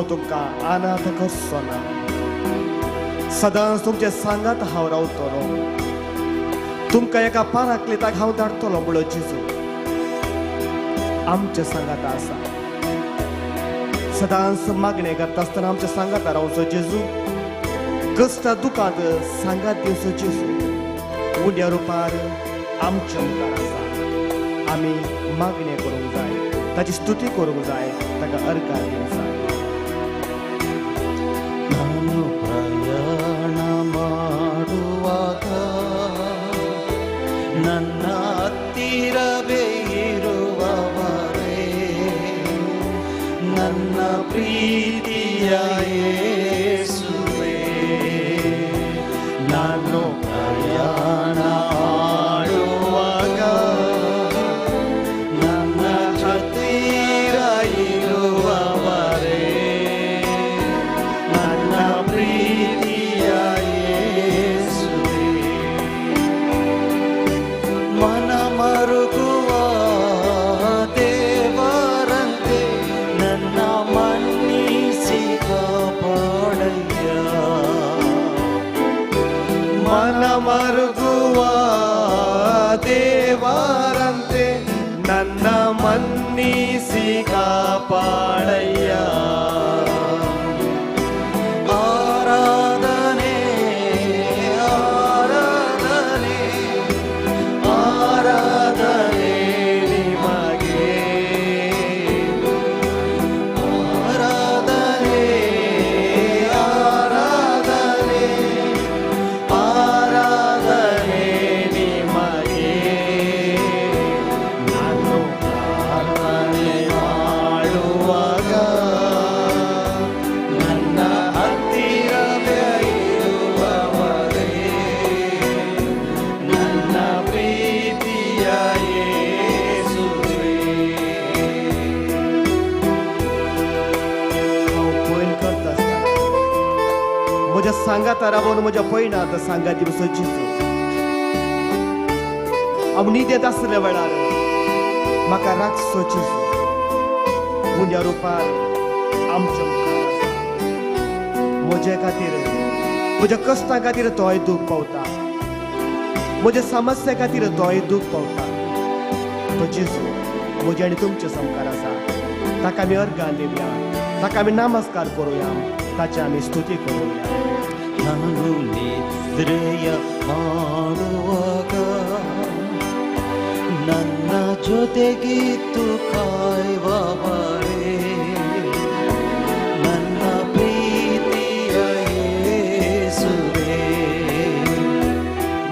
तुमकां अनाथ करचो ना. सदांच तुमचे सांगात हांव रावतलो, तुमकां एका पाराक्लिताक हांव धाडटलो म्हणलो जेजू आमच्या सांगात आसा. सदांच मागणें करता आसतना आमच्या सांगात रावचो जेजू, कश्टा दुखांत सांगात दिवचो जेजू उंड्या रुपार आमच्या मुखार आसा. आमी मागणें करूंक जाय, ताची स्तुती करूंक जाय, ताका अर्गां दिवंक जाय. ನಾನು ಪ್ರಯಾಣ ಮಾಡುವಾಗ ನನ್ನ ಹತ್ತಿರವೇ ಇರುವವರೇ, ನನ್ನ ಪ್ರೀತಿಯ ಯೇಸುವೆ. ನಾನು ಪ್ರಯಾಣ ಮಾಡುವಾಗ ನನ್ನ ಹತ್ತಿರ ಇರುವವರೇ, ನನ್ನ ಪ್ರೀತಿಯ ಯೇಸುವೆ. ಮನ ಮರುಗುವ ದೇವರಂತೆ ನನ್ನ ಮನ್ನಿಸಿ ಕಾಪಾಡಯ್ಯ. ಮನ ಮರುಗುವ ದೇವರಂತೆ ನನ್ನ ಮನ್ನಿಸಿ ಕಾಪಾಡಯ್ಯ. ಆರಾಧನೆ, ಆರಾಧನೆ, ಆರಾಧನೆ ನಿಮಗೆ. ಆರಾಧನೆ, ಆರಾಧನೆ, ಆರಾಧನೆ ನಿಮಗೆ. ನಾನು ಪ್ರಾರ್ಥನೆ ಮಾಡುವಾಗ ನನ್ನ ಹತ್ತಿರವೇ ಇರುವವರೇ, ನನ್ನ ಪ್ರೀತಿಯ ಯೇಸುವೆ. हांव पयण करता आसतना म्हज्या सांगाता रावन म्हज्या पयणांत सांगात दिवचो जेजू. हांव न्हिदेंत आसल्या वेळार म्हाका राखचो जेजू. उंड्या रुपार आमच्या मुखार आसा. म्हजे खातीर, म्हज्या कश्टां खातीर तोय दूख पावता, म्हज्या समस्या खातीर तोय दूख पावता. तो जेजू म्हज्या आनी तुमच्या सामकार आसा. ताका आमी अर्गां दिवया, ताका आमी नमस्कार करुया, ताची आमी स्तुती करुया. ನಾನು ನಿದ್ರೆಯ ಮಾಡುವಾಗ ನನ್ನ ಜೊತೆಗಿದ್ದು ಕಾಯುವವರೇ, ನನ್ನ ಪ್ರೀತಿಯ ಯೇಸುವೆ.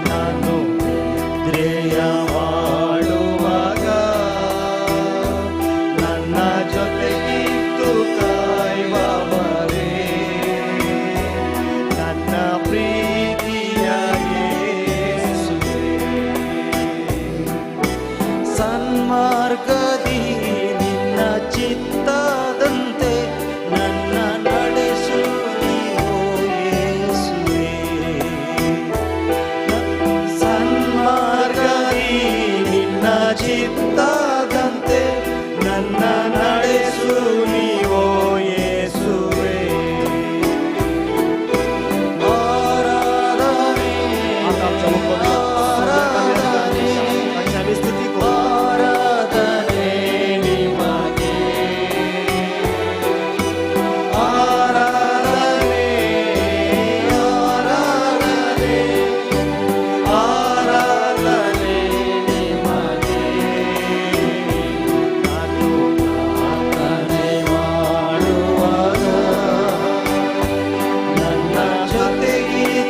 ನಾನು ನಿದ್ರೆಯ ಮಾಡುವಾಗ ನನ್ನ ಜೊತೆಗಿದ್ದು ಕಾಯುವವರೇ, ನನ್ನ ಪ್ರೀತಿಯ ಯೇಸುವೆ. ಸನ್ಮಾರ್ಗದಿ ನಿನ್ನ ಚಿತ್ತದಂತೆ ನನ್ನ ನಡೆಸು ನೀವೋ ಯೇಸುವೆ. ಸನ್ಮಾರ್ಗದಿ ನಿನ್ನ ಚಿತ್ತದಂತೆ ನನ್ನ ನಡೆಸು ನೀವೋ ಯೇಸುವೆ. ಆರಾಧನೆ, आतां आमच्या मुखार ಆರಾಧನೆ, ताची आमी स्तुती करुया. ಆರಾಧನೆ ನಿಮಗೆ. ಆರಾಧನೆ, ಆರಾಧನೆ, ಆರಾಧನೆ ನಿಮಗೆ. ನಾನು ಪ್ರಾರ್ಥನೆ ಮಾಡುವಾಗ ನನ್ನ ಜೊತೆಗಿರುವವರೇ,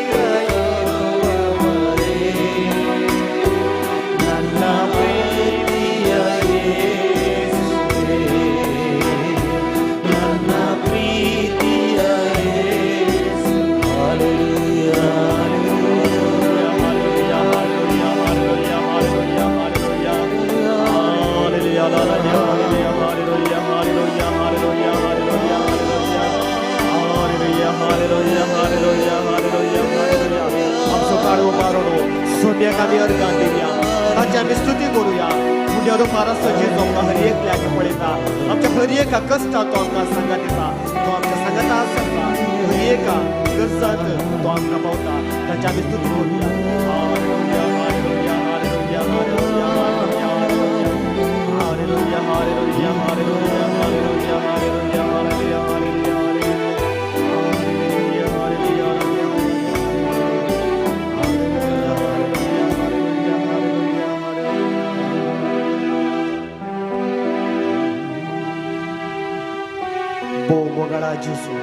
ನನ್ನ ಪ್ರೀತಿಯ ಯೇಸುವೆ, ನನ್ನ ಪ್ರೀತಿಯ ಯೇಸು. Hallelujah, hallelujah, hallelujah, hallelujah, hallelujah, hallelujah, hallelujah, hallelujah, hallelujah, hallelujah, hallelujah, hallelujah, hallelujah, hallelujah, hallelujah. आमचो काळो बारोडो सोम्याक आमी अर्गां दिवया, ताची आमी स्तुती करुया. उद्या रुपार आसचो जेजू आमकां हर एकल्याक पळयता, आमच्या हर एका कश्टात तो आमकां सांगात दिता, तो आमच्या सांगाता आसता एका गरजांत तो आमकां पावता. ताच्या आमी स्तुती करुया. Hallelujah, hallelujah, hallelujah, hallelujah, hallelujah, hallelujah, hallelujah, hallelujah, hallelujah, hallelujah, hallelujah, hallelujah, hallelujah, hallelujah, hallelujah. भोव मोगाळा जेजू,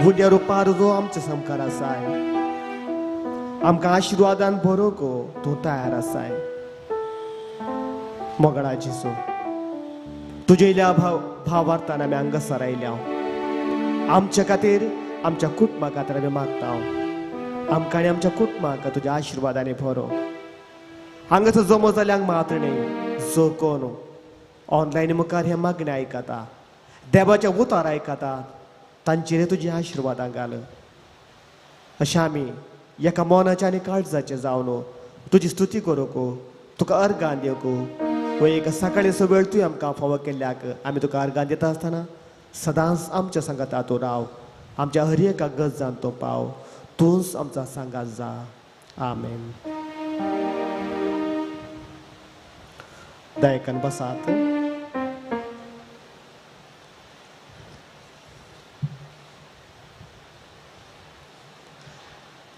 गुंड्या रुपार जो आमच्या सामकार आसाय, आमकां आशिर्वादान भरोवंक तूं तयार आसाय. मोगाळा जेजू, तुजेल्या भावार्थान आमी हांगासर आयल्या. आमच्या खातीर, आमच्या कुटुंबा खातीर आमी मागता, आमकां आनी आमच्या कुटुंबाक तुज्या आशिर्वादांनी भरो. हांगासर जमो जाल्यांक मात्र न्ही, जो कोण ऑनलायन मुखार हें मागणें आयकता, देवाच्या उतार आयकता, तांचेर तुजी आशिर्वादां घाल. अशें आमी एका मनाचें आनी काळजाचें जावन तुजी स्तुती करूंक, तुका अर्गां दिवंक व एक सकाळीचो वेळ तुवें आमकां फावो केल्ल्याक आमी तुका अर्गां दिता आसतना सदांच आमच्या सांगाता तूं राव, आमच्या हर एका गरजान तूं पाव, तूंच आमचा सांगात जा. आमेन. दयेकन बसात.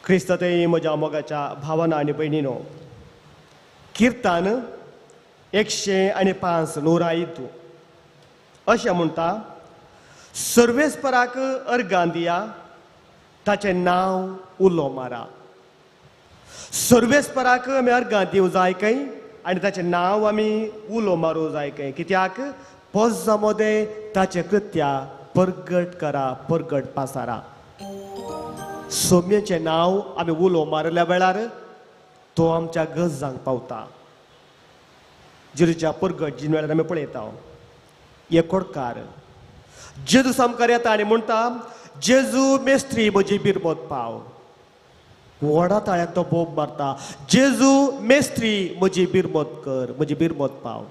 क्रिस्तांतय म्हज्या मोगाच्या भावना आनी भयणीनो, किर्तन 105 101 अशें म्हणटा, सर्वेस्पराक अर्गां दिया, ताचें नांव उलो मारा. सर्वेस्पराक आमी अर्गां दिवं जाय खंय आनी ताचें नांव आमी उलो मारूं जाय खंय, कित्याक पोज्जा मदें ताचें कृत्या परगट करा, परगट पासारा. सोम्याचें नांव आमी उलो मारल्या वेळार तो आमच्या गरजांक पावता. जेजूच्या परगट जिन वेळार आमी पळयता, एकोडकार जेजू सामकार येता आनी म्हणटा, जेजू मेस्त्री म्हजी बिरमत पाव. व्हडा ताळ्यान तो बोब मारता, जेजू मेस्त्री म्हजी बिरमत कर, म्हजी बिरमत पाव.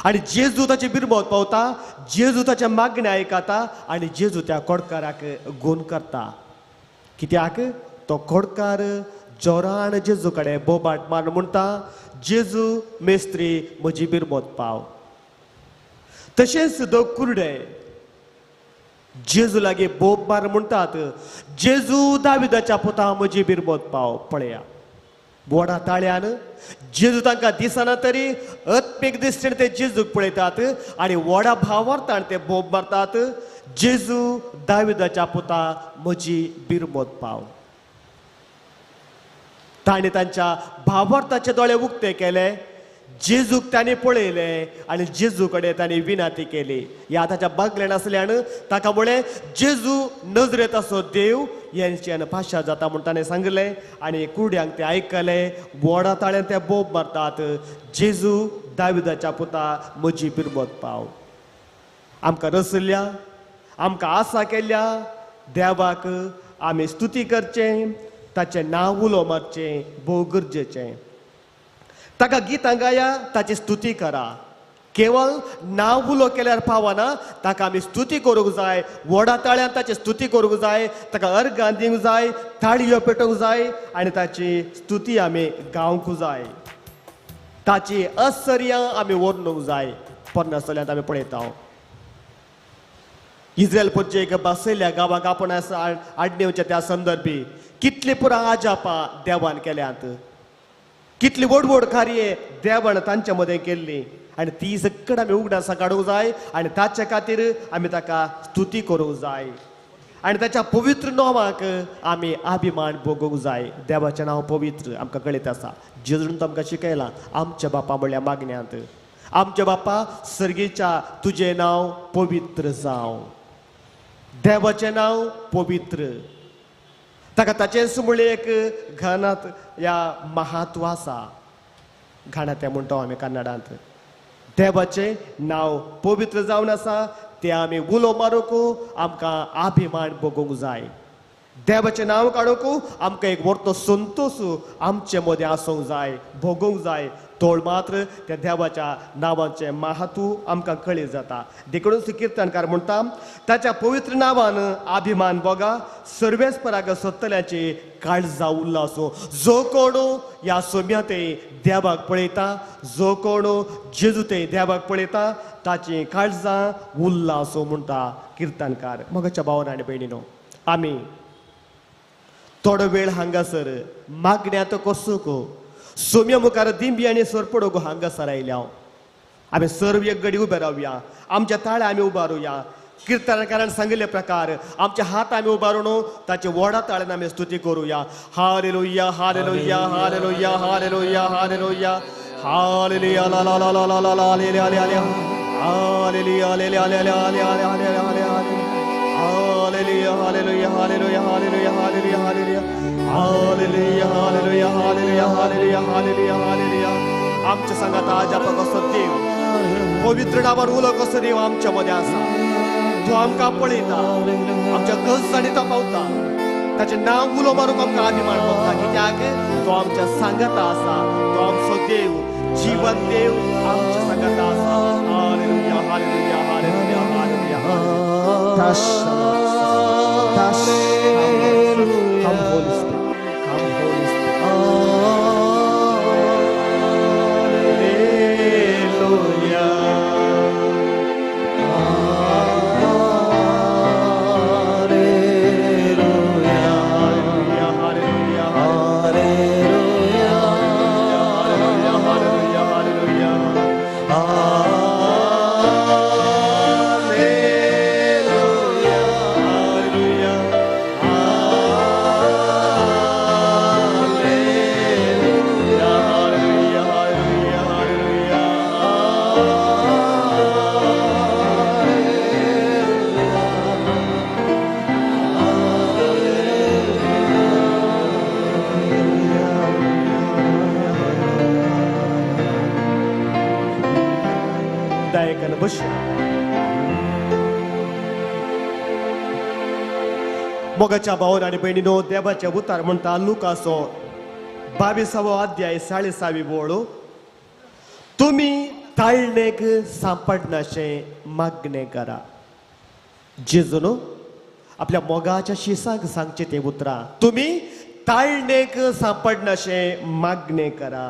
आनी जेजू ताची बिरमत पावता, जेजू ताच्या मागणें आयकता आनी जेजू त्या कोडकाराक गूण करता. कित्याक तो कोडकार जोरान जेजू कडेन बोबाट मारून म्हणटा, जेजू मेस्त्री म्हजी बिरमत पाव. तशेंच दोग कुरडे जेजू लागीं बोब मार म्हणटात, जेजू दाविदाच्या पुता म्हजी बिरमत पाव. पळया व्हडा ताळ्यान जेजू तांकां दिसना तरी आत्मीक दृश्टीन ते जेजूक पळयतात आनी व्हडा भावार्थान ते बोब मारतात, जेजू दाविदाच्या पुता म्हजी बिरमत पाव. ताणें तांच्या भावार्थाचे दोळे उक्ते केले, जेजूक ताणें पळयलें आनी जेजू कडेन ताणें विनंती केली. ह्या ताच्या बागलें नासल्यान ताका म्हळें, जेजू नजरेंत आसो देव हेंच्यान पाशा जाता म्हूण ताणें सांगलें आनी कुड्यांक ते आयकलें. व्हडा ताळ्यान ते बोब मारतात, जेजू दाविदाच्या पुता म्हजी बिरमत पाव. आमकां रसल्या, आमकां आसा केल्ल्या देवाक आमी स्तुती करचें, ताचें नांव उलो मारचें भोव गरजेचें. ताका गितां गाया, ताची स्तुती करा. केवल नांव उलो केल्यार पावना, ताका आमी स्तुती करूंक जाय, व्हडा ताळ्यान ताची स्तुती करूंक जाय, ताका अर्गां दिवंक जाय, ताळयो पेटोवंक जाय आनी ताची स्तुती आमी गावंक जाय, ताची आश्चर्यां आमी वर्णूंक जाय. पोरण्या चल्यांत आमी पळयता, इस्रायल पोरचे बसयल्या गांवाक आपूण आडनेवच्या त्या संदर्भी कितली पुरा आजापां देवान केल्यांत, कितली व्हड व्हड कार्य देवान तांच्या मदें केल्ली आनी ती सगळी आमी उगडासां काडूंक जाय आनी ताचे खातीर आमी ताका स्तुती करूंक जाय आनी ताच्या पवित्र नांवाक आमी अभिमान भोगूंक जाय. देवाचें नांव पवित्र आमकां कळीत आसा. जेजून तो आमकां शिकयलां, आमच्या बापा म्हणल्या मागण्यांत, आमच्या बापा सर्गीच्या तुजें नांव पवित्र जावं. देवाचें नांव पवित्र, ताका ताचेंच म्हणलें एक घाणांत ह्या महत्व आसा. घाणांत तें म्हणटा आमी कन्नडांत. देवाचें नांव पवित्र जावन आसा, तें आमी उलो मारूंक आमकां अभिमान भोगूंक जाय. देवाचें नांव काडूंक आमकां एक व्हडलो संतोश आमचे मदें आसूंक जाय, भोगूंक जाय. तोळ मात्र त्या देवाच्या नांवाचें महत्व आमकां कळीत जाता. देखूनच किर्तनकार म्हणटा, ताच्या पवित्र नांवान अभिमान भोगा, सर्वेस्पराक सोदतल्याची काळजा उल्लासो. जो कोण ह्या सोम्या ते देवाक पळयता, जो कोण जेजू ते देवाक पळयता, ताची काळजां उल्लासो म्हणटा किर्तनकार. मगाच्या भावान आनी भयणीनो, आमी थोडो वेळ हांगासर मागण्यांत कसूंक सोम्या मुखार दिंबी आनी सरपडोक हांगासर आयल्या. आमी सर्व एक गडी उबे रावया, आमच्या ताळ्या आमी उबारुया. किर्तनकारान सांगिल्ले प्रकार आमचे हात आमी उबारून ताचे व्हडा ताळ्यान आमी स्तुती करुया. Hallelujah, hallelujah, hallelujah, hallelujah, hallelujah, hallelujah, ला ला ला ला ला ला ला ले ले ले ले, हालेलुया, ले ले ले ले ले ले ले ले, hallelujah, hallelujah, hallelujah, hallelujah, hallelujah, hallelujah, hallelujah, hallelujah, hallelujah, hallelujah, hallelujah, hallelujah. आमच्या सांगात आज आपण कसो देव पवित्र नावान उलो कसो देव आमच्या मदें आसा. तो आमकां पळयता, आमच्या गरजांनी तो पावता. ताचें नांव उलो मारूंक आमकां अभिमान भोगता, कित्याक तो आमच्या सांगाता आसा. तो आमचो देव, जिवन देव आमच्या सांगाता आसा. Hallelujah, hallelujah, hallelujah, hallelujah. Come Holy Spirit, come Holy Spirit. Hallelujah. Hallelujah. Hallelujah, hallelujah, hallelujah, hallelujah, hallelujah. Hallelujah, hallelujah, hallelujah. दायकान बस. मोगाच्या भावन आनी भयणीनो, देवाचे उतार म्हणटा लुकासो 22वो अध्याय 6वी वळ, तुमी ताळणेक सांपडनाशें मागणें करा. जेजून आपल्या मोगाच्या शिसाक सांगचें तें उतरां, तुमी ताळणेक सांपडनाशें मागणें करा.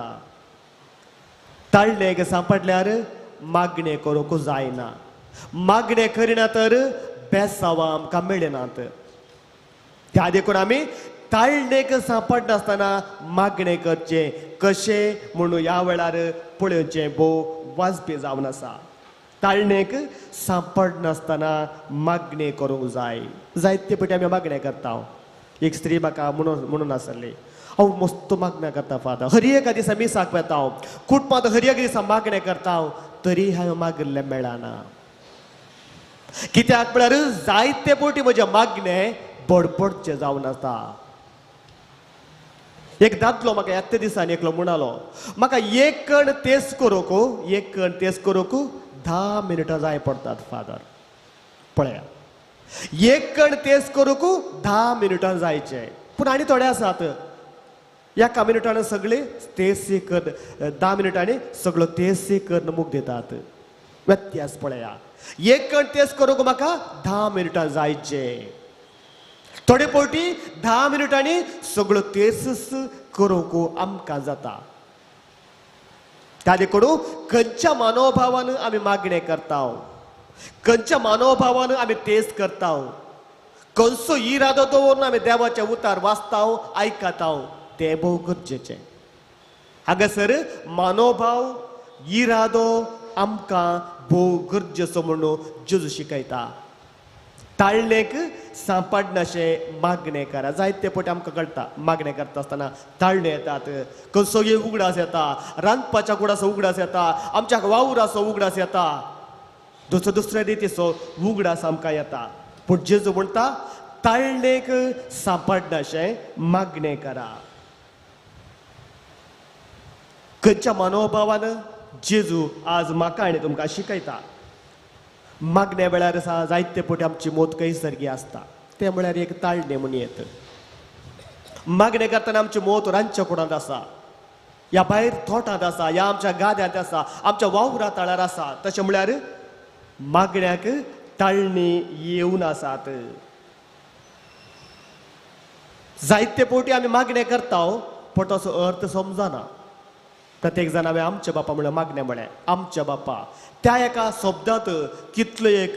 ताळणेक सांपडल्यार मागणें करूंक जायना. मागणें करिना तर बेसांवां आमकां मेळनात. त्या देखून आमी ताळणेक सांपडनासतना मागणें करचें कशें म्हणून ह्या वेळार पळोवचें भोव वाजपी जावन आसा. ताळणेक सांपडनासतना मागणें करूंक जाय. जायते पटी आमी मागणें करता. एक स्त्री म्हाका म्हणून आसली, हांव मस्त मागणें करता फादर, हर एका दिसा मिसाक वेता, कुटुंबांत हर एका दिसा मागणें करता, तरी हांवें मागिल्लें मेळना. कित्याक म्हळ्यार जायते पटी म्हजें मागणें बडबडचें जावन आसा. एक दादलो म्हाका ह्याच दिसांनी एकलो म्हणालो, म्हाका एक कण तेस करूंक, एक कण तेस करूंक 10 मिनटां जाय पडटात फादर. पळया, एक कण तेस करूंक 10 मिनटां जायचे. पूण आनी थोडे आसात एका मिनटान सगळे तेस कर, 10 मिनटांनी सगळो तेस करून मुख दितात. व्यत्यास पळया, एक कण तेस करूंक म्हाका 10 मिनटां जायचे. थोडे पवटी 10 मिनटांनी सगळो तेस करूंक आमकां जाता. त्या देखून खंयच्या मनोभावान आमी मागणें करता, खंयच्या मनोभावान आमी तेस करता, खंयचो इरादो दवरून आमी देवाचे उतार वाचता, आयकता, तें भोव गरजेचें. हांगासर मनोभाव इरादो आमकां भोव गरजेचो म्हणून जेजू शिकयता. ताळणेक सांपडनाशें मागणें करा. जायते पटी आमकां कळटा मागणें करता आसतना ताळणे येतात, खंयचो उगडास येता, रांदपाच्या कुडाचो उगडास येता, आमच्या वावराचो उगडास येता, दुसरो दुसऱ्या रितीचो उगडास आमकां येता. पूण जेजू म्हणटा ताळणेक सांपडनाशें मागणें करा. खंयच्या मनोभावान जेजू आज म्हाका आनी तुमकां शिकयता. मागण्या वेळार जायते पटी आमची मोत कैसरगी आसता. तें म्हळ्यार एक ताळणें म्हूण येत. मागणें करतना आमचें मोत रांदच्या कुडांत आसा, ह्या भायर तोटांत आसा, ह्या आमच्या गाद्यांत आसा, आमच्या वावरा तळार आसा. तशें म्हळ्यार मागण्याक ताळणी येवन आसात. जायते फावटी आमी मागणें करता पूण तसो अर्थ समजना. प्रत्येक जाण हांवें आमच्या बापा म्हणल्यार मागणें म्हळें आमच्या बापा, त्या एका शब्दांत कितलो एक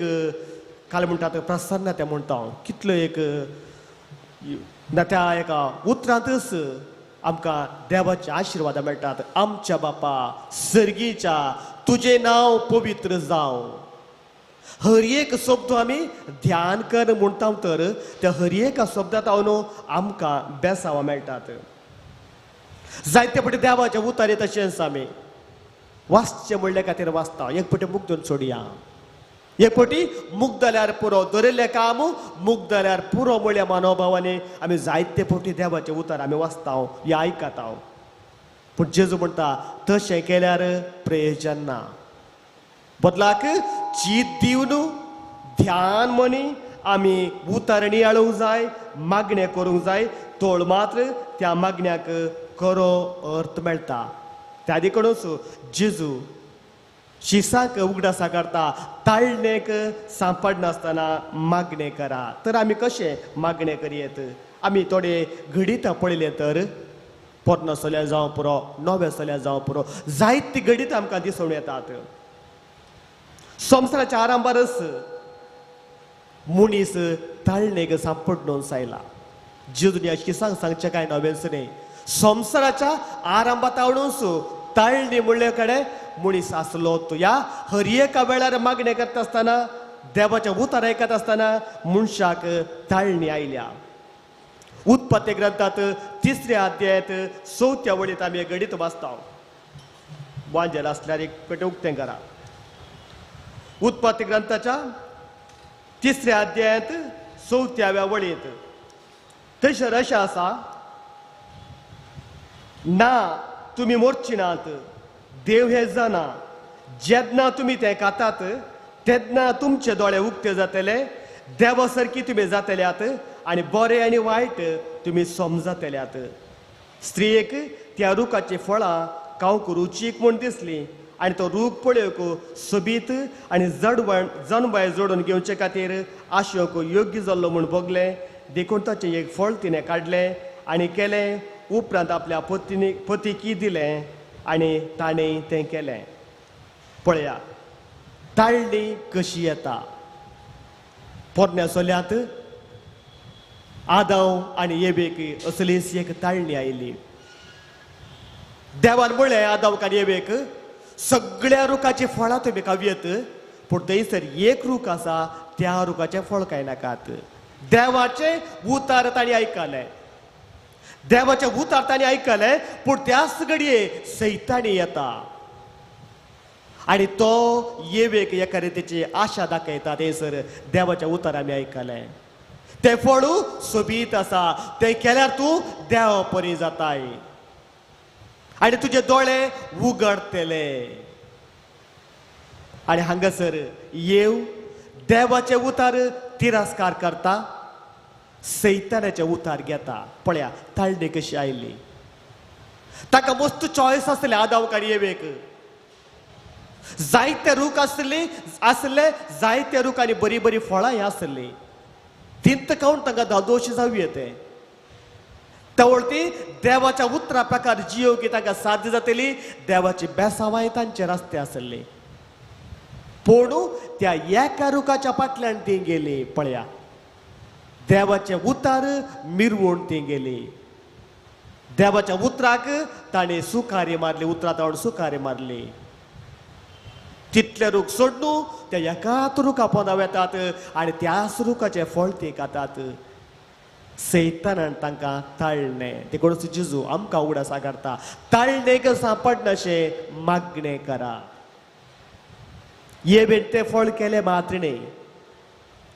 काल म्हणटात प्रसन्न तें म्हणटा हांव, कितलो एक ना त्या एका उतरांतच आमकां देवाचे आशिर्वाद मेळटात. आमच्या बापा सर्गीच्या तुजें नांव पवित्र जावं. हर एक शब्द आमी ध्यान कर म्हणटा तर त्या हर एका शब्दांत हांव न्हू आमकां बेसांवां मेळटात. जायते फावटी देवाच्या उतारे तशेंच आमी वाचचें म्हणल्या खातीर वाचता. एक फावटी मुग्दून सोडया, एक फावटी मुग्ध जाल्यार पुरो, दवरिल्लें काम मुग्ध जाल्यार पुरो म्हणल्या मनोभावांनी आमी जायते फावटी देवाचें उतर आमी वाचता या आयकता. पूण जेजू म्हणटा तशें केल्यार प्रयोजन ना. बदलाक चीत दिवन ध्यान मनी आमी उतरणी आळोवंक जाय, मागणें करूंक जाय. तोळ मात्र त्या मागण्याक खरो अर्थ मेळटा. त्या देखूनच जेजू शिसाक उगडासा करता, ताळणेक सांपडनासतना मागणें करा. तर आमी कशें मागणें करयेत? आमी थोडे घडितां पळयलें तर पोरणो सोल्या जावं पुरो, नव्या सोल्या जावं पुरो, जायतीं घडितां आमकां दिसून येतात. संवसाराच्या आरंभारच मनीस ताळणेक सांपडून आयला. जेजून ह्या शिसांक सांगचें कांय नवेंच न्हय. संवसाराच्या आरंभात आवडूनच ताळणी म्हणले कडेन मनीस आसलो. तो ह्या हर एका वेळार मागणें करता आसतना, देवाच्या उतर आयकत आसतना मनशाक ताळणी आयल्या. उत्पत्ती ग्रंथात तिसऱ्या अध्यायांत चवथ्या वळींत आमी घडीत वाचता. वांजेल आसल्यार एक पेटे उक्तें करा. उत्पत्ती ग्रंथाच्या तिसऱ्या अध्यायांत चवथ्याव्या वळींत थंयसर अशें आसा, ना तुमी मोरची नात, देव हे जाणा, जेन्ना तुमी तें खातात तेन्ना तुमचे दोळे उक्ते जातले, देवा सारकी तुमी जातल्यात आनी बरें आनी वायट तुमी समजतल्यात. स्त्रियेक त्या रुखाचीं फळां खावंक रुचीक म्हूण दिसलीं आनी तो रूख पळोवंक सोबीत आनी जडवण जनबाय जोडून घेवचे खातीर आशेवंक योग्य जाल्लो म्हूण भोगलें. देखून ताचें एक फळ तिणें काडलें आनी केलें. उपरांत आपल्या पतीकी दिलें आनी ताणें तें केलें. पळया ताळणी कशी येता. पोरण्या सोल्यांत आदाव आनी येवेक असलीच एक ताळणी आयली. देवान म्हणलें आदावक आनी येवेक, सगळ्या रुखाचीं फळां तुमी खावयेत, पूण थंयसर एक रूख आसा त्या रुखाचें फळ कांय नाकात. देवाचें उतार तांणी आयकलें, देवाचें उतार तांणी आयकलें, पूण त्याच घडये सैतानी येता आनी तो येवेक एका रितीची आशा दाखयता. थंयसर देवाचें उतार आमी आयकलें, तें फळ सोबीत आसा, तें केल्यार तूं देवा परी जाताय आनी तुजे दोळे उगडतले. आनी हांगासर येव देवाचें उतार तिरस्कार करता, सैतानाचें उतार घेता. पळया ताळणी कशी आयली. ताका मस्त चॉयस आसलें आदावक आनी येवेक. जायते रूख आसले आसले, जायते रुखांनी बरीं बरीं फळां आसलीं. तिंत खावन तांकां धादोशी जावं येते. तवळ ती देवाच्या उतरा प्रकार जियो की तांकां साध्य जातली. देवाची बेसांवांय तांचे रस्ते आसले. पूण त्या एका रुखाच्या फाटल्यान ती गेली. पळया देवाचें उतार मिरवून ती गेली. देवाच्या उतराक ताणें सुकारी मारली, उतरां ताणें सुकारी मारली. तितले रूख सोडून त्या एकाच रुखा पोंदा वेतात आनी त्याच रुखाचें फळ ती खातात. सैतानान तांकां ताळणें. देखून जेजू आमकां उगडास करता, ताळणेक सांपडनाशें मागणें करा. येवेन तें फळ केलें मात्र न्हय,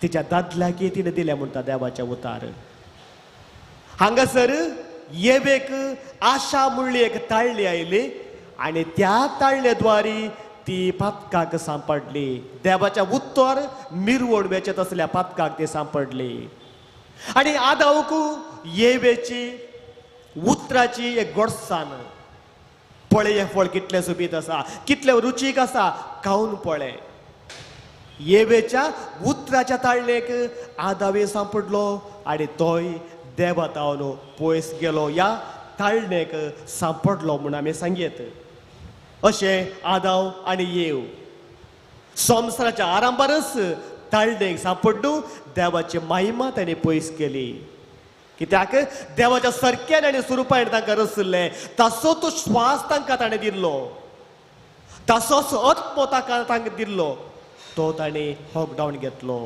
तिच्या दादल्याकी तिणें दिलें म्हणटा देवाचें उतार. हांगासर येवेक आशा म्हणली एक ताळणी आयली आनी त्या ताळणे द्वारी ती पातकाक सांपडली. देवाच्या उत्तर मिरवण वेचत असल्या पातकाक ती सांपडली. आनी आदावक येवेची उतराची एक गोडसाण, पळय हें फळ कितलें सोबीत आसा, कितलें रुचीक आसा, खावन पळय. येवेच्या उतराच्या ताळणेक आदावे सांपडलो आनी तोय देवा तावन पयस गेलो, ह्या ताळणेक सांपडलो म्हूण आमी सांगयत. अशें आदाव आनी येव संवसाराच्या आरंभारच ताळणेक सांपडलो, देवाची महिमा ताणें पयस केली. कित्याक देवाच्या सरक्यान आनी स्वरुपान तांकां रचल्लें, ताचो तो श्वास तांकां ताणें दिल्लो, ताचोच आत्मो ताका तांकां दिल्लो, तो ताणें हॉकडावन घेतलो.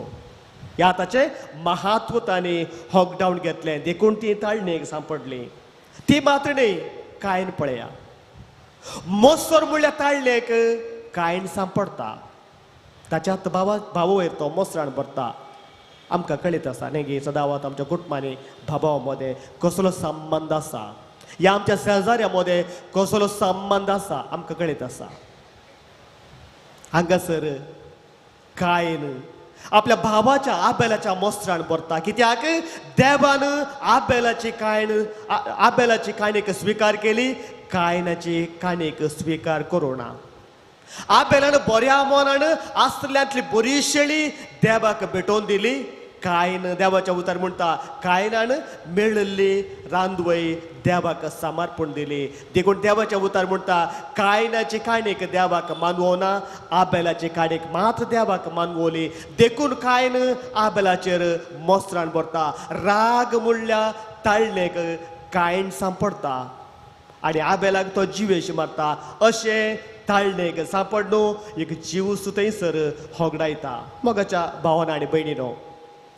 ह्या ताचें महत्व ताणें हॉकडावन घेतलें, देखून ती ताळणेक सांपडली. ती मात्र न्हय, कायन पळया, मोसर म्हणल्यार ताळणेक कायन सांपडटा, ताच्यात भावा भावो वयर तो मोसरान भरता. आमकां कळीत आसा न्ही गे सदांच आमच्या कुटुंबांनी भावा मदें कसलो संबंद आसा, ह्या आमच्या शेजाऱ्या मदें कसलो संबंद आसा आमकां कळीत आसा. हांगासर कायन आपल्या भावाच्या आबेलाच्या मोसरान भरता, कित्याक देवान आबेलाची कायन आबेलाची काणीक स्विकार केली, कायनाची काणीक स्विकार करूं ना. आबेलान बऱ्या मनान आसल्यांतली बरी शेळी देवाक भेटोवन दिली. कायन देवाच्या उतर म्हणटा कायनान मेळिल्ली रांदवय देवाक समर्पण दिली. देखून देवाच्या उतर म्हणटा कायनाची काणीक देवाक मानवना, आबेलाची काणीक मात्र देवाक मानवली. देखून कायन आबेलाचेर मोसरान भरता, राग म्हणल्या ताळणेक कायन सांपडटा आनी आबेलाक तो जिवेश मारता. अशें ताळणेक सांपडलो एक जीव थंयसर होगडायता. मोगाच्या भावान आनी भयणीनो,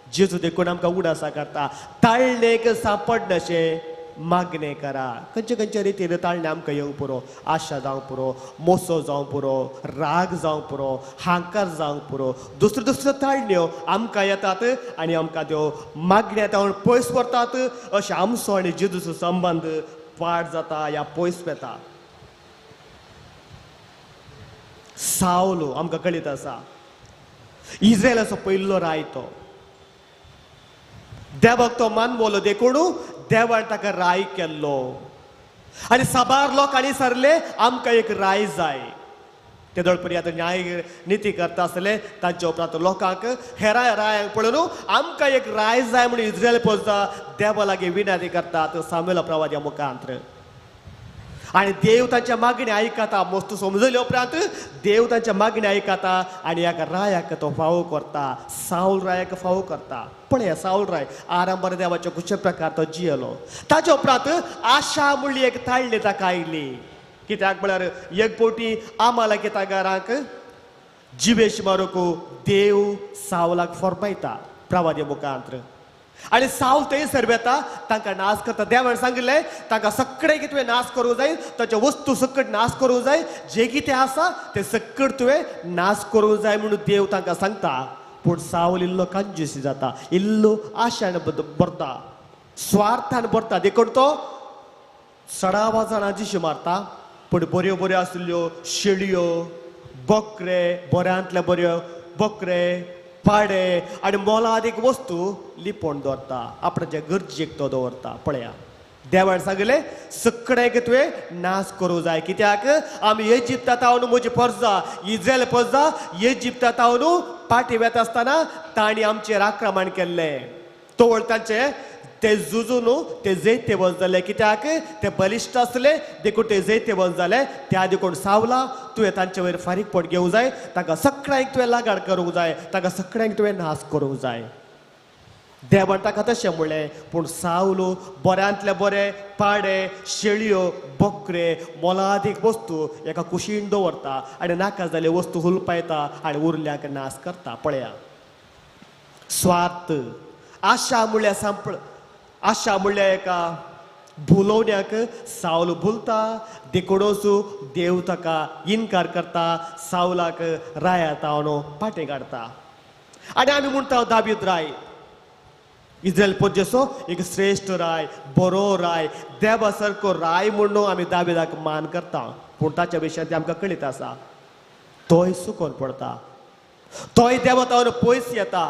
जेजू देखून आमकां उडासा करता, ताळणेक सांपडनाशें मागणें करा. खंयचे खंयचे रितीन ताळणें आमकां येवंक पुरो, आशा जावंक पुरो, मोसो जावंक पुरो, राग जावंक पुरो, हांकार जावंक पुरो, दुसऱ्यो दुसऱ्यो ताळण्यो आमकां येतात आनी आमकां त्यो मागण्या तावन पयस व्हरतात. अशें आमचो आनी जेजूचो संबंद पाड जाता या पयस वेता. सावलो आमकां कळीत आसा, इस्रायलाचो पयलो राय तो, देवाक तो मानवलो देखून देवान ताका राय केल्लो. आनी साबार लोकांनी सरले आमकां एक राय जाय. ते दळपरी आतां न्याय निती करता आसले, तांच्या उपरांत लोकांक हेरा रायांक पळोवन आमकां एक राय जाय म्हणून इस्रायल पोजता देवा लागीं विनंती करतात सामुएला प्रवाद्या मुखांत. आनी देव तांच्या मागणी आयकता. मस्त समजले उपरांत देव तांच्या मागणी आयकता आनी एका रायाक तो फावो करता, सावल रायाक फावो करता. पळया सावल राय आरंभार देवाच्या कुशल प्रकार तो जियेलो. ताच्या उपरांत आशा म्हणली एक ताळणी ताका आयली. कित्याक म्हळ्यार एक फावटी आम्हाला कित्या जिवेश मारूंक देव सावलाक फॉर्मायता प्रवादी मुखांत. आनी सावल थंयसर वेता, तांकां नाश करता. देवान सांगिल्लें तांकां सगळें कितें तुवें नाश करूंक जाय, तांचे वस्तू सकट नाश करूंक जाय, जें कितें आसा तें सकट तुवें नाश करूंक जाय म्हणून देव तांकां सांगता. पूण सावल इल्लो कंजूसी जाता, इल्लो आशान भरता, स्वार्थान भरता. देखून तो सडावा जाणां जिशी मारता, पूण बऱ्यो बऱ्यो आशिल्ल्यो शेळयो, बकरे, बऱ्यांतले बऱ्यो बकरे, पाडे आनी मोलादीक वस्तू लिपोवन दवरता, आपणाचे गरजेक तो दवरता. पळया देवान सांगलें सगळ्यांक तुवें नाश करूंक जाय. कित्याक आमी इजिप्ता तावन म्हजी परजा इस्रायल परजा इजिप्ता तावन पाटी वेता आसतना तांणी आमचेर आक्रमण केल्लें. तोवळ तांचे ते झुजून ते जैतेवंत जाले. कित्याक ते बलिश्ट आसले देखून ते जैतेवंत जाले. त्या देखून सावला तुवें तांचे वयर फारीकपण घेवंक जाय, तांकां सगळ्यांक तुवें लागाड करूंक जाय, तांकां सगळ्यांक तुवें नाश करूंक जाय. देवान ताका तशें म्हणलें. पूण सावलो बऱ्यांतले बरे पाडे, शेळयो, बकरे, मोलादीक वस्तू एका कुशीन दवरता आनी नाका जाल्यो वस्तू हुलपायता आनी उरल्याक नाश करता. पळया स्वार्थ, आशा म्हणल्यार सांपळ, आशा म्हणल्यार एका भुलोवण्याक सावल भुलता. देखूनच देव ताका इनकार करता, सावलाक राया तावन पाटें काडटा. आनी आमी म्हणटा दावीद राय इस्रायल पोजेसो एक श्रेश्ठ राय, बरो राय, देवा सारको राय म्हणून आमी दावीदाक मान करता. पूण ताच्या विशयांत आमकां कळीत आसा, तोय सुकोन पडटा, तोय देवा तावन पयस येता.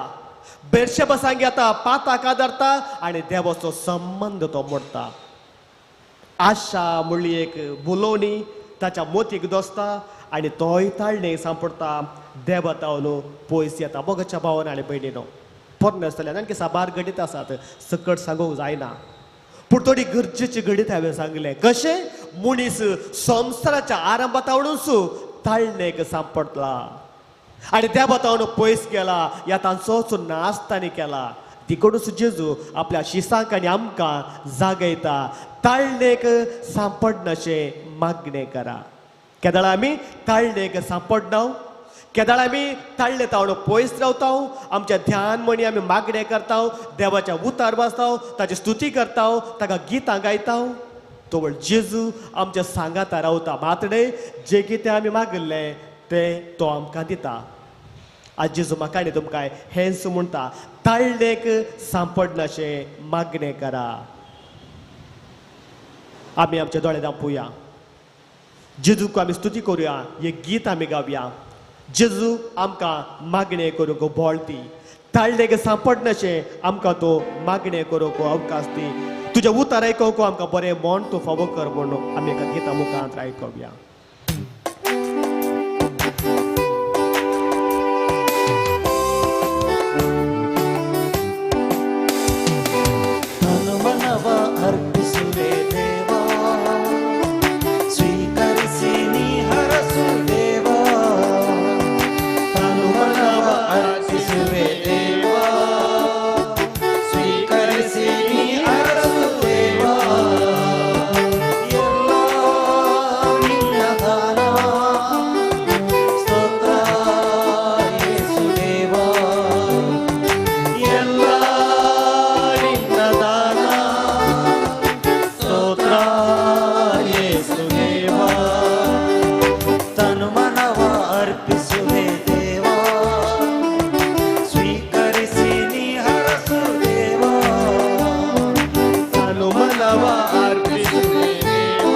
बेरशेबा सांगी येता, पाताक आदारता आनी देवाचो संबंद तो मोडटा. आशा म्हणली एक बुलोवणी ताच्या मोतीक दोसता आनी तोय ताळणे सांपडटा, देवा तावन पयस येता. मोगाच्या भावान आनी भयणीनो, पोरणे आसतले आनी साबार घडीत आसात, सकट सांगूंक जायना, पूण थोडी गरजेची घडीत हांवें सांगलें. कशें मनीस संवसाराच्या आरंभात आवडूनच ताळणेक सांपडला आनी देवा तावन पयस गेला, ह्या तांचोच नाश तांणी केला. तिकडूच जेजू आपल्या शिसांक आनी आमकां जागयता, ताळणेक सांपडनाशें मागणें करा. केदळा आमी ताळणेक सांपडना, केदळा आमी ताळणे तावन पयस रावता, आमच्या ध्यान म्हणी आमी मागणें करता, देवाच्या उतार वाचता, ताची स्तुती करता, ताका गितां गायता, तोवळ जेजू आमच्या सांगाता रावता. मातडे जे कितें आमी मागिल्लें तें तो आमकां दिता. आज जेजू म्हाका आनी तुमकां हेंच म्हणटा, ताळणेक सांपडनाशें मागणें करा. आमी आमच्या दोळे दांपुया, जेजूक आमी स्तुती करुया, एक गीत आमी गावया. जेजू आमकां मागणें करूंक बळ दी, ताळणेक सांपडनाशें आमकां तो मागणें करूंक अवकाश दी. तुज्या उतार आयकूंक आमकां बरें मन तूं फावो कर म्हणून आमी एका गिता मुखांत आयकुया. ಅರ್ಪಿಸುವೆ ದೇವಾ, ಸ್ವೀಕರಿಸಿ ನೀ ಹರಸು ದೇವಾ. ತನು ಮನವ ಅರ್ಪಿಸುವೆ ದೇವಾ, ಸ್ವೀಕರಿಸಿ ನೀ ಹರಸು ದೇವಾ. ಎಲ್ಲ ನಿನ್ನ ದಾನ, ಸ್ತೋತ್ರ ಯೇಸು ದೇವಾ. ಎಲ್ಲ ನಿನ್ನ ದಾನ, ಸ್ತೋತ್ರ ಯೇಸು ದೇವಾ. ತನು ಮನವ ಅರ್ಪಿಸುವೆ ದೇವಾ, ಸ್ವೀಕರಿಸಿ ನೀ ಹರಸು ದೇವಾ. ತನು ಮನವ ಅರ್ಪಿಸುವೆ ದೇವಾ,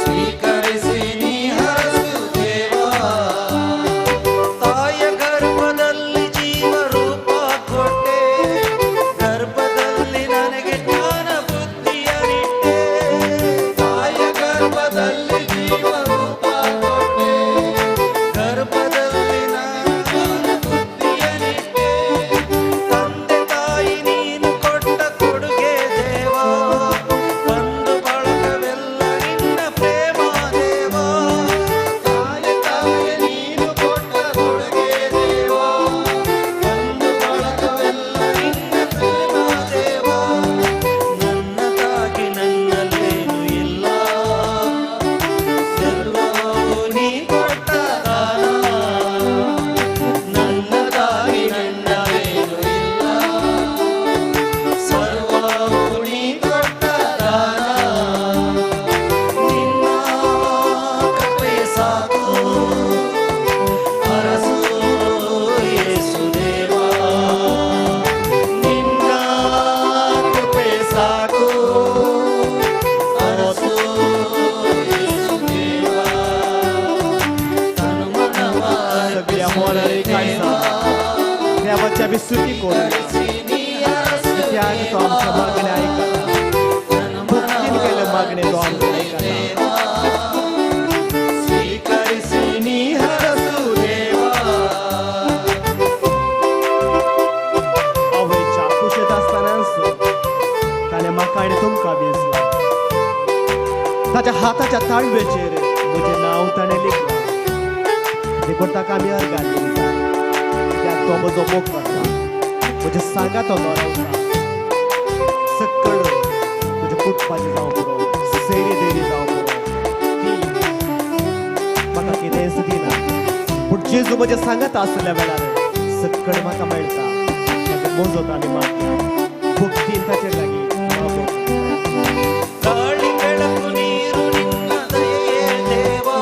ಸ್ವೀಕರಿಸಿ ನೀ ಹರಸು ದೇವಾ. ತಾಯ ಗರ್ಭದಲ್ಲಿ ಜೀವ ರೂಪ ಕೊಟ್ಟೆ, ಗರ್ಭದಲ್ಲಿ ನನಗೆ ಜ್ಞಾನ ಬುದ್ಧಿಯ ನಿಟ್ಟೆ. ತಾಯ ಗರ್ಭದಲ್ಲಿ ಜೀವ ರೂಪ ಕೊಟ್ಟೆ, ಗರ್ಭದಲ್ಲಿ ನನಗೆ ಜ್ಞಾನ ಬುದ್ಧಿಯ ನಿಟ್ಟೆ. ತಂದೆ ತಾಯಿ ನೀನು ಕೊಟ್ಟ ಕೊಡುಗೆ ದೇವಾ, ಬಂಧು ಬಳಗವೆಲ್ಲ ನಿನ್ನ ಪ್ರೇಮ ದೇವಾ. ತಾಯ ತಾಯಿ ನೀನು ಕೊಟ್ಟ ಕೊಡುಗೆ ದೇವಾ, ಬಂಧು ಬಳಗವೆಲ್ಲ ನಿನ್ನ ಪ್ರೇಮ ದೇವಾ. ನನ್ನದಾಗಿ ನನ್ನಲ್ಲೇನು ಇಲ್ಲ, ಸರ್ವವೂ ನೀ ಕೊಟ್ಟ ದಾನ. ನನ್ನದಾಗಿ ನನ್ನಲ್ಲೇನು ಇಲ್ಲ, ಸರ್ವವೂ ನೀ ಕೊಟ್ಟ ದಾನ. ನಿನ್ನ ಕೃಪೆ ಸಾಕು ಅರಸು ಯೇಸು ದೇವಾ. ನಿನ್ನ ಕೃಪೆ ಸಾಕು ಅರಸು ಯೇಸು ದೇವಾ. ತನು ಮನವ सगळ्या मोलारी काळजा देवाची आमी स्तुती करूया. कित्याक तो आमच्या मागणें आयकता, भक्तीन केल्लें मागणें तो आमकां आयकता. ಸ್ವೀಕರಿಸಿ ನೀ ಹರಸು ದೇವಾ. आवयच्या कुशेत आसतनाच ताणें म्हाका आनी तुमकां वेंचलां. ताच्या हाताच्या ताळवेचेर म्हजें नांव ताणें लिखलां. देखून ताका आमी अर्गां दिवंक जाय, कित्याक तो म्हजो मोग करता, म्हज्या सांगात तो रावता. सकळ म्हज्या कुटुंबाचें जावं पुरो, सैरी दैरी जावं पुरो, ती म्हाका कितेंच दिना, पूण जेजू म्हज्या सांगात आसल्या वेळार सकळ म्हाका मेळटा. ताका मोजत आमी मागया, भक्तीन ताचे लागीं मागोवंक. ಗಾಳಿ ಬೆಳಕು ನೀರು ನಿನ್ನ ದಯೆಯೇ ದೇವಾ,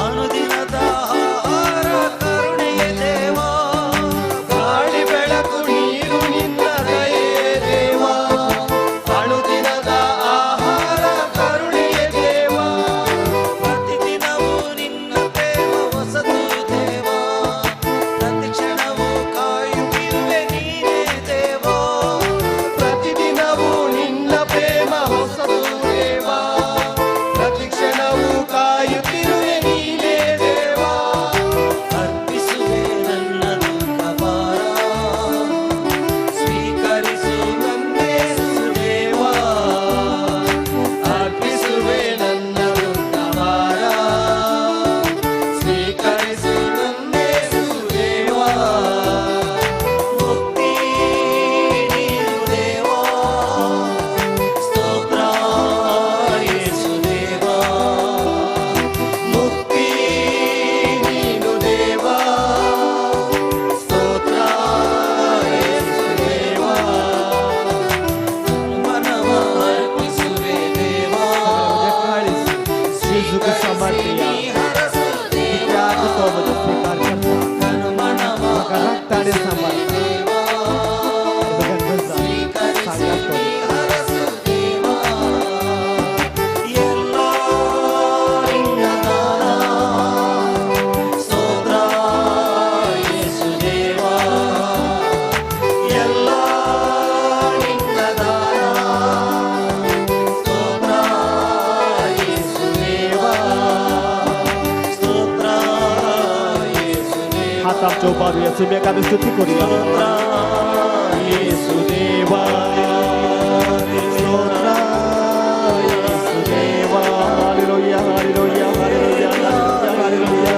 ಅನುದಿನದ ಆಹಾರ ಕರುಣೆಯೇ ದೇವಾ. ಗಾಳಿ ಬೆಳಕು ನೀರು ನಿನ್ನ ದಯೆಯೇ ದೇವಾ, ಅನುದಿನದ ಆಹಾರ ಕರುಣೆಯೇ ದೇವಾ. ಪ್ರತಿದಿನವೂ ನಿನ್ನ ಪ್ರೇಮ ಹೊಸತು ದೇವಾ, ಪ್ರತಿ ಕ್ಷಣವೂ हात आमचे उबारुया, सुम्याक आमी स्तुती करुया. येसू देवा, स्तोत्र येसू देवा. Hallelujah, hallelujah, hallelujah, hallelujah, hallelujah,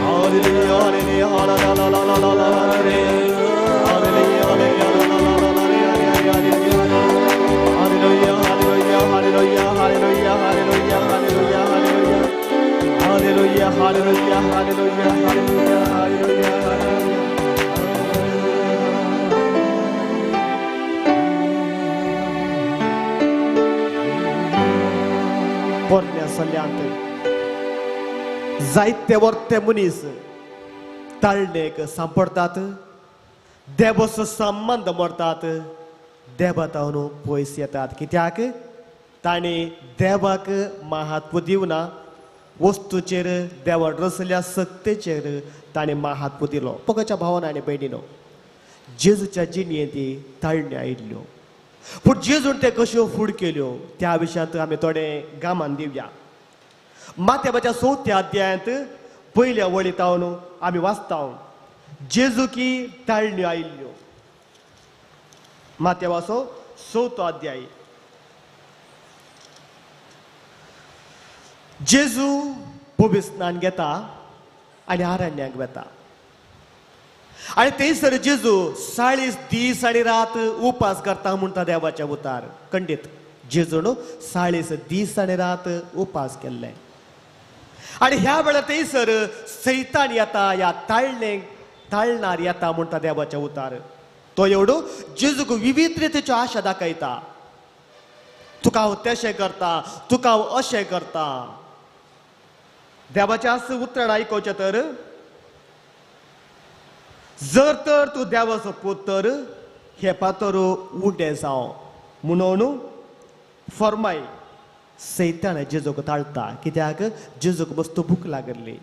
hallelujah, hallelujah, hallelujah, hallelujah, hallelujah, hallelujah, hallelujah, hallelujah, hallelujah, hallelujah, hallelujah. पोरण्या सल्ल्यांत जायते वर्ते मनीस ताळणेक सांपडटात, देवाचो संबंद मोडटात, देवा तावन पयस येतात. कित्याक तांणी देवाक महत्व दिवना, वस्तूचेर देवान रचल्या सत्तेचेर ताणें महत्व दिलो. पगच्या भावान आनी भयणीनो, जेजूच्या जिणेंत ती ताळण्यो आयिल्ल्यो, पूण जेजून ते कश्यो फूड केल्यो त्या विशयांत आमी थोडें गामान दिवया. माथ्याच्या चवथ्या अध्यायांत पयल्या वळी तावन आमी वाचता, जेजू की ताळण्यो आयिल्ल्यो. माथ्यावाचो चवथो अध्याय. जेजू पविस्नान घेता आनी आरण्याक वता आनी थंयसर जेजू 40 दीस आनी रात उपास करता म्हणटा देवाच्या उतार. खंडीत जेजून 40 दीस आनी रात उपास केल्ले आनी ह्या वेळार थंयसर सैतान येता, ह्या ताळणे ताळणार येता म्हणटा देवाच्या उतार. तो एवढो जेजूक विविध रितीच्यो आशा दाखयता, तुका हांव तशें करता, तुका हांव अशें करता. देवाचें आस उतरां आयकुचें तर, जर तर तूं देवाचो पूत तर हे पातोर उंडे जावं म्हणून फरमाय. सैतान जेजूक ताळटा, कित्याक जेजूक मस्त भूक लागिल्ली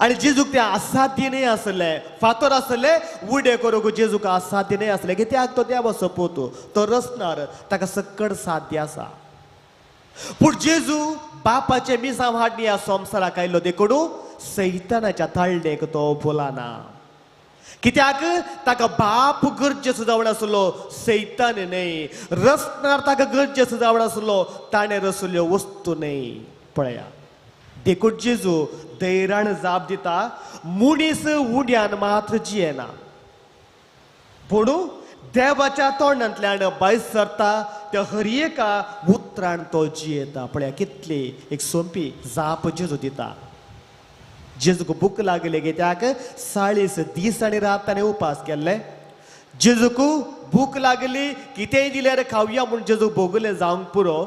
आनी जेजूक तें असाध्य न्हय आसलें. फातोर आसले उडे करूंक जेजूक असाध्य न्हय आसलें, कित्याक तो देवाचो पूत, तो रचणार, ताका सकड साध्य आसा. पूण जेजू बापाचे मिसांव हाडणी ह्या संवसाराक आयलो देखून सैतानाच्या ताळणेक तो बोलाना, कित्याक ताका बाप गरजेचो जावन आसलो, सैतान न्हय. रचणार ताका गरजेचो जावन आसलो, ताणें रचल्यो वस्तू न्हय. पळया, देखून जेजू धैर्यान जाप दिता, मनीस उड्यान मात्र जियेना, पूण देवाच्या तोंडांतल्यान भायर सरता त्या हर एका उतरान तो जियेता. पळया कितली एक सोंपी जाप जेजू दिता. जेजूक भूक लागली कित्याक 40 दीस आनी रात ताणें उपास केल्ले. जेजूक भूक लागली, कितेंय दिल्यार खावया म्हूण जेजूक भोगलें जावंक पुरो.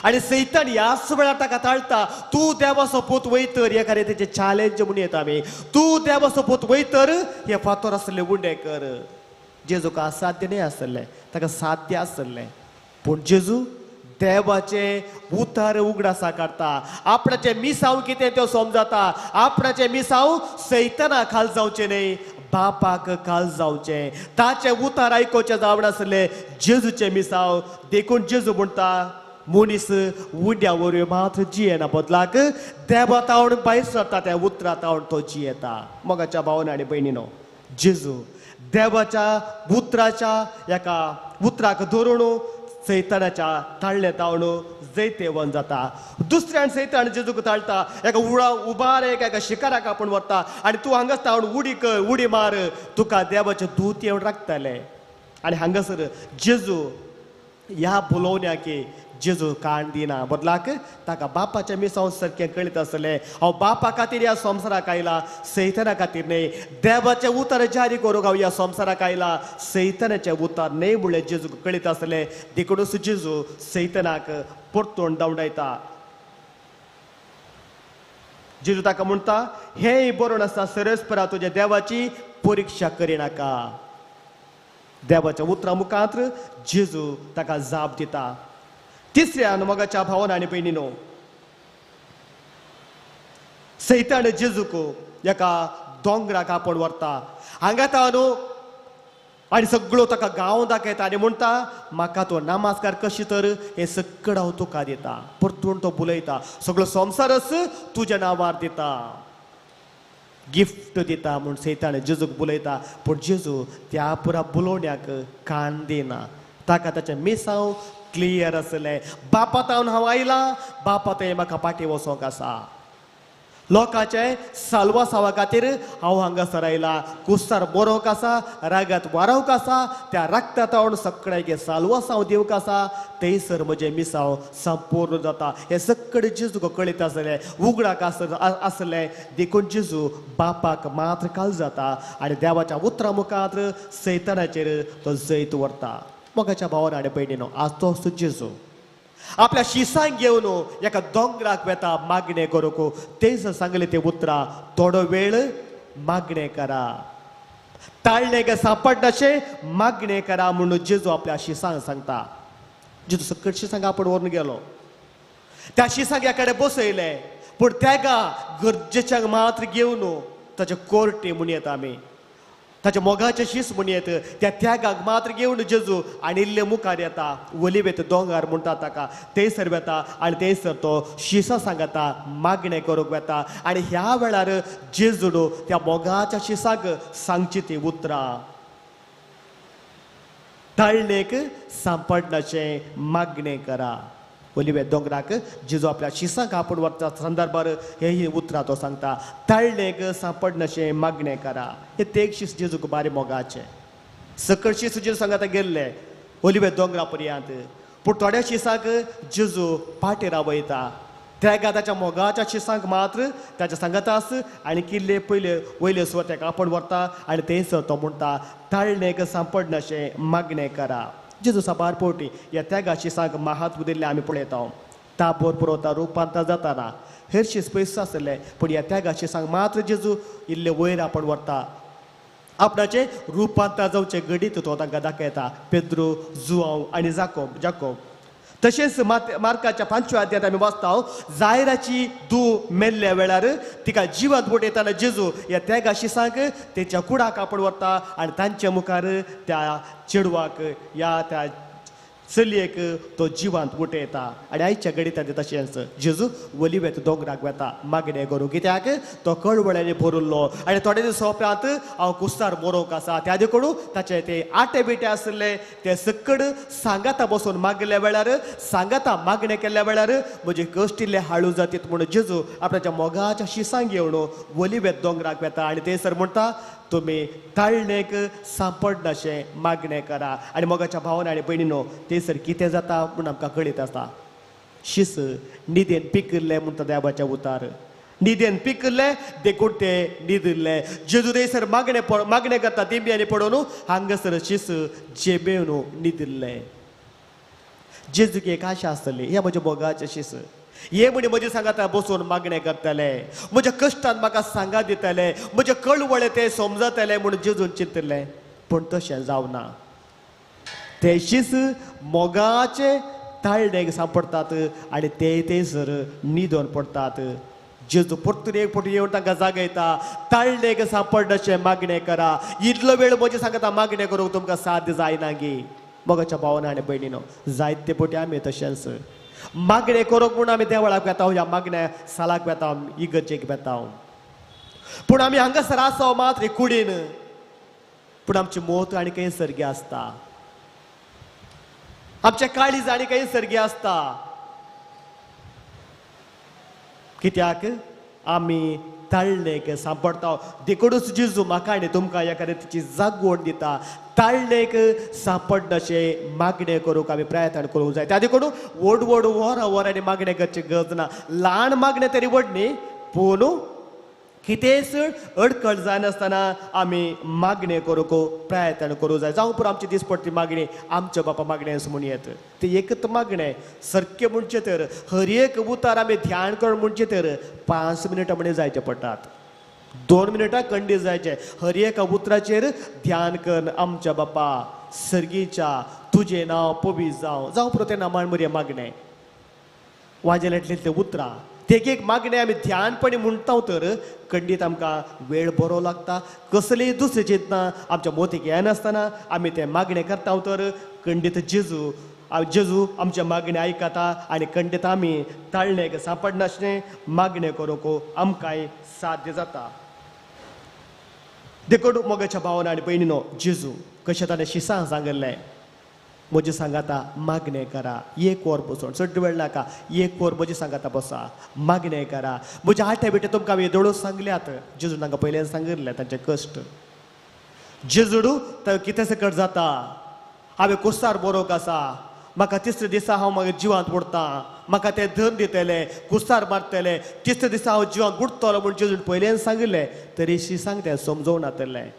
आनी सैतान ह्याच वेळार ताका ताळटा, तूं देवाचो पूत वयतर, एका रितीचें चॅलेंज म्हूण येता आमी, तूं देवाचो पूत वयतर हे फातोर आसले उंडे कर. जेजूक असाध्य न्हय आसलें, ताका साध्य आसलें, पूण जेजू देवाचे उतार उगडासा काडटा, आपणाचें मिसांव कितें त्यो समजता, आपणाचें मिसांव सैताना खाल जावचें न्हय, बापाक खाल जावचें, ताचें उतार आयकुचें जावन आसलें जेजूचें मिसांव. देखून जेजू म्हणटा, मनीस उड्या वरवीं मात्र जियेना, बदलाक देवा तावन भायर सरता त्या उतरा तावन तो जियेता. मोगाच्या भावना आनी भयणीनो, जेजू देवाच्या उतराच्या एका उतराक धरून सैतानाच्या ताळणे तावन जैतेवन जाता. दुसऱ्यान सैतान जेजूक ताळटा, एका उडा उबार एका शिकाराक आपूण व्हरता आनी तूं हांगाच तावन उडी कर, उडी मार, तुका देवाचें दूत येवन राखतले. आनी हांगासर जेजू ह्या बोलोवण्याक जेजू कान दिना, बदलाक ताका बापाच्या मिसांव सारकें कळीत आसलें, हांव बापा खातीर ह्या संवसाराक आयला, सैताना खातीर न्हय. देवाचें उतर जारी करूंक हांव ह्या संवसाराक आयला, सैतानाचें उतर न्हय म्हणलें जेजूक कळीत आसलें. देखूनच जेजू सैतानाक परतून धांवडायता. जेजू ताका म्हणटा, हेंय बरोवन आसा, सरस्परा तुज्या देवाची परिक्षा करिनाका. देवाच्या उतरा मुखार जेजू ताका जाप दिता. तिसऱ्या मोगाच्या भावान आनी भयणीनो, सैतान जेजूक एका दोंगराक आपोवन व्हरता. हांगा न्हू आनी सगळो ताका गांव दाखयता आनी म्हणटा, म्हाका तो नमस्कार कशी तर हें सगळें हांव तुका दिता. परतून तो बुलयता, सगळो संवसारच तुज्या नांवार दिता. गिफ्ट दिता म्हूण सैतान जेजूक बुलयता, पूण जेजू त्या पुरा बुलोवण्याक कान दिना. ताका ताचें मिसांव क्लियर आसलें. बापा तावन हांव आयलां, बापा थंय म्हाका फाटीं वचोंक आसा. लोकांचे साल्वासावा खातीर हांव हांगासर आयलां. कुस्तार बरोवंक आसा, रागात वारोवंक आसा, त्या रक्ता तावन सगळ्याक साल्वासांव दिवंक आसा. थंयसर म्हजें मिसांव संपूर्ण जाता. हें सगळें जेजूक कळीत आसलें, उगडाक आसलें. देखून जेजू बापाक मात्र काल जाता आनी देवाच्या उतरां मुखार सैतानाचेर तो जैत व्हरता. मोगाच्या भावान आनी भयणीनो, आज तोच जेजू आपल्या शिसांक घेवन एका दोंगराक वेता मागणें करूंक. तेच सांगले ते उतरां, थोडो वेळ मागणें करा, ताळणेक सापडनाशें मागणें करा म्हणून जेजू आपल्या शिसांक सांगता. जेजू सकट शिसांक आपण व्हरून गेलो, त्या शिसांक एका कडेन बसयलें, पूण तेका गरजेच्यांक मात्र घेवन ताचे कोर्टे म्हूण येता आमी, ताच्या मोगाचे शीस म्हूण येत, त्या त्यागाक मात्र घेवन जेजू आनी इल्ले मुखार येता. ओलिवेत दोंगर म्हणटा ताका, थंयसर वेता आनी थंयसर तो शिसां सांगता, मागणें करूंक वेता. आनी ह्या वेळार जेजून त्या मोगाच्या शिसाक सांगची ती उतरां, ताळणेक सांपडनाशें मागणें करा. ओलिवे दोंगराक जेजू आपल्या शिसांक आपूण व्हरता संदर्भार हे उतरां तो सांगता, ताळणेक सांपडनाशें मागणें करा. हे तेग शीस जेजूक बारी मोगाचे. सकळ शीस जेजू सांगता गेल्ले ओलिवे दोंगरा पर्यंत, पूण थोड्या शिसांक जेजू पाटी रावयता. त्या ताच्या मोगाच्या शिसांक मात्र ताच्या सांगता आस आनी किल्ले पयले वयले सुवातेक आपूण व्हरता आनी थंयसर तो म्हणटा, ताळणेक सांपडनाशें मागणें करा. जेजू साबार पोटी ह्या त्यागा शिसांक महत्व दिल्लें आमी पळयता. ताबोर पुरवता रुपांतर जाताना हेर शीस पयस आसले, पूण ह्या त्यागा शिसांक मात्र जेजू इल्ले वयर आपूण व्हरता. आपणाचें रुपांतर जावचें घडीत तो तांकां दाखयता. पेद्रू, जुआंव आनी जाकोब. तशेंच मार्काच्या 5व्या अध्यायांत आमी वाचता, जायराची दू मेल्ल्या वेळार तिका जिवांत उडयताना जेजू ह्या त्यागा शिसांक तेच्या कुडाक आपूण व्हरता आनी तांच्या मुखार त्या चेडवाक या त्या चलयेक तो जिवांत उठयता. आनी आयच्या घडितांत तशेंच जेजू ओलिवेत दोंगराक वेता मागणें करूंक, कित्याक तो कळवळ्यांनी भरिल्लो आनी थोडे दिसा उपरांत हांव कुस्तार मरोवंक आसा. त्या देखून ताचे ते आटे बिटे आसले ते सकड सांगाता बसून मागल्या वेळार, सांगाता मागणें केल्ल्या वेळार म्हजे कश्ट इल्ले हाळू जातीत म्हणून जेजू आपल्याच्या मोगाच्या शिसांक घेवन ओलिवेत दोंगराक वेता आनी थंयसर म्हणटा, तुमी ताळणेक सांपडनाशें मागणें करा. आनी मोगाच्या भावान आनी भयणीनो, थंयसर कितें जाता म्हूण आमकां कळीत आसा. शीस न्हिदेन पिकिल्लें म्हणटा देवाच्या उतार, न्हिदेन पिकिल्लें देखून ते न्हिदिल्ले. जेजू थंयसर मागणें करता दिंब्यांनी पडोवन हांगासर शीस जेबेवन न्हिदिल्ले. जेजूक एक आशा आसतली, ह्या म्हज्या मोगाचे शीस हे म्हणी म्हजे सांगाता बसून मागणें करतले, म्हज्या कश्टान म्हाका सांगा दितले, म्हजे कळवळे ते समजतले म्हूण जेजून चिंतलें. पूण तशें जावना. ते शीस मोगाचे ताळणेक सांपडटात आनी ते थंयसर न्हिदोन पडटात. जेजू परतून एक फावटी येवन तांकां जागयता, ताळणेक सांपडनाशें मागणें करा. इतलो वेळ म्हजे सांगता मागणें करूंक तुमकां साध्य जायना गी. मोगाच्या भावान आनी भयणीनो, जायते फावटी आमी तशेंच मागणें करूंक म्हूण आमी देवळाक वेता, ह्या मागण्या सालाक वेता, इगर्जेक वेता, पूण आमी हांगासर आसा मात्र कुडीन, पूण आमची मोत आनी खंय सर्गी आसता, आमच्या काळीज आनी खंय सर्गी आसता. कित्याक आमी ताळणेक सांपडटा. देखूनच जेजू म्हाका आनी तुमकां एका रितीची जागवण दिता, ताळणेक सांपडनाशें मागणें करूंक आमी प्रयत्न करूंक जाय. त्या देखून व्हड व्हड वरां वरांनी मागणें करची गरज ना. ल्हान मागणें तरी व्हड न्ही, पूण कितेंच अडखळ जायनासतना आमी मागणें करूंक प्रयत्न करूंक जाय. जावं पुरो आमची दिसपट्टी मागणी, आमच्या बापा मागणें म्हूण येत तें एकच मागणें सारकें म्हणचें तर हर एक उतार आमी ध्यान करून म्हणचें तर 5 मिनटां म्हणे जायचे पडटात, 2 मिनटां कंडी जायचे. हर एका उतराचेर ध्यान करून आमच्या बापा सर्गीच्या तुजें नांव पवित्र जावं, जावं पुरो तें नामान मरे मागणें वाजेलेंतलीं तें उतरां एक एक मागणें आमी ध्यानपणी म्हणटा तर खंडीत आमकां वेळ बरो लागता. कसलीय दुसरी चिंतना आमच्या मोतीक येनासतना आमी तें मागणें करता तर खंडीत जेजू जेजू आमच्या मागणें आयकता आनी खंडीत आमी ताळणेक सांपडनासलें मागणें करूंक आमकांय साध्य जाता. देखून मोगाच्या भावना आनी भयणीनो, जेजू कशें ताणें शिसां सांगिल्लें, म्हजे सांगाता मागणें करा, एक वर बसून, चड वेळ नाका, एक वर म्हजे सांगाता बसा, मागणें करा. म्हज्या आटे बिटे तुमकां हांवें येदोळूच सांगल्यात. जेजून तांकां पयल्यान सांगिल्लें तांचे कश्ट. जेजूडू तर कितें सकट जाता, हांवें कुस्तार बरोवंक आसा, म्हाका तिसऱ्या दिसा हांव मागीर जिवांत बुडटा, म्हाका ते धन दितले, कुस्तार मारतले, तिसऱ्या दिसा हांव जिवांत बुडटलो म्हूण जेजून पयल्यान सांगिल्लें. तरी शिसांक तें समजोवंक नातलें.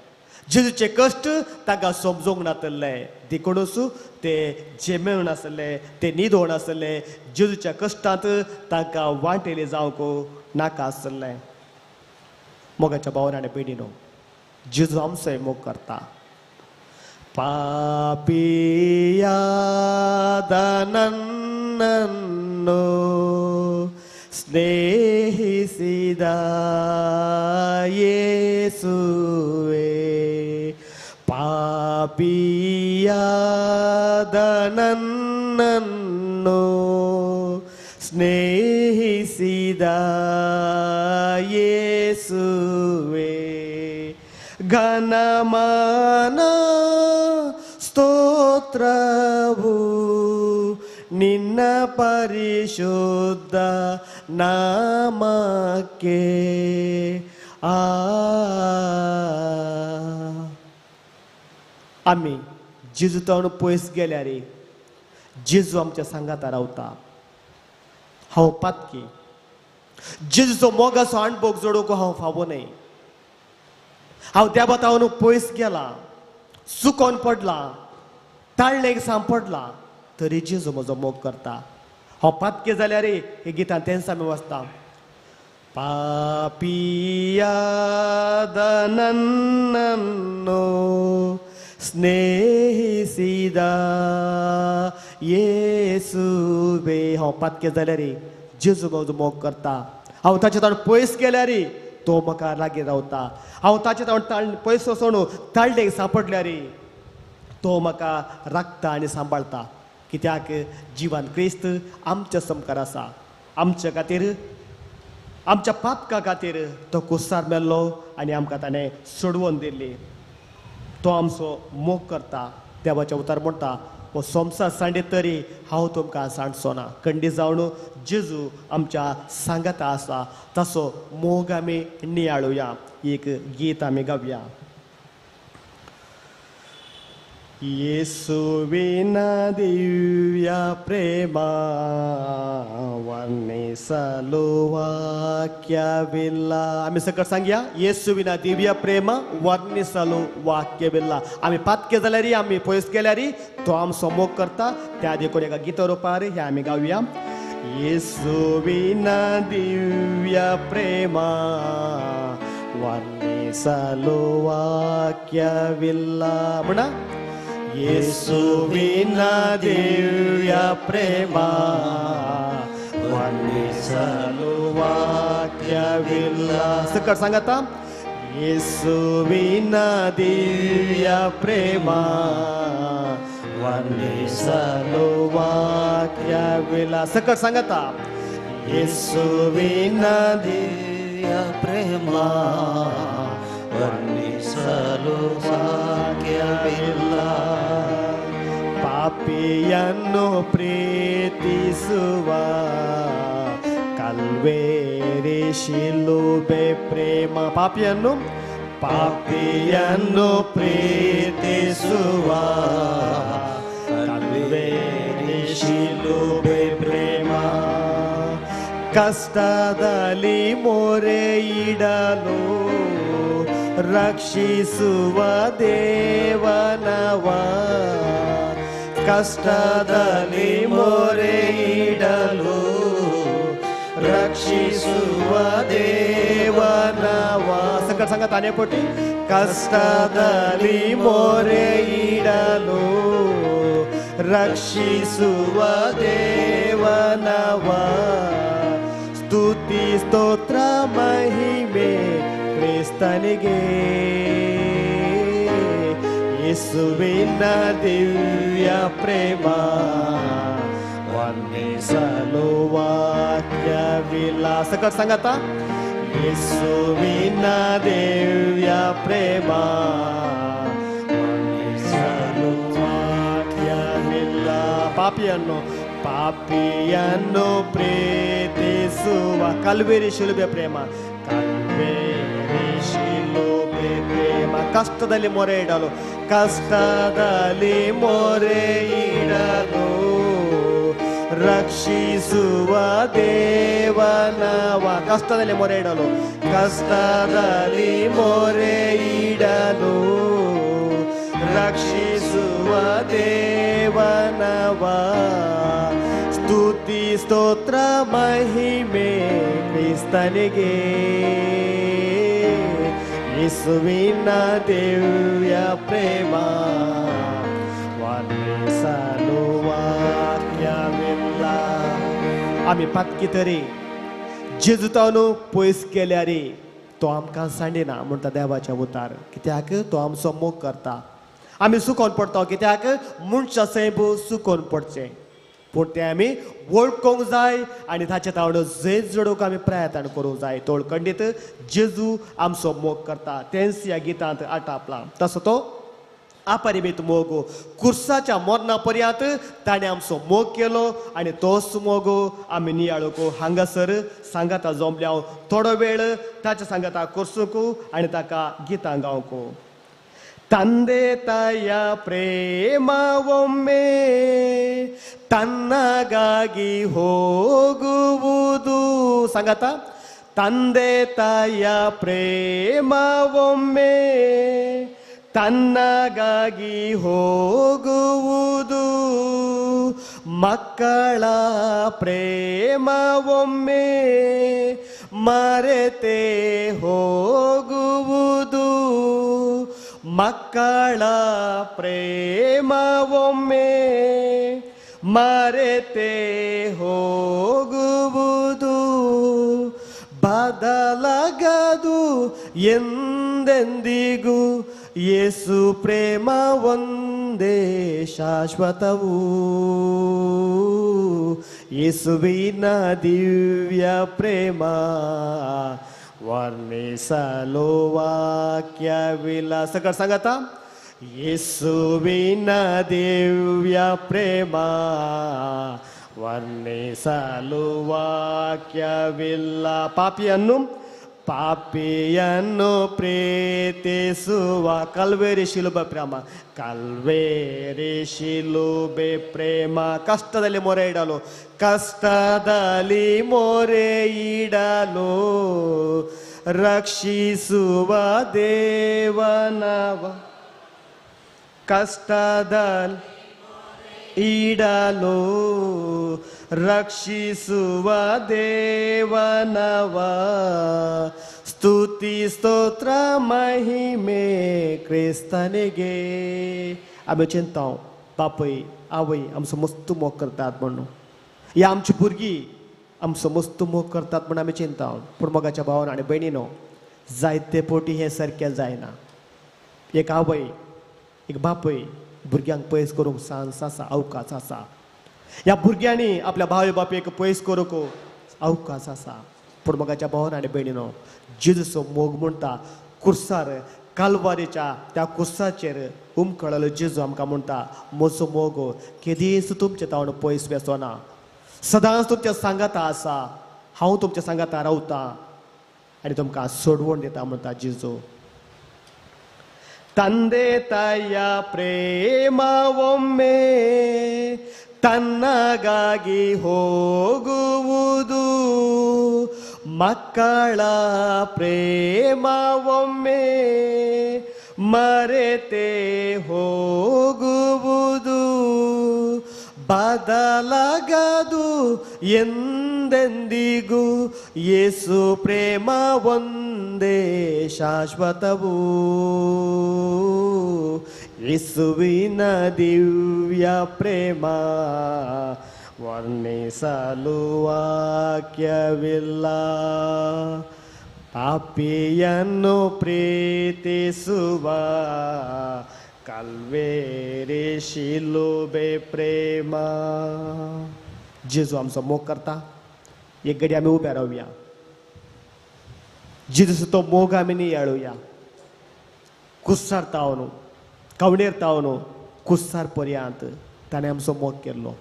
जेजूचे कश्ट तांकां समजोवंक नातले, देखूनच ते जेमेवन आसले, ते न्हिदोवन आसले. जेजूच्या कश्टांत तांकां वांटेले जावंक नाका आसलें. मोगाच्या भावान आनी भयणीनो, जेजू आमचोय मोग करता. ಪಾಪಿಯಾದ ನನ್ನನ್ನು ಸ್ನೇಹಿಸಿದ ಯೇಸುವೇ, ಪಾಪಿಯಾದ ನನ್ನನ್ನು ಸ್ನೇಹಿಸಿದ ಯೇಸುವೇ, ಘನಮಾನ ಸ್ತೋತ್ರವು ನಿನ್ನ ಪರಿಶುದ್ಧ ನಾಮಕ್ಕೆ. ಆ आमी जेजू तावन पयस गेल्यार जेजू आमच्या सांगाता रावता. हांव पातकी, जेजूचो मोगाचो अणभव जोडूंक हांव फावो न्हय. हांव देवा तावन पयस गेला, चुकोन पडला, ताळणेक सांपडला, तरी जेजू म्हजो मोग करता. हांव पातके जाल्यार हे गितान तेंच आमी वाचता. ಪಾಪಿಯಾದ ನನ್ನನ್ನು ಸ್ನೇಹಿಸಿದ ಯೇಸುವೆ. हांव पातके जाल्यार जेजू म्हजो मोग करता. हांव ताचे ताण पयस गेल्यार तो म्हाका लागीं रावता. हांव ताचे ताण पयस वचून ताळणेक सांपडल्यार तो म्हाका राखता आनी सांबाळता. कित्याक जिवान क्रिस्त आमच्या समकार आसा. आमच्या खातीर, आमच्या पातका खातीर तो कुस्तार मेल्लो आनी आमकां ताणें सोडवून दिल्ली. तो आमचो मोग करता. देवाचें उतर म्हणटा, हो संवसार सांडीत तरी हांव तुमकां सांडचो ना. खंडीत जावन जेजू आमच्या सांगाता आसा, तसो मोग आमी नियाळुया. एक गीत आमी गावया. ಯೇಸುವಿನ ದಿವ್ಯ ಪ್ರೇಮ ವರ್ಣಿಸಲು ವಾಕ್ಯವಿಲ್ಲ. आमी सकट सांगया, येसुविना दिव्य प्रेम वर्णिसಲು वाक्यविಲ್ಲ. आमी पातके जाल्यार, आमी पयस गेल्यार तो आमचो मोग करता. त्या देखून एका गीता रुपार हे आमी गावया. येसुविना दिव्य प्रेम ವರ್ಣಿಸಲು ವಾಕ್ಯವಿಲ್ಲ. म्हणा, ಯೇಸುವಿನ ದಿವ್ಯ ಪ್ರೇಮ ವರ್ಣಿಸಲು ವಾಕ್ಯವಿಲ್ಲ. सकट सांगता, ಯೇಸುವಿನ ದಿವ್ಯ ಪ್ರೇಮ ವರ್ಣಿಸಲು ವಾಕ್ಯವಿಲ್ಲ. सकट सांगता, ಯೇಸುವಿನ ದಿವ್ಯ ಪ್ರೇಮ ವರ್ಣಿಸಲು ವಾಕ್ಯವಿಲ್ಲ. ಪಾಪಿಯನ್ನು ಪ್ರೀತಿಸುವ ಕಲ್ವೇರಿ ಶಿಲುಬೆ ಪ್ರೇಮ. ಪಾಪಿಯನ್ನು ಪಾಪಿಯನ್ನು ಪ್ರೀತಿಸುವ ಕಲ್ವೇರಿ ಶಿಲುಬೆ ಪ್ರೇಮ. ಕಷ್ಟದಲ್ಲಿ ಮೊರೆ ಇಡಲು ರಕ್ಷಿಸುವ ದೇವನವ. ಕಷ್ಟದಲ್ಲಿ ಮೊರೆ ಇಡಲು ರಕ್ಷಿಸುವ ದೇವನವ. ಸಂಕಟ ಸಂಗತ ಅನೇಪೋಟಿ, ಕಷ್ಟದಲ್ಲಿ ಮೊರೆ ಇಡಲು ರಕ್ಷಿಸುವ ದೇವನವ. ಸ್ತುತಿ ಸ್ತೋತ್ರ ಮಹಿಮೆ ಕ್ರಿಸ್ತನಿಗೆ. ಯೇಸುವಿನ ದಿವ್ಯ ಪ್ರೇಮ ವರ್ಣಿಸಲು ವಾಕ್ಯವಿಲ್ಲ. सकट सांगता, ಯೇಸುವಿನ ದಿವ್ಯ ಪ್ರೇಮ ವರ್ಣಿಸಲು ವಾಕ್ಯವಿಲ್ಲ. ಪಾಪಿಯನ್ನು ಪಾಪಿಯನ್ನು ಪ್ರೀತಿಸುವ ಕಲ್ವೇರಿ ಶಿಲುಬೆ ಪ್ರೇಮ, ಕಲ್ವೇರಿ ಶಿಲುಬೆ ಪ್ರೇಮ. ಕಷ್ಟದಲ್ಲಿ ಮೊರೆ ಇಡಲು, ಕಷ್ಟದಲ್ಲಿ ಮೊರೆ ಇಡಲು ರಕ್ಷಿಸುವ ದೇವನವ. ಕಷ್ಟದಲ್ಲಿ ಮೊರೆ ಇಡಲು, ಕಷ್ಟದಲ್ಲಿ ಮೊರೆ ಇಡಲು ರಕ್ಷಿಸುವ ದೇವನವ. ಸ್ತುತಿ ಸ್ತೋತ್ರ ಮಹಿಮೆ ಕ್ರಿಸ್ತನಿಗೆ, ಯೇಸುವಿನ ದಿವ್ಯ ಪ್ರೇಮ ವರ್ಣಿಸಲು ವಾಕ್ಯವಿಲ್ಲ. आमी पातकी तरी जेजूतावनु पयस केल्यार तो आमकां सांडिना म्हणटा देवाच्या उतार. कित्याक तो आमचो मोग करता. आमी सुकोन पडटा कित्याक मनशा सैब सुकोन पडचें, पूण तें आमी वळखूंक जाय आनी ताचे तावडो जैत जोडूंक आमी प्रयत्न करूंक जाय. तोळखंडीत जेजू आमचो मोग करता तेंच ह्या गितांत आटापलां. तसो तो अपरिमित मोग कुर्साच्या मरणा पर्यंत ताणें आमचो मोग केलो आनी तोच मोग आमी नियाळूंक हांगासर सांगाता जमल्या थोडो वेळ ताच्या सांगाता कोर्सूंक आनी ताका गितां गावंक. ತಂದೆ ತಾಯ ಪ್ರೇಮ ಒಮ್ಮೆ ತನ್ನಗಾಗಿ ಹೋಗುವುದು. ಸಂಗತ ತಂದೆ ತಾಯ ಪ್ರೇಮ ಒಮ್ಮೆ ತನ್ನಗಾಗಿ ಹೋಗುವುದು, ಮಕ್ಕಳ ಪ್ರೇಮ ಒಮ್ಮೆ ಮರೆತೇ ಹೋಗುವುದು, ಮಕ್ಕಳ ಪ್ರೇಮ ಒಮ್ಮೆ ಮರೆತೇ ಹೋಗುವುದು, ಬದಲಾಗದು ಎಂದೆಂದಿಗೂ ಯೇಸು ಪ್ರೇಮ ಒಂದೇ ಶಾಶ್ವತವು, ಯೇಸುವಿನ ದಿವ್ಯ ಪ್ರೇಮ ವರ್ಣಿಸಲು ವಾಕ್ಯವಿಲ್ಲ. ಸಕಲ ಸಂಗತ ಯೇಸುವಿನ ದಿವ್ಯ ಪ್ರೇಮ ವರ್ಣಿಸಲು ವಾಕ್ಯವಿಲ್ಲ. ಪಾಪಿಯನ್ನು ಪಾಪಿಯನ್ನು ಪ್ರೀತಿಸುವ ಕಲ್ವೇರಿ ಶಿಲುಬೆ ಪ್ರೇಮ, ಕಲ್ವೇರಿ ಶಿಲುಬೆ ಪ್ರೇಮ. ಕಷ್ಟದಲ್ಲಿ ಮೊರೆ ಇಡಲು, ಕಷ್ಟದಲ್ಲಿ ಮೊರೆ ಇಡಲು ರಕ್ಷಿಸುವ ದೇವನವ. ಕಷ್ಟದಲ್ಲಿ ಇಡಲು ರಕ್ಷಿಸುವ ದೇವನವ. ಸ್ತುತಿ ಸ್ತೋತ್ರ ಮಹಿಮೆ ಕ್ರಿಸ್ತನಿಗೆ. आमी चिंता बापूय आवय आमचो मस्त मोग करतात म्हणून, या आमची भुरगीं आमचो मस्त मोग करतात म्हूण आमी चिंता. पूण मोगाच्या भावान आनी भयणीनो, जायते पोटी हें सारकें जायना. एक आवय एक बापूय भुरग्यांक पयस करूंक चान्स आसा, अवकाश आसा. ह्या भुरग्यांनी आपल्या भाव बापयक पयस करूंक अवकाश आसा. पूण मोगाच्या भावान आनी भयणीनो, जेजूचो मोग म्हणटा कुर्सार कालवारीच्या त्या कुर्साचेर उमकळलो जेजू आमकां म्हणटा, म्हजो मोग केदीच तुमचे तावन पयस वेचो ना, सदांच तुमच्या सांगाता आसा, हांव तुमच्या सांगाता रावता आनी तुमकां सोडवण दिता म्हणटा जेजू. ತಂದೆ ತಾಯ ಪ್ರೇಮ ಒಮ್ಮೆ ತನ್ನಗಾಗಿ ಹೋಗುವುದು, ಮಕ್ಕಳ ಪ್ರೇಮ ಒಮ್ಮೆ ಮರೆತೇ ಹೋಗುವುದು, ಬದಲಾಗದು ಎಂದೆಂದಿಗೂ ಯೇಸು ಪ್ರೇಮ ಒಂದೇ ಶಾಶ್ವತವು, ಯೇಸುವಿನ ದಿವ್ಯ ಪ್ರೇಮ ವರ್ಣಿಸಲು ವಾಕ್ಯವಿಲ್ಲ. ಪಾಪಿಯನ್ನು ಪ್ರೀತಿಸುವ ಕಲ್ವೇರಿ ಶಿಲುಬೆ प्रेम. जेजू आमचो मोग करता. एक घडी आमी उबे रावया. जेजूचो तो मोग आमी नियाळुया. कुस्सार तावन कवणेर तावन कुस्सार पर्यंत ताणें आमचो मोग केल्लो.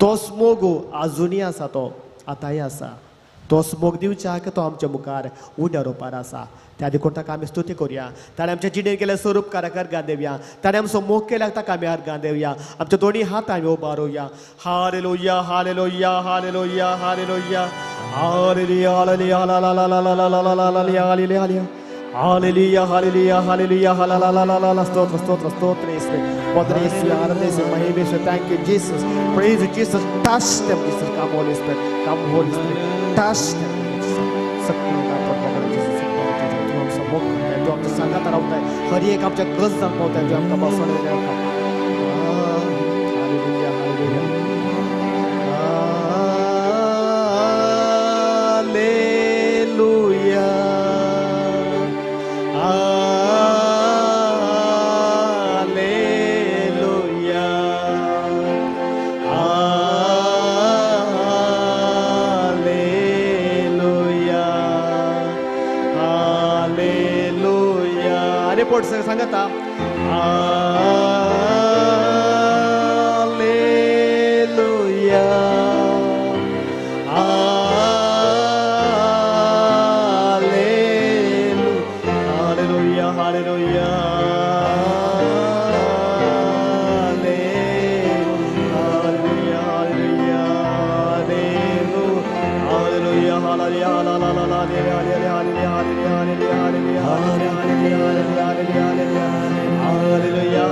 तोच मोग आजुनूय आसा, तो आतांय आसा. तोच मोग दिवच्याक तो आमच्या मुखार उड्या रुपार आसा. त्या देखून ताका आमी स्तुती करुया. ताणें आमच्या जिणेंत केल्ल्या स्वरूप काराक अर्घां देवया. ताणें आमचो मोग केल्याक ताका आमी अर्घां देवया. आमच्या दोनी हात आमी उबारुया. Hallelujah, hallelujah, hallelujah, hallelujah, hallelujah, hallelujah, hallelujah, hallelujah, hallelujah, hallelujah, hallelujah. स्तोत्र, स्तोत्र, स्तोत्र येसुवे, वंदन येसुवे, आनंद येसुवे, महिम येसुवे. Thank you Jesus, praise Jesus. Touch them Jesus. Come Holy Spirit, come Holy Spirit, touch them Jesus. सगळें तूं आमचो मोग करताय, तूं आमच्या सांगात रावताय, हर एक आमच्या गरज जावन पावताय, तूं आमकां बसोवन. Hallelujah, hallelujah, hallelujah, hallelujah, hallelujah, hallelujah. आनी पोट सांगता hallelujah, hallelujah, hallelujah, hallelujah, hallelujah, hallelujah, hallelujah,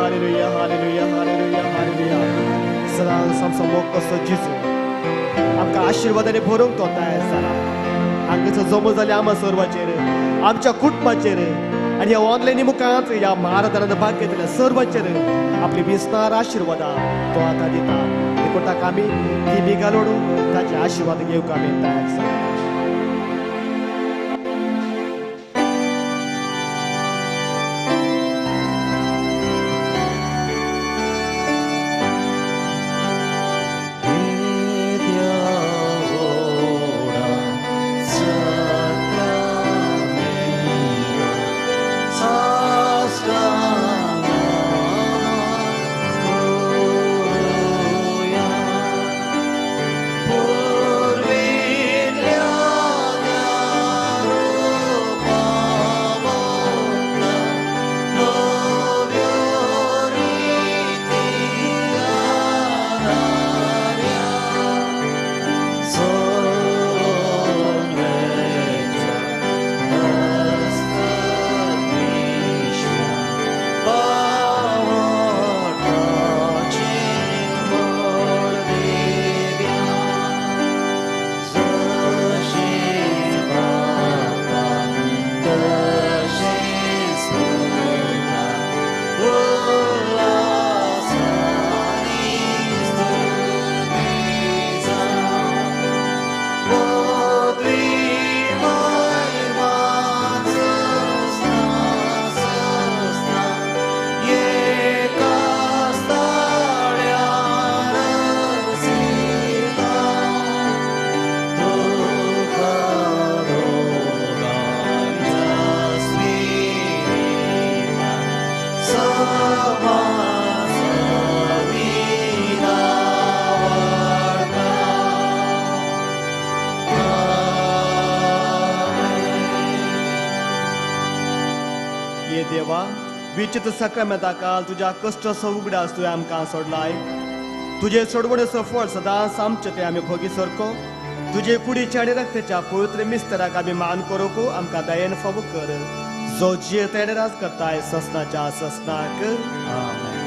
hallelujah, hallelujah, hallelujah, hallelujah. सदांच आमचो मोग कसो जेजू आमकां आशिर्वादांनी भरूंक तो तयार जाला. हांगासर जमो जाल्या आमा सर्वाचेर, आमच्या कुटुंबाचेर आनी ह्या ऑनलायनी मुखांत ह्या महाराजान भाग घेतल्या सर्वाचेर आपली विस्तार आशिर्वादां तो आतां दिता. देखून ताका आमी दिमी घालून ताचे आशिर्वाद घेवंक आमी तयार जाला. देवा विचित्र सक्रमेता काल तुज्या कश्टाचो उगडास तुवें आमकां सोडलाय. तुजे सोडवणेचो फळ सदांच आमचे ते आमी भोगी सारको. तुजे कुडीच्या आनी रक्ताच्या पवित्र मिस्तराक आमी मान करूंक आमकां दयेन फावो कर. जो जियेता आनी राज करताय ससनाच्या ससनाक. आमेन.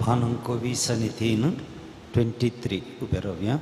पानांको 20 आनी 3 23 उबे रावया.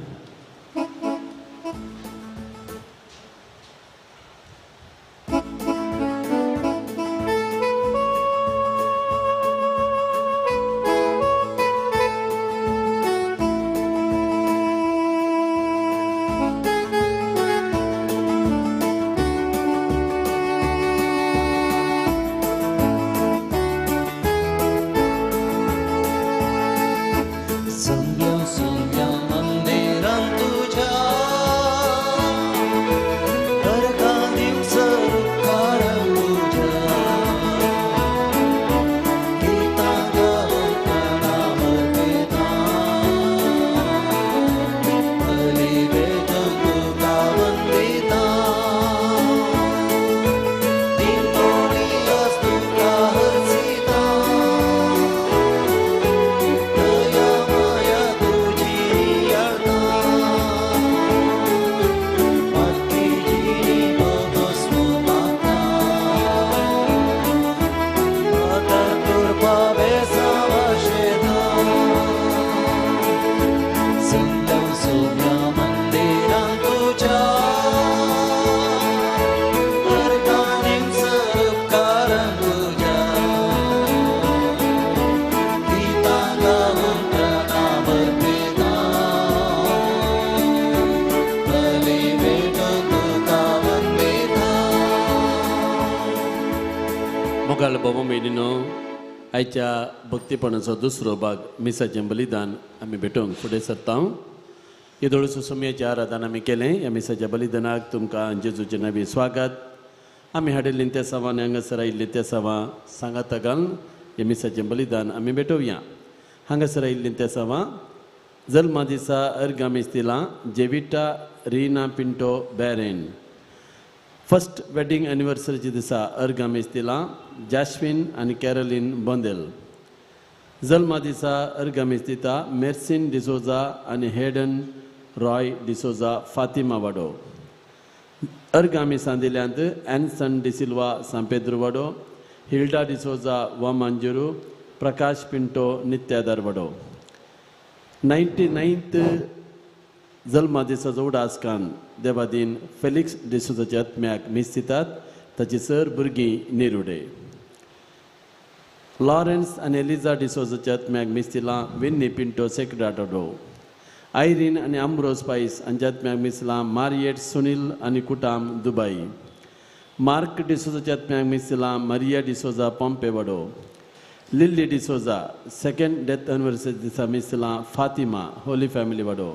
आयच्या भक्तीपणाचो दुसरो भाग मिसाचें बलिदान आमी भेटोवंक फुडें सरता. येदोळसो सुमयेचें आराधन आमी केलें. ह्या मिसाच्या बलिदानाक तुमकां जेजूचें नवें स्वागत. आमी हाडिल्लीं त्या सवां आनी हांगासर आयिल्लीं त्या सवां सांगाता घालून ह्या मिसाचें बलिदान आमी भेटोवया. हांगासर आयिल्लीं त्या सवां जल्मा दिसा अर्गामीस दिलां Jevita Rina Pinto Baron. First wedding एनिवर्सरीच्या दिसा अर्गामीस दिलां जास्मिन आनी कॅरोलीन बोंदेल. जल्मा दिसा अर्गामीस दिता मेर्सिन डिसोजा आनी हेडन रॉय डिसोजा फातिमा वाडो. अर्गामिसां दिल्यांत एन्सन डिसिल्वा सांपेद्रू वाडो, हिल्डा डिसोजा वामांजुरू, प्रकाश पिंटो नित्यादार वाडो. 99th जल्मा दिसाचो उडास कान देवादीन फेलिक्स डिसोजाच्या आत्म्याक मीस दितात. ताची सर भुरगीं निरुडे. लॉरेन्स आनी एलिजा डिसोजाच्या आत्म्याक मीस दिलां विन्नी पिंटो सेक्रेटाडो. आयरीन आनी आम्ब्रोज पायस हांच्या आत्म्याक मीस दिलां मारियेट सुनील आनी कुटाम दुबाई. मार्क डिसोजाच्या आत्म्याक मीस दिलां मारिया डिसोजा पोम्पे वाडो. Lillie D'Souza second death anniversary दिसा मीस दिलां फातिमा होली फॅमिली वाडो.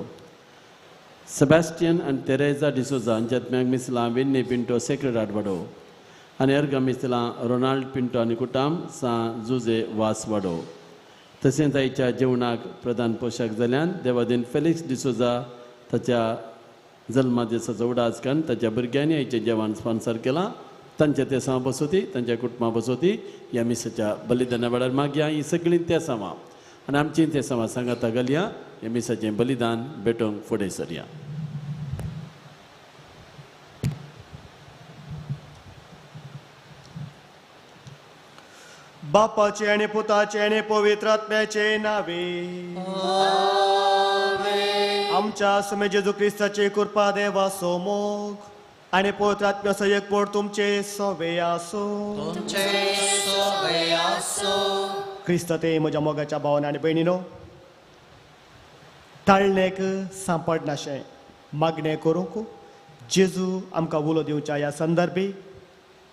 सेबॅस्टियन आनी तेरेजा डिसोजा हांच्या आत्म्याक मीस दिलां विन्नी पिंटो सेक्रेटाट वाडो. आनी अर्गां मीस दिलां रोनाल्ड पिंटो आनी कुटाम सां जुजे वास वाडो. तशेंच आयच्या जेवणाक प्रधान पोशक जाल्यान देवादीन फेलिक्स डिसोजा ताच्या जल्मा दिसाचो उडास कान ताच्या भुरग्यांनी आयचें जेवण स्पॉन्सर केलां. तांच्या तेसांव बसोती तांच्या कुटुंबा बसोती ह्या मिसाच्या बलिदाना वेळार मागया. हीं सगळीं तेसांवां आनी आमचीं तेसांवां सांगाता घालया. ह्या मिसाचें बलिदान भेटोवंक फुडें सरया. बापाचे आनी पुताचे आनी पवित्र आत्म्याचे नावे आमच्या स्वामी जेजू क्रिस्ताचे कृपा देवाचो मोग आनी पवित्र आत्म्याचो एकवट तुमचे सवे आसूं. क्रिस्त ते म्हज्या मोगाच्या भावान आनी भयणीनो, ताळणेक सांपडनाशें मागणें करूंक जेजू आमकां उलो दिवच्या ह्या संदर्भी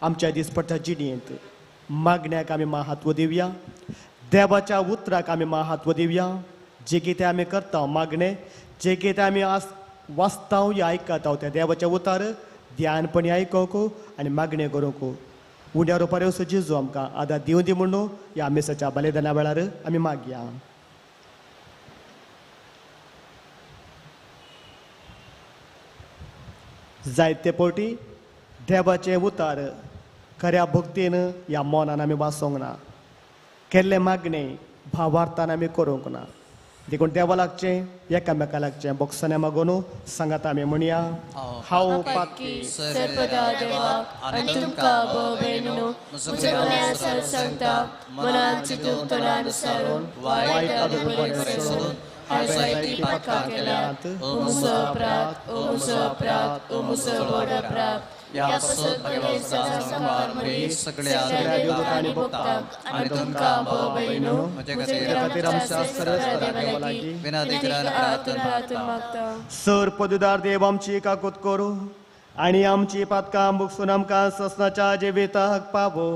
आमच्या दिसपट्ट्या जिणेंत मागण्याक आमी महत्व दिवया, देवाच्या उतराक आमी महत्व दिवया. जे कितें आमी करता मागणें, जे कितें आमी वाचता या आयकता त्या देवाच्या उतार ध्यानपणी आयकूंक आनी मागणें करूंक उण्या रुपार येवचो जेजू आमकां आदार दिवं दी म्हणून ह्या मिसाच्या बलिदाना वेळार आमी मागया. जायते फावटी देवाचें उतार खऱ्या भक्तीन ह्या मनान आमी वाचोंक ना, केल्लें मागणें भावार्थान आमी करूंक ना. देखून देवा लागचें एकामेका लागचें बोक्साने मागून सांगात आमी म्हणया हांव पातकी सर्वदा देवाक आनी तुमकां भोव म्हज्या गुन्यांव सांगता मनान चिंतून तोंडान सारून वायट आदरपण सोडून हांवें जायतीं पातकां केल्यांत. ओ म्हजो अपराध, ओ म्हजो अपराध, ओ म्हजो व्हड अपराध. ह्या पासत म्हगेलो सदां सांबाळ मरी सगळ्या देवदूतांनी भोगतांक आनी तुमकां भाव भयणींनो म्हजे खातीर आमच्या सर्वेस्परा देवा लागीं विनंती प्रार्थना मागता. सर पदुदार देव आमची काकूत करूं आनी आमची पातकां भोगसून आमकां ससनाच्या जिविताक पावो.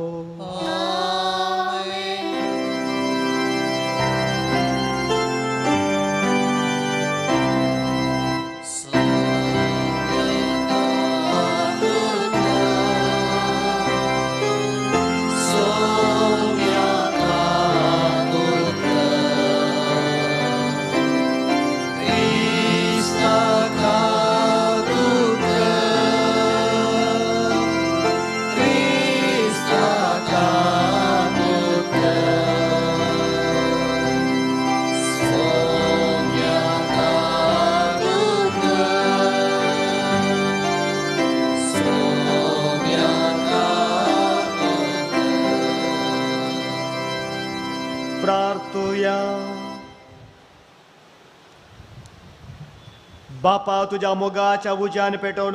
बापा तुज्या मोगाच्या उज्यान पेटोवन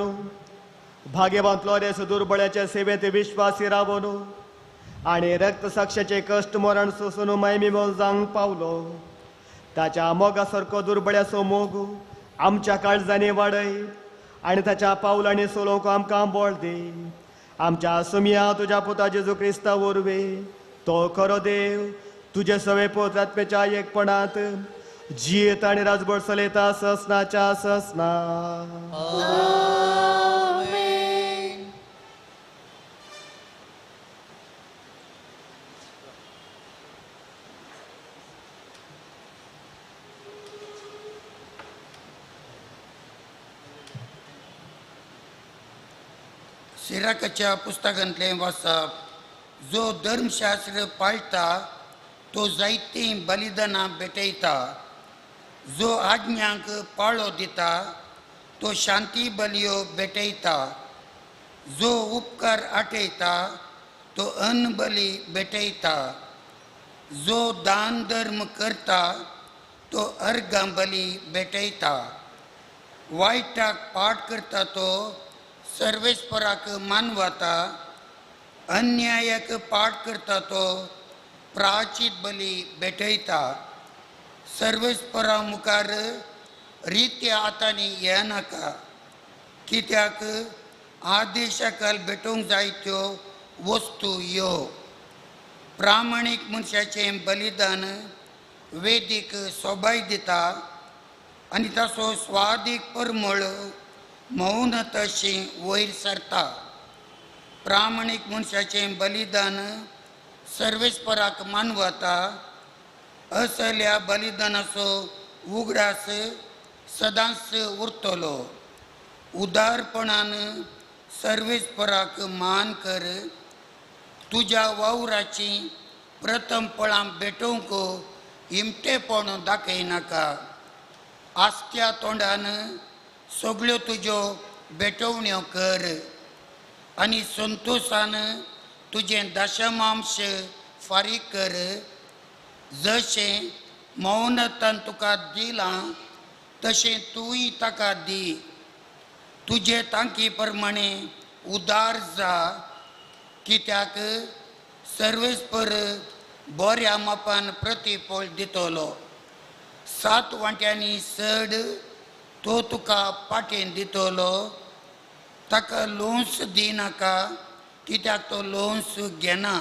भाग्यवान फ्लोरेस दुर्बळ्याच्या सेवेंत विश्वासी रावोन आनी रक्तसाक्षाचे कश्ट मरण सोसून मायमी जावंक पावलो. ताच्या मोगा सारको दुर्बळ्याचो मोग आमच्या काळजांनी वाडय आनी ताच्या पावलांनी सोलोवंक आमकां बळ दी. आमच्या सुमया तुज्या पुता जेजू क्रिस्ता वरवीं तो खरो देव तुजे सवे पोत आत्म्याच्या एकपणांत जियेत आनी राजभर चलयता ससनाच्या ससना. सिराकाच्या पुस्तकांतलें वाचप. जो धर्मशास्त्र पाळटा तो जायतीं बलिदानां भेटयता. जो आज्ञांक पाळो दिता तो शांती बलयो भेटयता. जो उपकार आठयता तो अन्न बली भेटयता. जो दान धर्म करता तो अर्घां बली भेटयता. वायटाक पाठ करता तो सर्वेस्पराक मानवता. अन्यायाक पाठ करता तो प्राचीत बली भेटयता. सर्वेस्परा मुखार रित्या हातांनी येनाका कित्याक आदेशाकाल भेटूंक जाय त्यो वस्तू यो. प्रामाणीक मनशाचें बलिदान वेदीक सोबाय दिता आनी ताचो स्वादीक परमळ मौन तशी वयर सरता. प्रामाणीक मनशाचें बलिदान सर्वेस्पराक मानवता. असल्या बलिदानाचो उगडास सदांच उरतलो. उदारपणान सर्वेस्पराक मान कर. तुज्या वावराची प्रथम फळां भेटोवंक इमटेपण दाखयनाका. आस्त्या तोंडान सगळ्यो तुज्यो भेटवण्यो कर आनी संतोशान तुजें दशमांश फारीक कर. जशें मौनतान तुका दिलां तशें तूंय ताका दी. तुजे तांकी प्रमाणे उदार जा कित्याक सर्वेस्पर बऱ्या मापान प्रतिफळ दितलो. 7 वांट्यांनी चड तो तुका पाटेन दितलो. ताका लोन्स दिनाका कित्याक तो लोन्स घेना.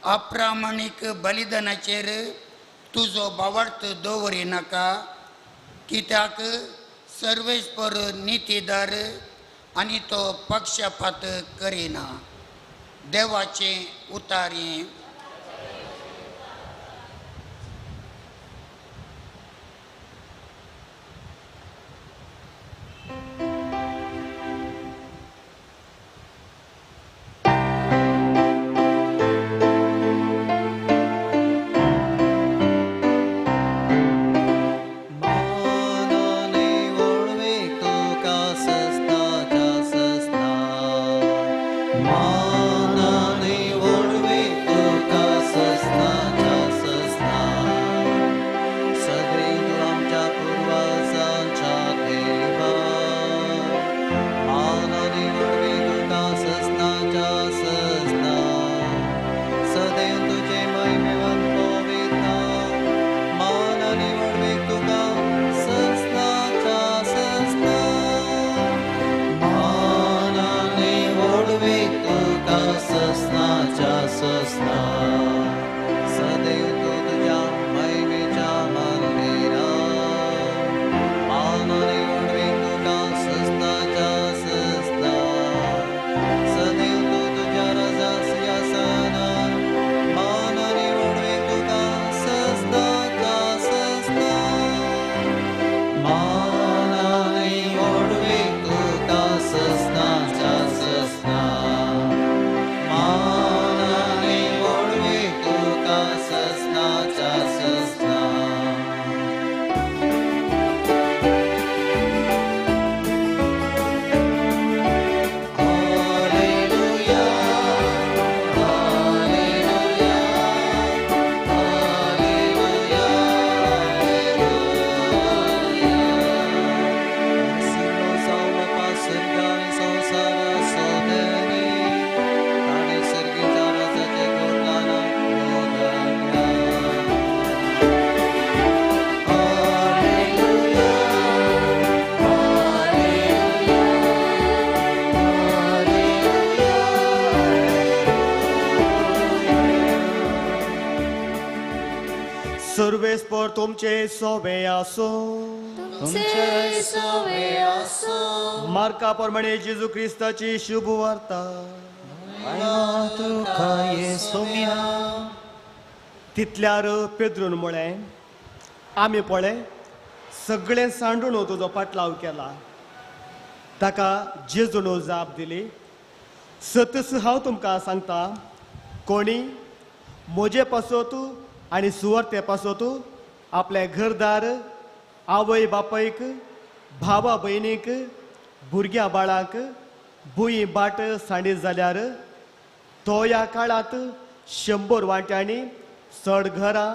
अप्रामाणीक बलिदानाचेर तुजो भावार्थ दवरिनाका कित्याक सर्वेस्पर नितीदार आनी तो पक्षपात करिना. देवाचें उतारें. देवाचो तुमचे सोबे आसो. तुमचे सोबे आसो. मार्का प्रमाणे जेजू क्रिस्ताची शुभ वार्ता. तितल्यार पेद्रून म्हळें, आमी पळय सगळें सांडून तुजो पाटलाव केला. ताका जेजून जाप दिली, सतस हांव तुमकां सांगता, कोणी म्हजे पासत आनी सुवार्ते पासत आपलें घरदार, आवय बापायक, भावा भयणीक, भुरग्या बाळांक भूंय बाट सांडीत जाल्यार तो ह्या काळांत 100 वांट्यांनी चड घरां,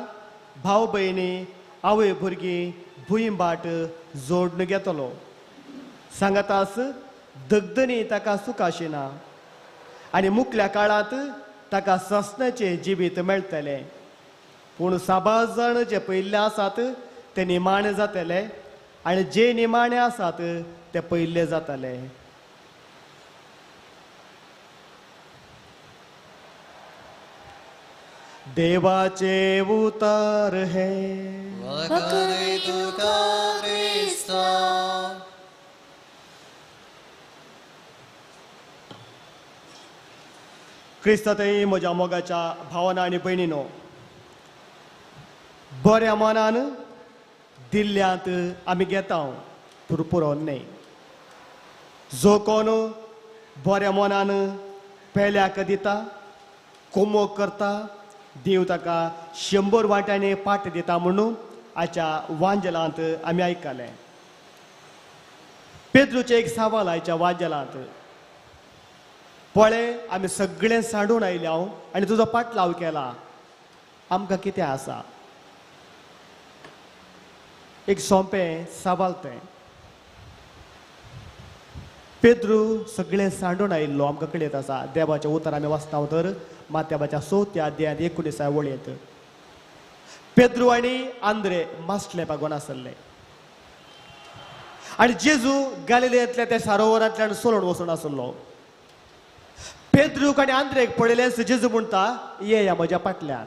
भाव भयणी, आवय भुरगीं, भूंय बाट जोडून घेतलो. सांगातास दगदनी ताका सुखाशिना आनी मुखल्या काळांत ताका ससनाचें जिवीत मेळटलें. पूण साबार जाण जे पयिल्ले आसात ते निमाणे जातले आनी जे निमाणे आसात ते पयिल्ले जातले. देवाचे उतार हे. क्रिस्तातय म्हज्या मोगाच्या भावना आनी भयणीनो, बऱ्या मनान दिल्ल्यांत आमी घेता पूण पुरोवन न्हय. जो कोण बऱ्या मनान पेल्याक दिता, कोमोक करता, देव ताका 100 वांट्यांनी पाट दिता म्हणून आयच्या वांजलांत आमी आयकलें. पेद्रूचें एक सवाल आयच्या वांजलांत, पळय आमी सगळें सांडून आयल्या आनी तुजो पाटलाव केला, आमकां कितें आसा? एक सोंपें सवाल तें. पेद्रू सगळें सांडून आयिल्लो आमकां कळयत आसा. देवाचें उतर आमी वाचता तर मात्याबाच्या 4 अध्यायांत 19 वळयेंत पेद्रू आनी आंद्रे मासले बागोन आसले आनी जेजू गालिलेंतल्या त्या सरोवरांतल्यान सोलून वचून आसलो. पेद्रूक आनी आंद्रेक पळयलें जेजू म्हणटा, ये या म्हज्या फाटल्यान.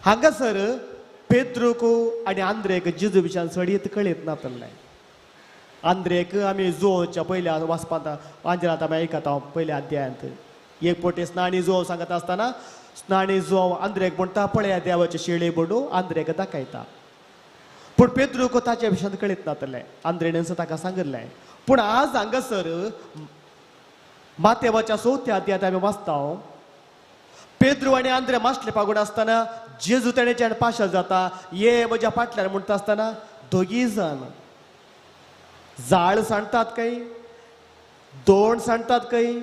हांगासर पेद्रूक आनी आंद्रेक जेजू विशयान चडीत कळयत नातलें. आंद्रेक आमी जुवाच्या पयल्या वाचपांत वांजलांत आमी आयकता पयल्या अध्यायांत एक पटी स्नानी जुवांव सांगता आसतना स्नानी जुवांव आंद्रेक म्हणटा, पळया देवाचे शेळी म्हणून आंद्रेक दाखयता. पूण पेद्रूक ताच्या विशयांत कळयत नातलें. आंद्रेन ताका सांगिल्लें. पूण आज हांगासर मातेवाच्या 4 अध्यायांत आमी वाचता, पेद्रू आनी आंद्रे मासले पागून आसतना जेजू तेणेच्यान पाशाल जाता, ये म्हज्या फाटल्यान म्हणटा आसतना दोगी जाण जाळ सांडटात काय, दोण सांडटात काय,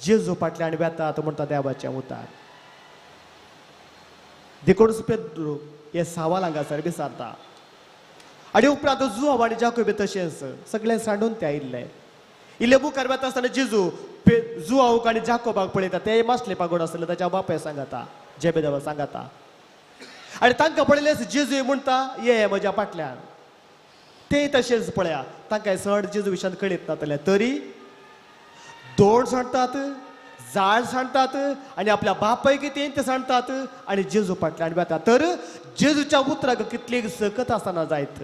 जेजू फाटल्यान वेतात म्हणटा देवाचें उतार. देखून पेद्रू हे सवाल हांगासर विचारता. आनी उपरांत जुवांव आनी जाकोबी तशेंच सगळें सांडून ते आयिल्ले. इल्ले मुखार वेता आसतना जेजू जुवांवक आनी जाकोबाक पळयता, ते मासले पागोड आसले ताच्या बापाय सांगता, जेबेदेवा सांगता. आनी तांकां पळयलें जेजू म्हणटा, ये म्हज्या फाटल्यान. ते तशेंच पळया, तांकां चड जेजू विशयांत कळयत नातलें. तरी दोण सांडटात, जाळ सांडटात आनी आपल्या बापायक ते सांडटात आनी जेजू फाटल्यान वेता. तर जेजूच्या उतराक कितली सकत आसतना जायत,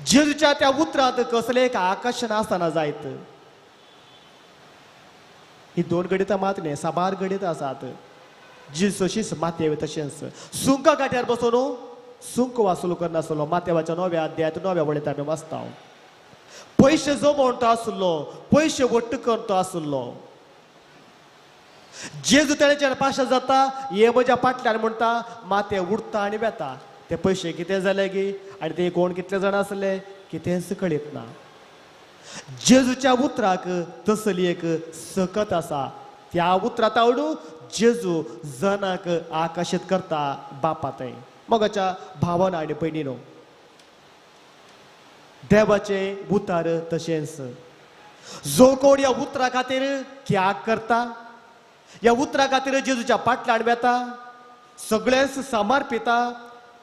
जेजूच्या त्या उतरांत कसलें एक आकर्शण आसतना जायत. ही दोन गणितां मात न्हय, साबार गणितां आसात. जेजू तशीच मातये तशेंच सुंका गाठ्यार बसून सुंक वासूल करनासलो. मातेवाच्या 9 अध्यायांत 9 वळींत आमी वाचता, पयशे जमोवन तो आसलो, पयशे वट्ट करून तो आसलो. जेजू तेणेच्यान पाशा जाता, हे म्हज्या फाटल्यान म्हणटा, माते उडटा आनी वेता. ते पयशे कितें जाले गी आनी ते कोण कितले जाण आसले कितेंच कळयत ना. जेजूच्या उतराक तसली एक सकत आसा. त्या उतरांत आवडू जेजू जनाक आकर्शीत करता बापा थंय. मोगाच्या भावना आनी भयणीनो, देवाचें उतार तशेंच जो कोण ह्या उतरा खातीर त्याग करता, ह्या उतरा खातीर जेजूच्या फाटल्यान वेता, सगळेंच समर्पिता,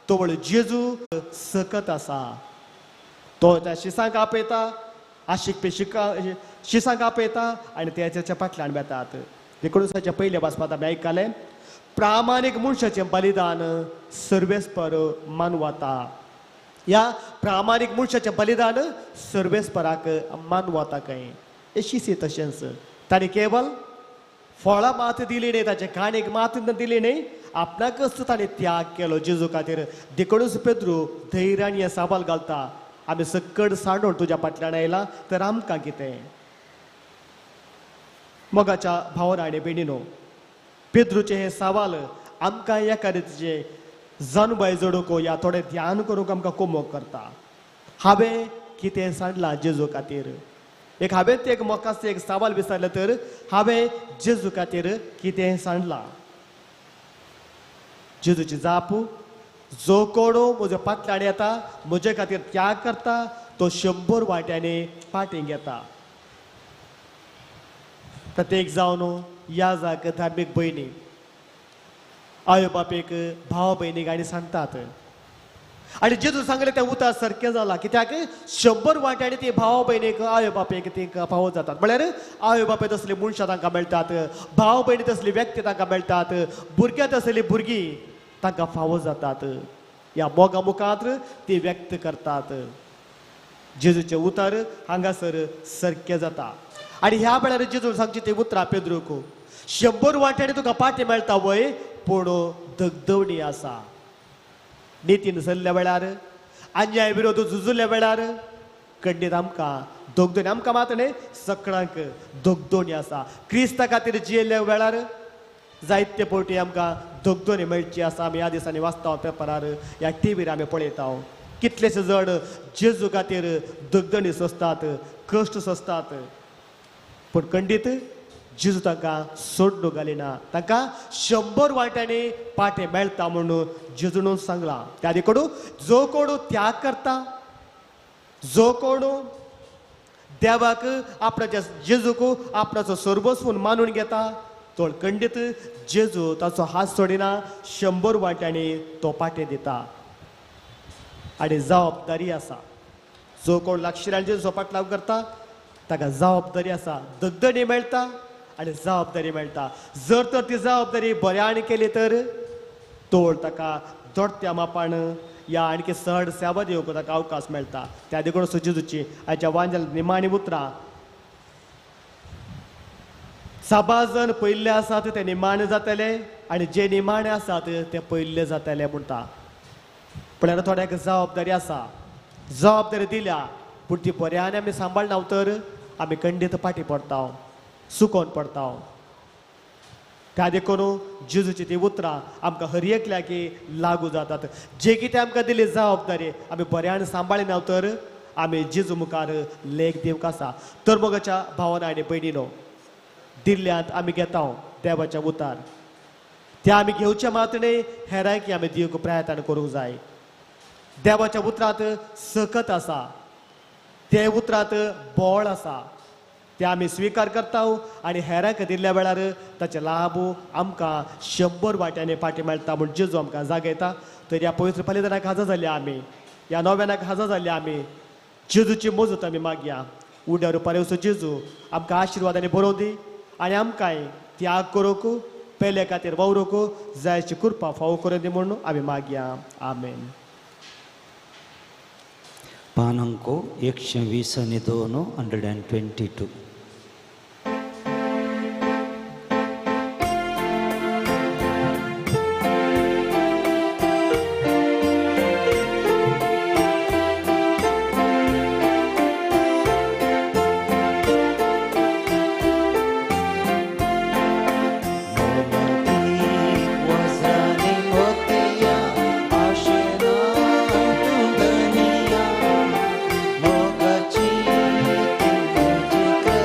तवळ जेजू सकत आसा. तो त्या शिसांक आपयता, आशिकपी शिसांक आपयता आनी ते तेच्या फाटल्यान वेतात. एकोणिसाच्या पयल्या वाचपांत आमी आयकलें, प्रामाणीक मनशाचें बलिदान सर्वेस्पर मानवता. ह्या प्रामाणीक मनशाचें बलिदान सर्वेस्पराक मानवता खंय. येशीसी तशेंच ताणें केवल फळां मात दिली न्ही, ताचे काणयेक मात दिली न्ही, आपणाकच ताणें त्याग केलो जेजू खातीर. देखूनच पेद्रू धैर्यान हें सवाल घालता, आमी सकट सांडून तुज्या फाटल्यान आयला तर आमकां कितें? मोगाच्या भावना आनी भयणीनो, पेद्रूचें हें सवाल आमकां एका रितीचें जानबाय जोडूंक या थोडें ध्यान करूंक आमकां कोमोक करता. हांवें कितें सांडलां जेजू खातीर? एक हांवें एक मोकास एक सवाल विचारलें तर हांवें जेजू खातीर कितें सांडलां? जेजूची जाप, जो कोण म्हज्या फाटल्यान येता म्हजे खातीर त्याग करता तो 100 वांट्यांनी फाटीं घेता. प्रत्येक जावन याजाक धार्मीक भयणी आवय बापेक भाव भयणीक आनी सांगतात. आनी जेजू सांगलें तें उतर सारकें जालां, कित्याक 100 वांट्यांनी ती भाव भयणीक आवय बापेक तांकां फावो जातात. म्हळ्यार आवय बापय तसली मनशां तांकां मेळटात, भाव भयणी तसली व्यक्ती तांकां मेळटात, भुरग्यां तसली भुरगीं तांकां फावो जातात. ह्या मोगा मुखार ती व्यक्त करतात. जेजूचें उतर हांगासर सारकें जाता. आनी ह्या वेळार जेजून सांगची ती उतरां पेद्रूक, 100 वांट्यांनी तुका पाटी मेळटा वय, पूण दगदवणी आसा. नितीन सरल्या वेळार, अन्याय विरोध झुजुल्ल्या वेळार खंडीत आमकां दोगदोणी, आमकां मात न्ही सगळ्यांक दोगदोणी आसा. क्रिस्ता खातीर जियेल्ल्या वेळार जायते फावटी आमकां दोगदोणी मेळची आसा. आमी ह्या दिसांनी वाचता पेपरार, ह्या टिवीर आमी पळयता कितलेशे जण जेजू खातीर दगदणी सोंसतात, कश्ट सोंसतात, पूण खंडीत जेजू तांकां सोडणूक घालिना. तांकां 100 वांट्यांनी पाटें मेळटा म्हणून जेजून सांगलां. त्या देखून जो कोण त्याग करता, जो कोण देवाक आपणाच्या जेजूक आपणाचो सर्वस्व मानून घेता तो खंडीत जेजू ताचो हात सोडिना, 100 वांट्यांनी तो पाटें दिता. आनी जबाबदारी आसा, जो कोण लागशिल्ल्यान जेजूचो पाटलाव करता ताका जबाबदारी आसा, दगदणी मेळटा आनी जबाबदारी मेळटा. जर तर ती जबाबदारी बऱ्यान केली तर तोळ ताका दोडत्या मापान या आणखी चड सेवा दिवंक ताका अवकाश मेळटा. त्या देखून जेजूची आयच्या वांजल निमाणी उतरां, साबार जण पयल्ले आसात ते निमाणे जातले आनी जे निमाणे आसात ते पयल्ले जातले म्हणटा. पूण आतां थोड्यांक जबाबदारी आसा, जबाबदारी दिल्या पूण ती बऱ्यान आमी सांबाळना तर आमी खंडीत फाटीं पडटा, सुकोन पडटा. त्या देखून जेजूची ती उतरां आमकां हर एकल्याक लागू जातात. जे कितें आमकां दिली जबाबदारी आमी बऱ्यान सांबाळिना तर आमी जेजू मुखार लेख दिवंक आसा. तर मोगाच्या भावना आनी भयणीनो, दिल्ल्यांत आमी घेता देवाच्या उतार, ते आमी घेवचे मात न्ही, हेरांक आमी दिवंक प्रयत्न करूंक जाय. देवाच्या उतरांत सकत आसा, ते उतरांत बळ आसा, ते आमी स्विकार करता आनी हेरांक दिल्ल्या वेळार ताचे लाभ आमकां 100 वांट्यांनी फाटीं मेळटा म्हूण जेजू आमकां जागयता. तर ह्या पवित्र बलिदानाक हाजर जाल्या आमी, ह्या नव्यानाक हाजर जाल्या आमी, जेजूची मजत आमी मागया. उड्या रुपार येवचो जेजू आमकां आशिर्वादांनी बरोवं दी आनी आमकांय त्याग करूंक, पेले खातीर वावरूंक जायची कृपा फावो करून दी म्हणून आमी मागया. आमेन. पान अंक 122, 122. मोगाची तुझी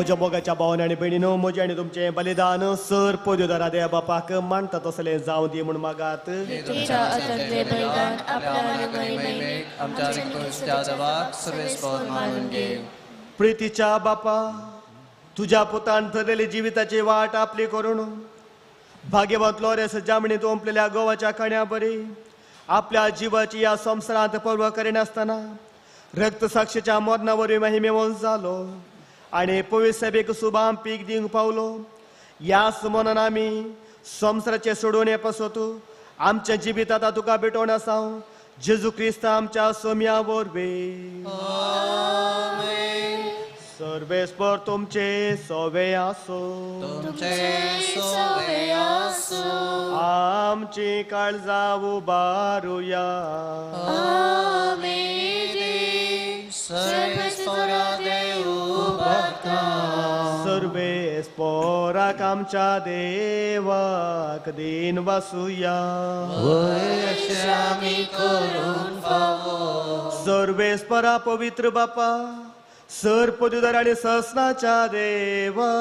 म्हज्या मोगाच्या भावान आनी भयणीनो, म्हजें आनी तुमचें बलिदान सर पदव्युधरा देवा बापाक मानता तसलें जावं दी म्हूण मागात. तुमच्या हातांतलें बलिदान आपल्या आनी महिमेक आमच्या देवाक सर्वेस्पर मानून घे. प्रितीच्या बापा, तुज्या पुतान थरलेली जिविताची वाट आपली करून भाग्यवंत लोरेस जामणीत ओंपलेल्या गोवाच्या खाण्या बरी आपल्या जिवाची ह्या संवसारांत पर्व करिनासतना रक्तसाक्षीच्या मरणा वरवीं महिमेवंत जालो आनी पवित्र सभेक सुबाम पीक दिवंक पावलो. ह्याच मनान आमी संवसाराचे सोडोवणे पासत आमच्या जिवितांत तुका भेटोवन आसा जेजू क्रिस्त आमच्या सोम्या वरवीं. सर्वेस्पर तुमचे सोवे आसो. तुमचे सोवे आसो. आमची काळजां उबारुया. सर्वेस्पराक आमच्या देवाक दीन वासुया. सर्वेस्परा पवित्र बापा, सर पदुधर आनी ससनाच्या देवा,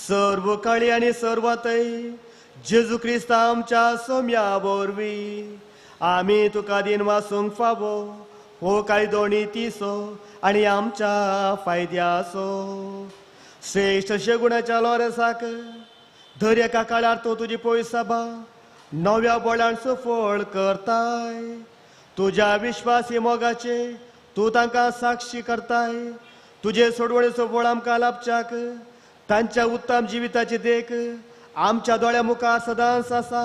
सर्व काळी आनी सर्वातय जेजू क्रिस्त आमच्या सोम्या वरवीं आमी तुका दीन वासूंक फावो हो कायदो नितीचो आनी आमच्या फायद्याचो. श्रेश्ठ शेगुणाच्या लोरेसाक दर एका काळार तो तुजी पयसभा नव्या बोळान सुफळ करताय. तुज्या विश्वासी मोगाचे तूं तांकां साक्षी करताय. तुजे सोडवणेचो फळ आमकां लाभच्याक तांच्या उत्तम जिविताची देख आमच्या दोळ्या मुखार सदांच आसा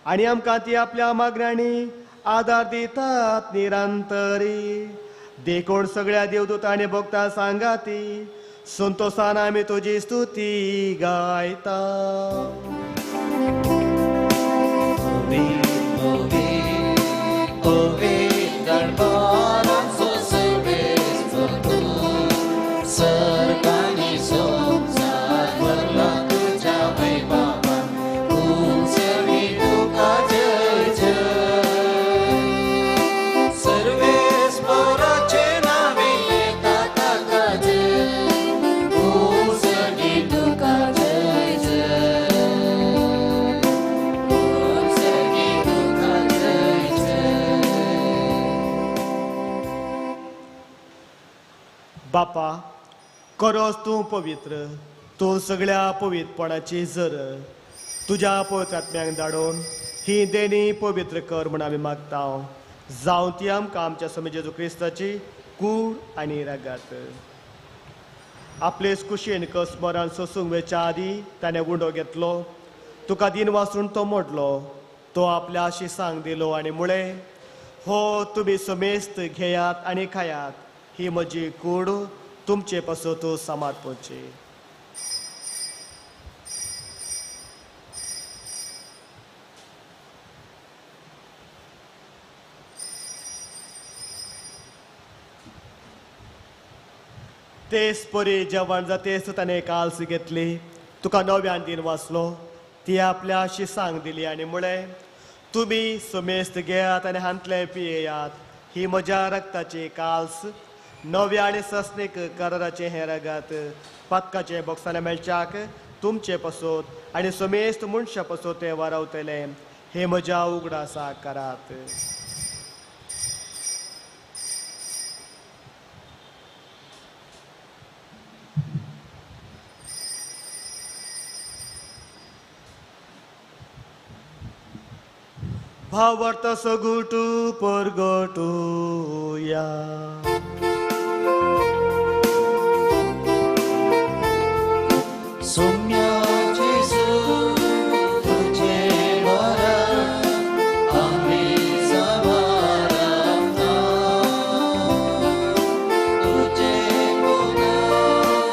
आनी आमकां ती आपल्या मागण्यांनी आदार दितात निरंतरी. देखून सगळ्या देवदूत आनी भक्तां सांगाती संतोसान आमी तुजी स्तुती गायता. बापा, करोस तूं पवित्र, तूं सगळ्या पवित्रपणाची जर तुज्या पवित्र आत्म्यांक धाडून ही देणी पवित्र कर म्हूण आमी मागता. जावं ती आमकां आमच्या स्वामी जेजू क्रिस्ताची कूड आनी रगात. आपलेच कुशीन कसमरान सोसूंक वेच्या आदी ताणें गुंडो घेतलो, तुका दिन वासून तो मोडलो, तो आपल्या आशिसांक दिलो आनी मुळें, हो तुमी समेस्त घेयात आनी खायात, ही म्हजी कूड तुमचे पासत समर्पणची. तेच परी जेवण जातेच ताणें काल्स घेतली, तुका नव्यान दिन वाचलो, ती आपल्या शिसांक दिली आनी मुळें, तुमी समेस्त घेयात आनी हांतलें पियेयात, ही म्हज्या रक्ताची काल्स, नव्या आनी सस्नीक कराराचें हें रगत पातकाचें बोगसाणें मेळच्याक तुमचे पासत आनी समेस्त मनशा पासत तें वारावतलें, हें म्हज्या उगडासाक करात. भावार्थ सगुटू परगटूया. सोम्या जेजू तुझे मरण आम्ही समारंभा, तुझे पुनर्जीवन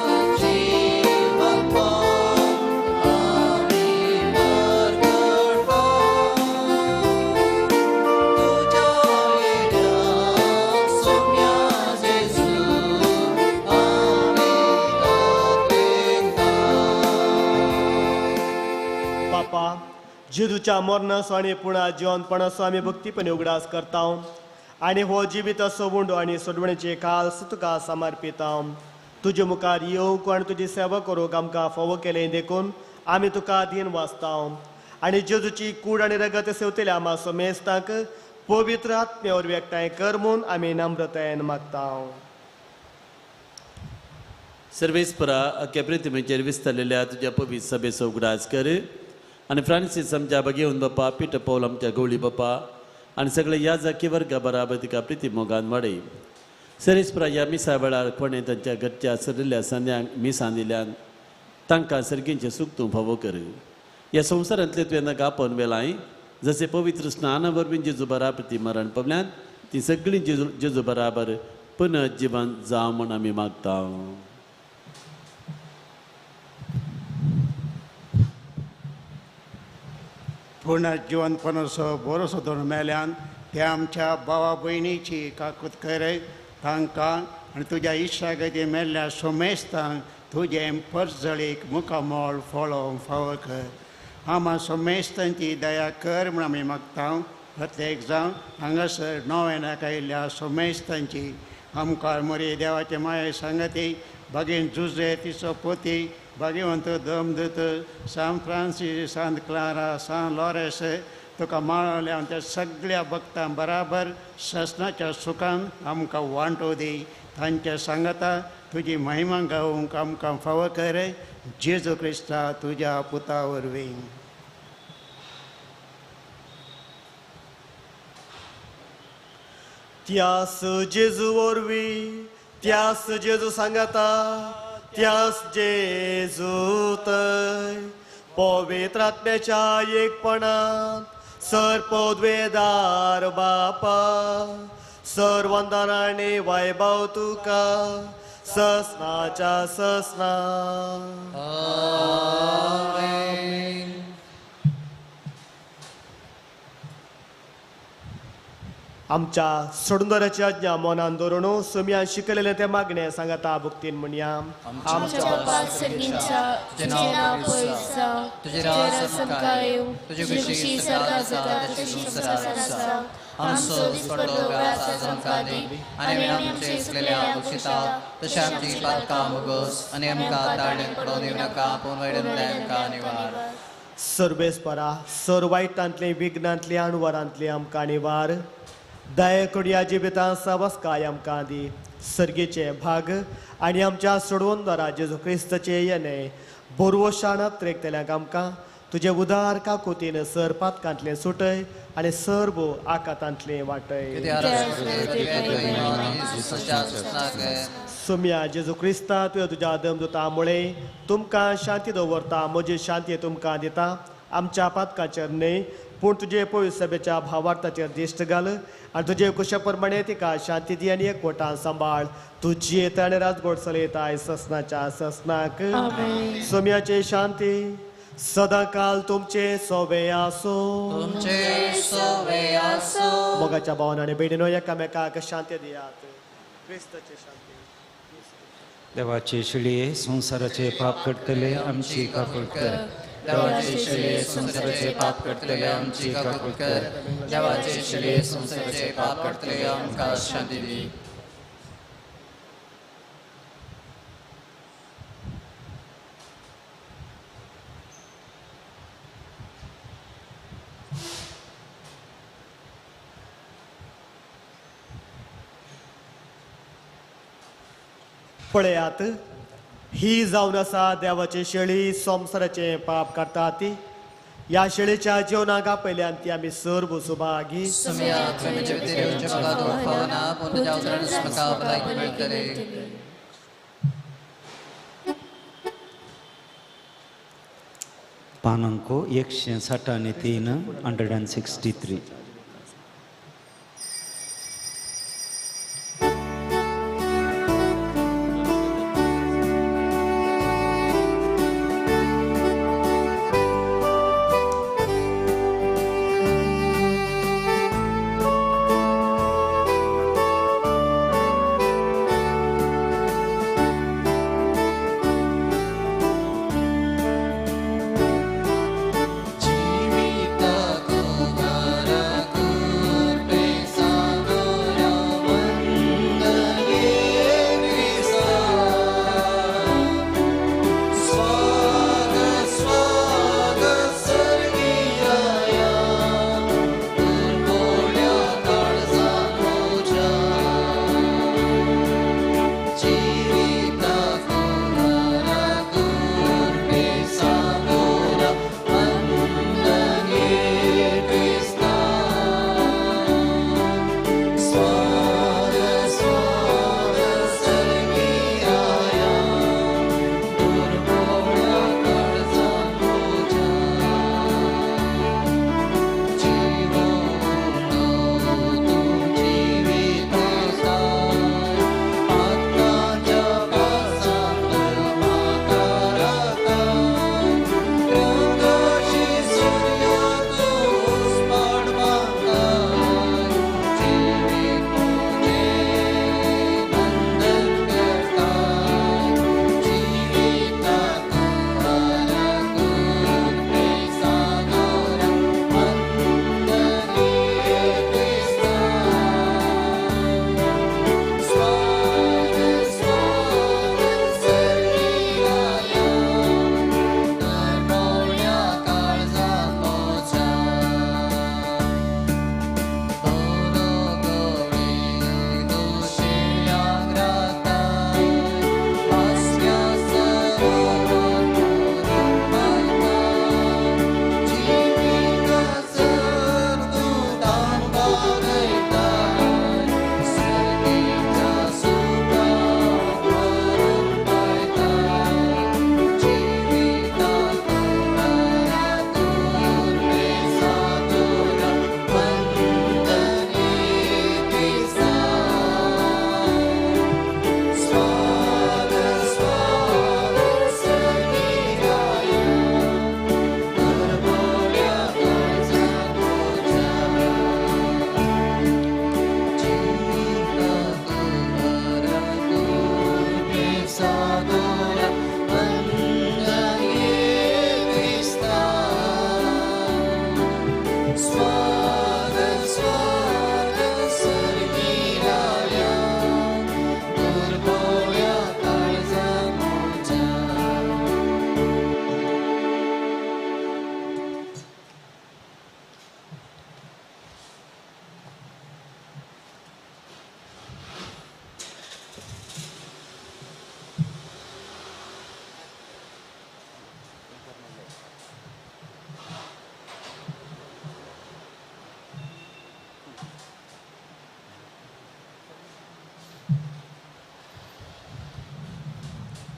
आम्ही परगटो, तुझ्या येण्याक सोम्या जेजू आम्ही तोखेता. बापा, जेजूच्या मरणाचो आनी पुणा जिवनपणाचो आमी भक्तीपणे उगडास करता आनी हो जिवीत असो उंडो आनी सोडवणेचे काल्स तुका समर्पिता. तुजे मुखार येवंक आनी तुजी सेवा करूंक आमकां फावो केलें देखून आमी तुका अधीन वाचता आनी जेजूची कूड आनी रगत सेवतल्या आमा समेस्तांक पवित्र आत्म्या वरवीं एकठांय कर म्हूण आमी नम्रतायेन मागता. सर्वेस्परा अख्या पृथ्वीचेर विस्तारलेल्या तुज्या पवित्र सभेचो उगडास कर आनी फ्रांसीस आमच्या भगेवन बापा, पिटर पौल आमच्या गवळी बापा आनी सगळे ह्या जाकी वर्गा बराबर तिका प्रिती मोगान वाडय. सर्वेस्परा ह्या मिसा वेळार कोणें तांच्या घरच्या सरिल्ल्या संद्यांक मिसां दिल्यान तांकां सर्गींचें सूख तूं फावो कर. ह्या संवसारांतलें तुवें तांकां आपोवन वेलाय जशें पवित्र स्नाना वरवीं जेजू बराबर ती मरण पावल्यात ती सगळीं जेजू जेजू बराबर पुनर्जिवन जावं म्हूण आमी मागता. पुनर्जिवनपणाचो भरोसो दवरून मेल्यान ते आमच्या भावा भयणीची काकूत कर तांकां आनी तुज्या इश्टागती मेल्ल्या सोमेस्तांक तुजें परजळीक मुखामोळ फळोवंक फावो कर. आमा सोमेस्तांची दया कर म्हूण आमी मागता. प्रत्येक जावं हांगासर नव्यानाक आयिल्ल्या सोमेस्तांची आमकां मोरी देवाचे माये सांगती बागेन जुजे तिचो पोती भाग्यवंत दमदूत San Francis Santa Clara San Lawrence तुका माळवल्या त्या सगळ्या भक्तां बराबर ससनाच्या सुखान आमकां वांटो दी. तांच्या सांगता तुजी महिमा गावंक आमकां फावो कर जेजू क्रिस्ता तुज्या पुता वरवीं. त्यास जेजू वरवीं, त्यास जेजू सांगता, त्यास जेजू तय पवित्र आत्म्याच्या एकपणांत सर पदवेदार बापा सर वंदन आनी वैभव तुका ससनाच्या ससना. आमच्या सोडूनदाराची आज्ञा मनान दवरून सोम्यान शिकलेलें तें मागणें सांगता भक्तीन म्हणया. आमच्या बापा सर्गींच्या, तुजें नांव पवित्र जावं, तुजें राज आमकां येवं, तुजी खुशी स्वर्गांत जाता तशी संवसारांत जावं. आमचो दिसपट्टो ग्रास आज आमकां दी आनी आमी आमचे चुकलेल्यांक बक्षिता तशें आमची पातकां मुगोस आनी आमकां ताळणेक पडोवन दिवं नाका पूण वायटांतल्यान आमकां निवार. सर्वेस्परा सर वायटांतले विघ्नांतले अणवरांतले आमकां निवार. दया कडया जिवितां सवस्काय आमकां दी. सर्गेचे भाग आनी आमच्या सोडवणदारा जेजू क्रिस्ताचे येणे बोरवशान त्रेकतल्यांक आमकां तुजे उदार काकुतीन सर पातकांतलें सुटय आनी सर्व आकातांतलें वाटय. सोम्या जेजू क्रिस्ता तुवें तुज्या दमदुता मुळे तुमकां शांती दवरता, म्हजी शांती तुमकां दिता. आमच्या पातकाचेर न्हय पूण तुजे पवित्र सभेच्या भावार्थाचेर दिश्ट घाल आनी तुजे कुशा प्रमाणे तिका शांती दी आनी एकवटान सांबाळ. तूं जियेता आनी राजगोड चलयताय ससनाच्या ससनाक. सोम्याचे शांती सदांकाल तुमचे सोवे आसूं. तुमचे सोवे आसूं. मोगाच्या भावान आनी भयणीनो एकामेकाक शांती दियात. क्रिस्ताचे शांती. देवाचे शिळये संवसाराचे पाप काडटले आमची काकूट कर. देवाचे शिळये संवसाराचे पाप काडटले आमची काकूट कर. देवाचे शिळये संवसाराचे पाप काडटले आमकां शांती दी. पळयात ही जावन आसा देवाची शेळी संवसाराचें पाप काडटा ती. ह्या शेळीच्या जेवणाक आपयल्यान ती आमी सर्व सुभागी. पानांको 163 163. जीविता को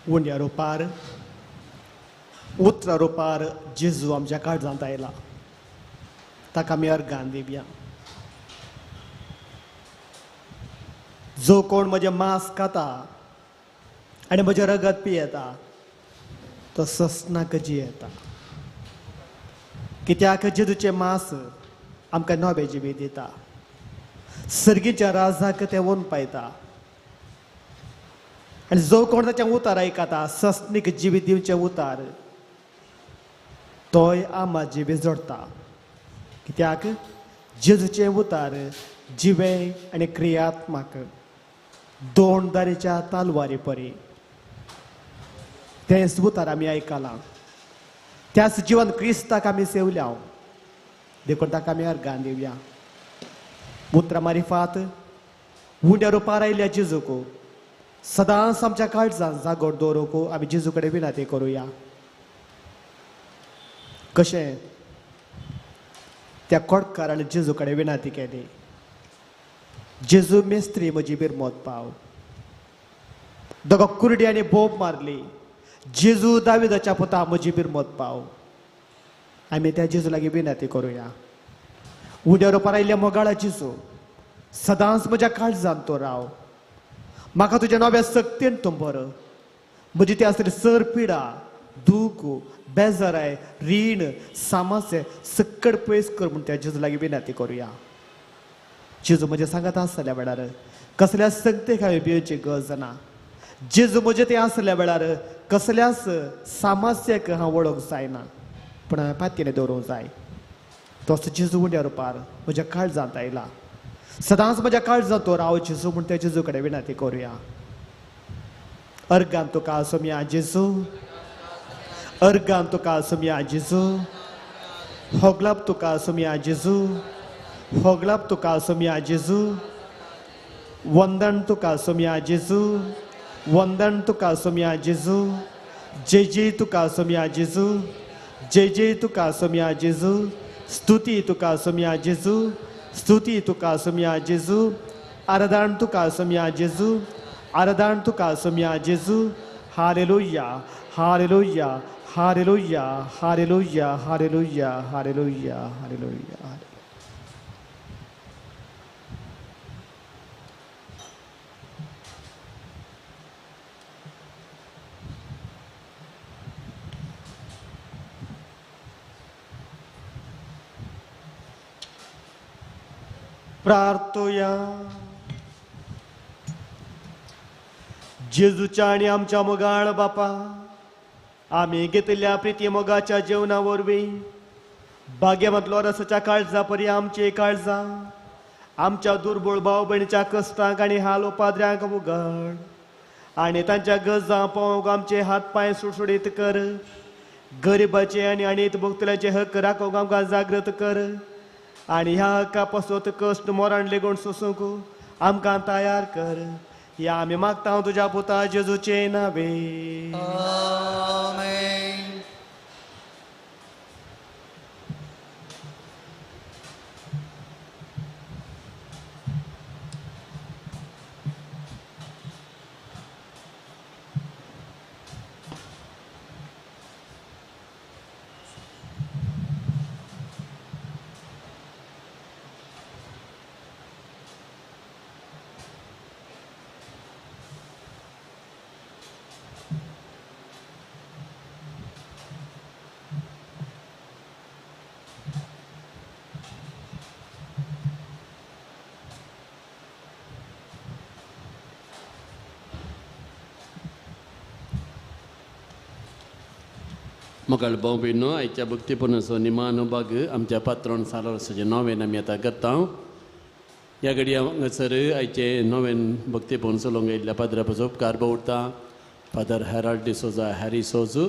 उंड्या रुपार उतरा रुपार जेजू आमच्या काळजांत आयला, ताका आमी अर्गान दिवया. जो कोण म्हजें मांस खाता आनी म्हजें रगत पियेता तो ससनाक जियेता. कित्याक जेजूचें मांस आमकां नवें जिवीत दिता, सर्गीच्या राजाक तें वोन पायता. आनी जो कोण ताचें उतार आयकता ससनीक जिवीत दिवचें उतार तोय आमा जिवीत जोडटा. कित्याक जेजूचें उतार जिवें आनी क्रियात्मक दोन दारीच्या तालवारी परी. तेंच उतार आमी आयकलां, त्याच जिवन क्रिस्ताक आमी सेवल्या, देखून ताका आमी अर्गान दिवया. उतरां मारिफात उंड्या रुपार आयिल्ल्या जेजूक सदांच आमच्या काळजान जागोर दवरूंक आमी जेजू कडेन विनंती करुया. कशें त्या कोटकारान जेजू कडेन विनंती केली, जेजू मेस्त्री म्हजी बिरमोत पाव. दोगा कुरड्यांनी बोब मारली, जेजू दाविदाच्या पुता म्हजी बिरमोत पाव. आमी त्या जेजू लागीं विनंती करुया. उंड्या रुपार आयिल्ल्या मोगाळा जेजू सदांच म्हज्या काळजान तो राव, म्हाका तुज्या नव्या सक्तीन तूं भर. म्हजी ती आसतली सर पिडा दूख बेजाराय रीण सामासे सक्कड पयस कर म्हूण त्या जेजू लागीं विनंती करुया. जेजू म्हजें सांगत आसल्या वेळार कसल्या संगतेक हांवें भिवची गरज ना. जेजू म्हजें तें आसल्या वेळार कसल्याच सामास्यक हांव वळोंक जायना, पूण हांवें पातयेन दवरूंक जाय. तोच जेजू उंड्या रुपार म्हज्या काळजांत आयला, सदांच म्हज्या काळजांत तो राव जेजू म्हूण त्या जेजू कडेन विनंती करुया. अर्गान तुका सोमया जेजू, अर्गान तुका सोमया जेजू, होगलाप तुका सोमया जेजू, होगलाप तुका सोमया जेजू, वंदन तुका सोमया जेजू, वंदन तुका सोमया जेजू, जय जय तुका सोमया जेजू, जय जय तुका सोमया जेजू, स्तुती तुका सोमया जेजू, स्तुती तुका सोमया जेजू, आराधन तुका सोमया जेजू, आराधन तुका सोमया जेजू. Hallelujah, hallelujah, hallelujah, hallelujah, hallelujah, hallelujah, hallelujah. प्रार्थोया. जेजूच्या आनी आमच्या मोगाळ बापा, आमी घेतिल्ल्या प्रिती मोगाच्या जेवणा वरवीं बागेमतलो रसाच्या काळजा परी आमची काळजां आमच्या दुर्बळ भाव भयणीच्या कश्टांक आनी हाल उपाद्र्यांक उगड आनी तांच्या गरजां पावोवंक आमचे हात पांय सुडसुडीत कर. गरिबाचे आनी आणीत भोगतल्याचे हक्क राखोवंक आमकां जागृत कर आनी ह्या हक्का पासत कश्ट मरण लेगून सोसूंक आमकां तयार कर. ह्या आमी मागता तुज्या पुता जेजूचे नावे. आमेन. मोगाळ भाव भयणो, आयच्या भक्तीपुर्णाचो निमानो भाग आमच्या पात्रोन सालोरसाचें नोवेन आमी आतां करता. ह्या घडये हांगासर आयचे नोवेन भक्तीपूर्ण चलोवंक आयिल्ल्या पाद्रा उपकार दवरता. फादर हेराल्ड डिसोजा हॅरी सोजू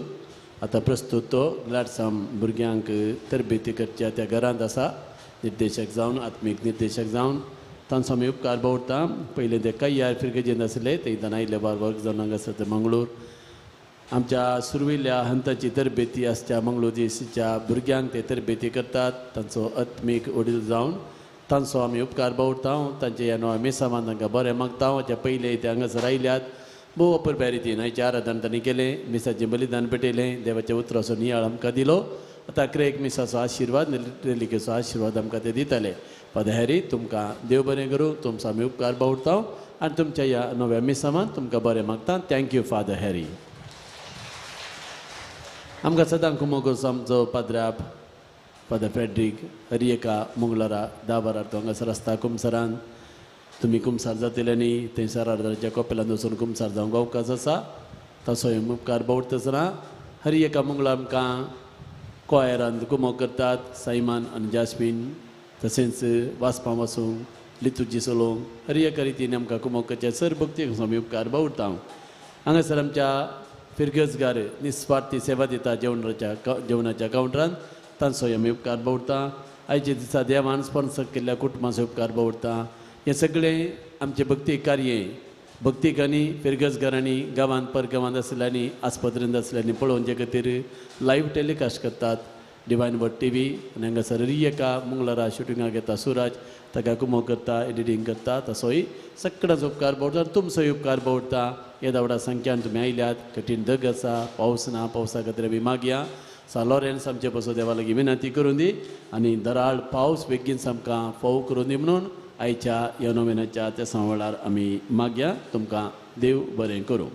आतां प्रस्तूत तो ग्लॅडसाम भुरग्यांक तरबेती करच्या त्या घरांत आसा, निर्देशक जावन, आत्मीक निर्देशक जावन तांचो आमी उपकार दवरता. पयलें ते कैयार फिरगेजेंत आसले, थंयच्यान आयिल्ले बार वर्ग जावन हांगासर ते मंगळूर आमच्या सुरविल्ल्या हंताची तरबेती आसच्या मंगळूर देशीच्या भुरग्यांक ते तरबेती करतात. तांचो आत्मीक वडील जावन तांचो आमी उपकार दवरता. तांचे ह्या नव्या मिसावान तांकां बरें मागता. जे पयले ते हांगासर आयल्यात भोव अपुरबाय रितीन आयचें आराधन तांणी केलें, मिसाचें बलिदान पेटयलें, देवाच्या उतराचो नियाळ आमकां दिलो. आतां अकरेक मिसाचो आशिर्वाद, रेलिकेचो आशिर्वाद आमकां ते दिताले. फादर हॅरी, तुमकां देव बरें करूं, तुमचो आमी उपकार बावडटा आनी तुमच्या ह्या नव्या मिसावान तुमकां बरें मागता. Thank you father Harry. आमकां सदां कुमो करचो आमचो पाद्राप फादर फ्रेड्रीक हरी एका मंगळारा 10 वरार तो हांगासर आसता कुमसरान. तुमी कुमसार जातले न्ही, थंयसर आर्दाच्या कोपेलान वचून कुमसार जावंक अवकाश आसा, तसोय उपकार बावडटना हरी एका मंगळार आमकां कोयरान कुमो करतात सायमान आनी जास्मीन, तशेंच वाचपां वाचूंक लितुजी चलोवंक हर एका रितीन आमकां कुमो करचे सर भक्ती आमी उपकार बावडटा. हांगासर आमच्या फिरगजगार निस्वार्थी सेवा दिता जेवणाच्या कावंटरान, तांचोय आमी उपकार बावडटा. आयच्या दिसा देवान स्पॉन्सर केल्ल्या कुटुंबाचो उपकार बावडटा. हें सगळें आमचें भक्ती कार्य भक्तिकांनी फिरगजगारांनी गांवांत परगांवांत आसल्यांनी आस्पत्रेंत आसल्यांनी पळोवचे खातीर लायव्ह टेलिकास्ट करतात डिवायन वर्ड टी व्ही. आनी हांगासर एका मंगळारा शुटिंगाक येता सुराज, ताका कुमो करता, एडिटींग करता, तसोय सगळ्यांचो उपकार बावडटा आनी तुमचोय उपकार बावडटा. येदा व्हडा संख्यान तुमी आयल्यात, कठीण दग आसा, पावस ना, पावसा खातीर आमी मागया सान लॉरेन्स आमचे पसो देवा लागीं विनंती करून दी आनी दराळ पावस बेगीन आमकां फोव करून दी म्हणून आयच्या ह्या नोवेनाच्या त्या सांवळार आमी मागया. तुमकां देव बरें करूं.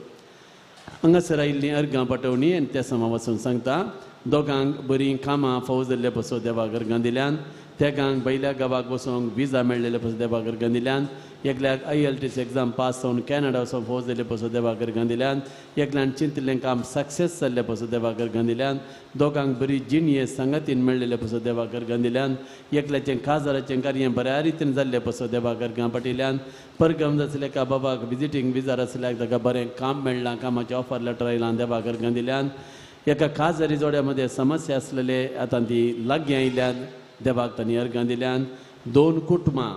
हांगासर आयिल्लीं अर्गां पाटोवणी आनी त्या समा वचून सांगता, दोगांक बरीं कामां फोव जाल्ले पसो देवाक अर्गां दिल्यान, तेगांक बैल्या गांवाक वचोंक विजा मेळ्ळेले पसो देवाक अर्गां दिल्यान, एकल्याक IELTS exam pass जावन कॅनडा वचोन फोव जाल्ले पसो देवाक अर्गां दिल्यान, एकल्यान चिंतिल्लें काम सक्सेस जाल्ले पसो देवाक अर्गां दिल्यान, दोगांक बरी जिणये सांगातीन मेळ्ळेले पसो देवाक अर्गां दिल्यान, एकल्याचें काजाराचें कार्य बऱ्या रितीन जाल्ले पसो देवाक अर्गां पाटयल्यान, परगम जासले एका बाबाक विजिटींग विजार आसल्याक ताका बरें काम मेळ्ळां, कामाचें ऑफर लेटर आयलां देवाक अर्गां दिल्यान, एका काजारी जोड्या मदें समस्या आसलेले आतां ती लागीं आयल्यान देवाक तांणी अर्गां दिल्यान, दोन कुटुंबां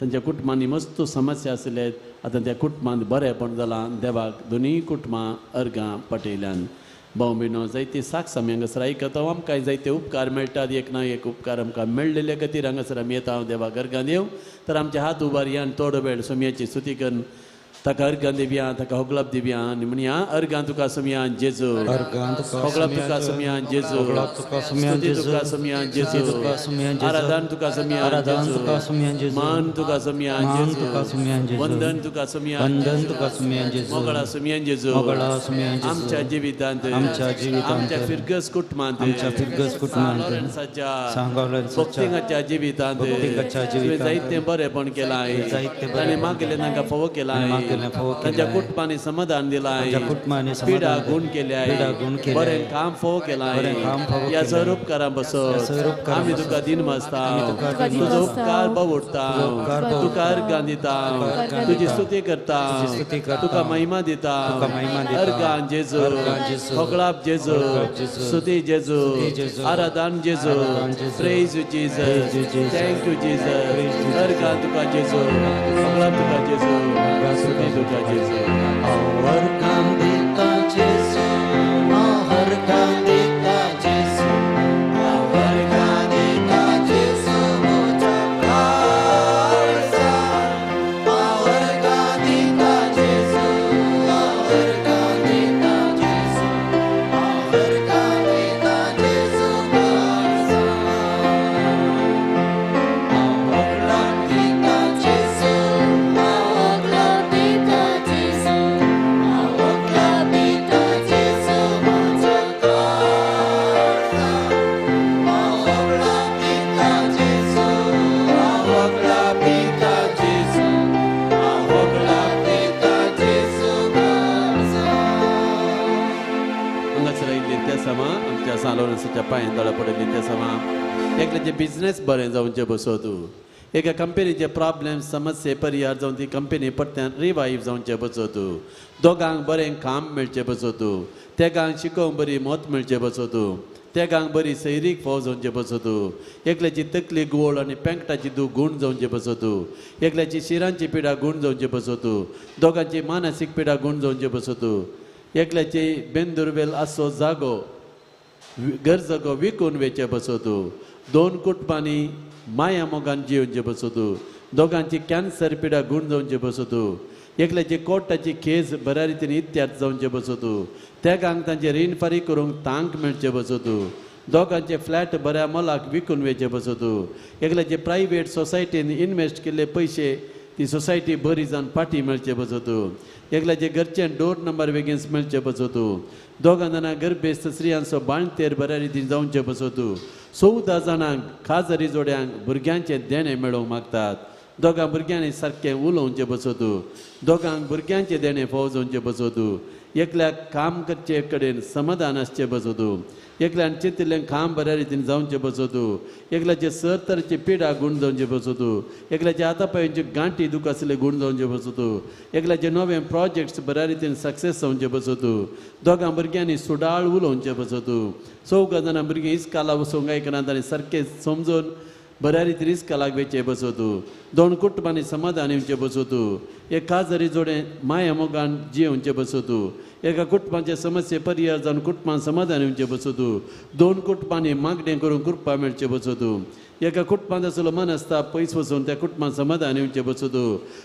तांच्या कुटुंबांनी मस्त समस्या आसले आतां त्या कुटुंबांत बरेंपण जालां देवाक दोनूय कुटुंबां अर्गां पाटयल्यान. भाव भयणो जायती साक्ष आमी हांगासर आयकता, आमकां जायते उपकार मेळटात, एक ना एक उपकार आमकां मेळ्ळेले खातीर हांगासर आमी येता देवाक अर्गां दिवं. तर आमचे हात उबारया आनी थोडो वेळ सोमयाची स्तुती करून ताका अर्गां दिवया, ताका होगळाप दिवया आनी म्हणया, अर्गां तुका सोमया जेजू, होगळाप तुका सोमया जेजू, स्तुती तुका सोमया जेजू, आराधन तुका सोमया जेजू, मान तुका सोमया जेजू, वंदन तुका सोमया, मोगळा सोमया जेजू. आमच्या जिवितांत, आमच्या फिरगस कुटुंबांत, लॉरेन्साच्या भक्तिंगाच्या जिवितांत तुवें जायतें बरेंपण केलां, ताणें मागलें तांकां फोव केलां, तांच्या कुटुंबांनी समाधान दिलां, पिडा गुण केल्या, बरें काम फोव केलां, ह्या सर उपकारां बसत आमी तुका दिन मासता, तुजो उपकार बावडटा, तुका अर्गां दिता, तुजी स्तुती करता, तुका महिमा दिता. अर्गां जेजू, होगळाप जेजू, स्तुती जेजू, आराधन जेजू, praise you Jesus, thank you Jesus. अर्गां तुका जेजू, होगळाप तुका जेजू, स्तुती तुका जेजू. अर्गां दिता जेजू, अर्गां दिता जेजू, अर्गां दिता जेजू म्हज्या काळजा, अर्गां दिता जेजू, अर्गां दिता जेजू, अर्गां दिता जेजू काळजा, अर्गां दिता जेजू, अर्गां दिता जेजू, अर्गां दिता जेजू म्हज्या काळजा, अर्गां दिता जेजू, अर्गां दिता जेजू, अर्गां दिता जेजू काळजा. हांगासर आयिल्ली त्या समा आमच्या सान लॉरेन्साच्या पांयां दोळा पडिल्ली त्या समा एकल्याचें बिजनेस बरें जावचें बसत, एका कंपनीचे प्रॉब्लेम समस्ये परिहार जावन ती कंपनी परत्यान रिवायव जावचें बसत, दोगांक बरें काम मेळचें बसत, तेगांक शिकोवंक बरी मत मेळचें बसत, तेगांक बरी सैरीक फोव जावचें बसत, एकल्याची तकली गोळ आनी पेंकटाची दूख गूण जावचें बसत, एकल्याची शिरांची पिडा गूण जावचें बसत, दोगांची मानसीक पिडा गूण जावचें बसत, एकल्याची बेंदुरवेल आसो जागो घर जागो विकून वेचें बसत, दोन कुटुंबांनी माया मोगान जियोवचें बसत, दोगांची कॅन्सर पिडा गूण जावचें बसत, एकल्याचे कोर्टाची केस बऱ्या रितीन इत्यार्थ जावचे बसत, तेगांक तांचे रीण फारीक करूंक तांक मेळचे बसत, दोगांचे फ्लॅट बऱ्या मोलाक विकून वेचे बसत, एकल्याचे प्रायवेट सोसायटीन इन्वेस्ट केल्ले पयशे ती सोसायटी बरी जावन फाटी मेळचे बसत, एकल्याचे घरचे डोर नंबर बेगीन मेळचे बसत, दोगां जाणां गर्भेस्त स्त्रियांचो बाळंतेर बऱ्या रितीन जावचे बसत, 14 जाणांक खाजरी जोड्यांक भुरग्यांचें देणें मेळोवंक मागतात, दोगां भुरग्यांनी सारकें उलोवचें बसत, दोगांक भुरग्यांचें देणें फावो जावचें बसत, एकल्याक काम करचे कडेन समाधान आसचें बसत, एकल्यान चिंतिल्लें काम बऱ्या रितीन जावचें बसत, एकल्याचे सर तरेची पिडा गूण जावचें बसत, एकल्याचे हाता पांयांची गांठी दुख आसले गूण जावचें बसत, एकल्याचे नवे प्रोजेक्ट्स बऱ्या रितीन सक्सेस जावचें बसत, दोगां भुरग्यांनी सुडाळ उलोवचें बसत, 4 जाणां भुरगीं इस्काला वचूंक आयकनात आनी सारकें समजून बऱ्या रितीन इस्कालाक वेचें बसत, 2 कुटुंबांनी समाधान येवचें बसत, एक खाजरी जोडें माया मोगान जियेवचें बसत, एका कुटुंबाचे समस्ये परिहार जावन कुटुंबान समाधान येवचें बसत, 2 कुटुंबांनी मागणें करून कृपा मेळचें बसत, एका कुटुंबांत आसलो मनस्ताप पयस वचून त्या कुटुंबान समाधान येवचें बसत,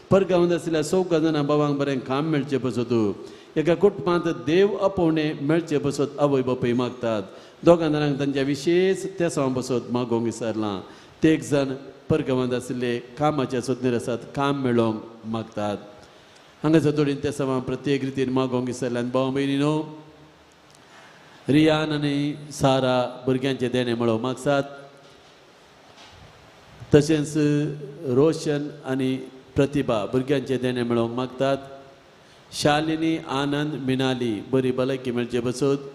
परगांवांत आशिल्ल्या 4 जाणां बाबांक बरें काम मेळचें बसत, एका कुटुंबांत देव आपोवणें मेळचें बसत आवय बापूय मागतात, 2 जाणांक तांच्या विशेश तेसांव बसत मागोवंक विसरलां, ते एक जाण परगांवांत आशिल्ले कामाचे सोदनेर आसात काम मेळोवंक मागतात. हांगासर थोडीं ते समा प्रत्येक रितीन मागोवंक विसरल्यान भाव भयणीनो रियान आनी सारा भुरग्यांचें देणें मेळोवंक मागतात, तशेंच रोशन आनी प्रतिभा भुरग्यांचें देणें मेळोवंक मागतात, शालिनी आनंद मिनाली बरी भलायकी मेळचे बसत,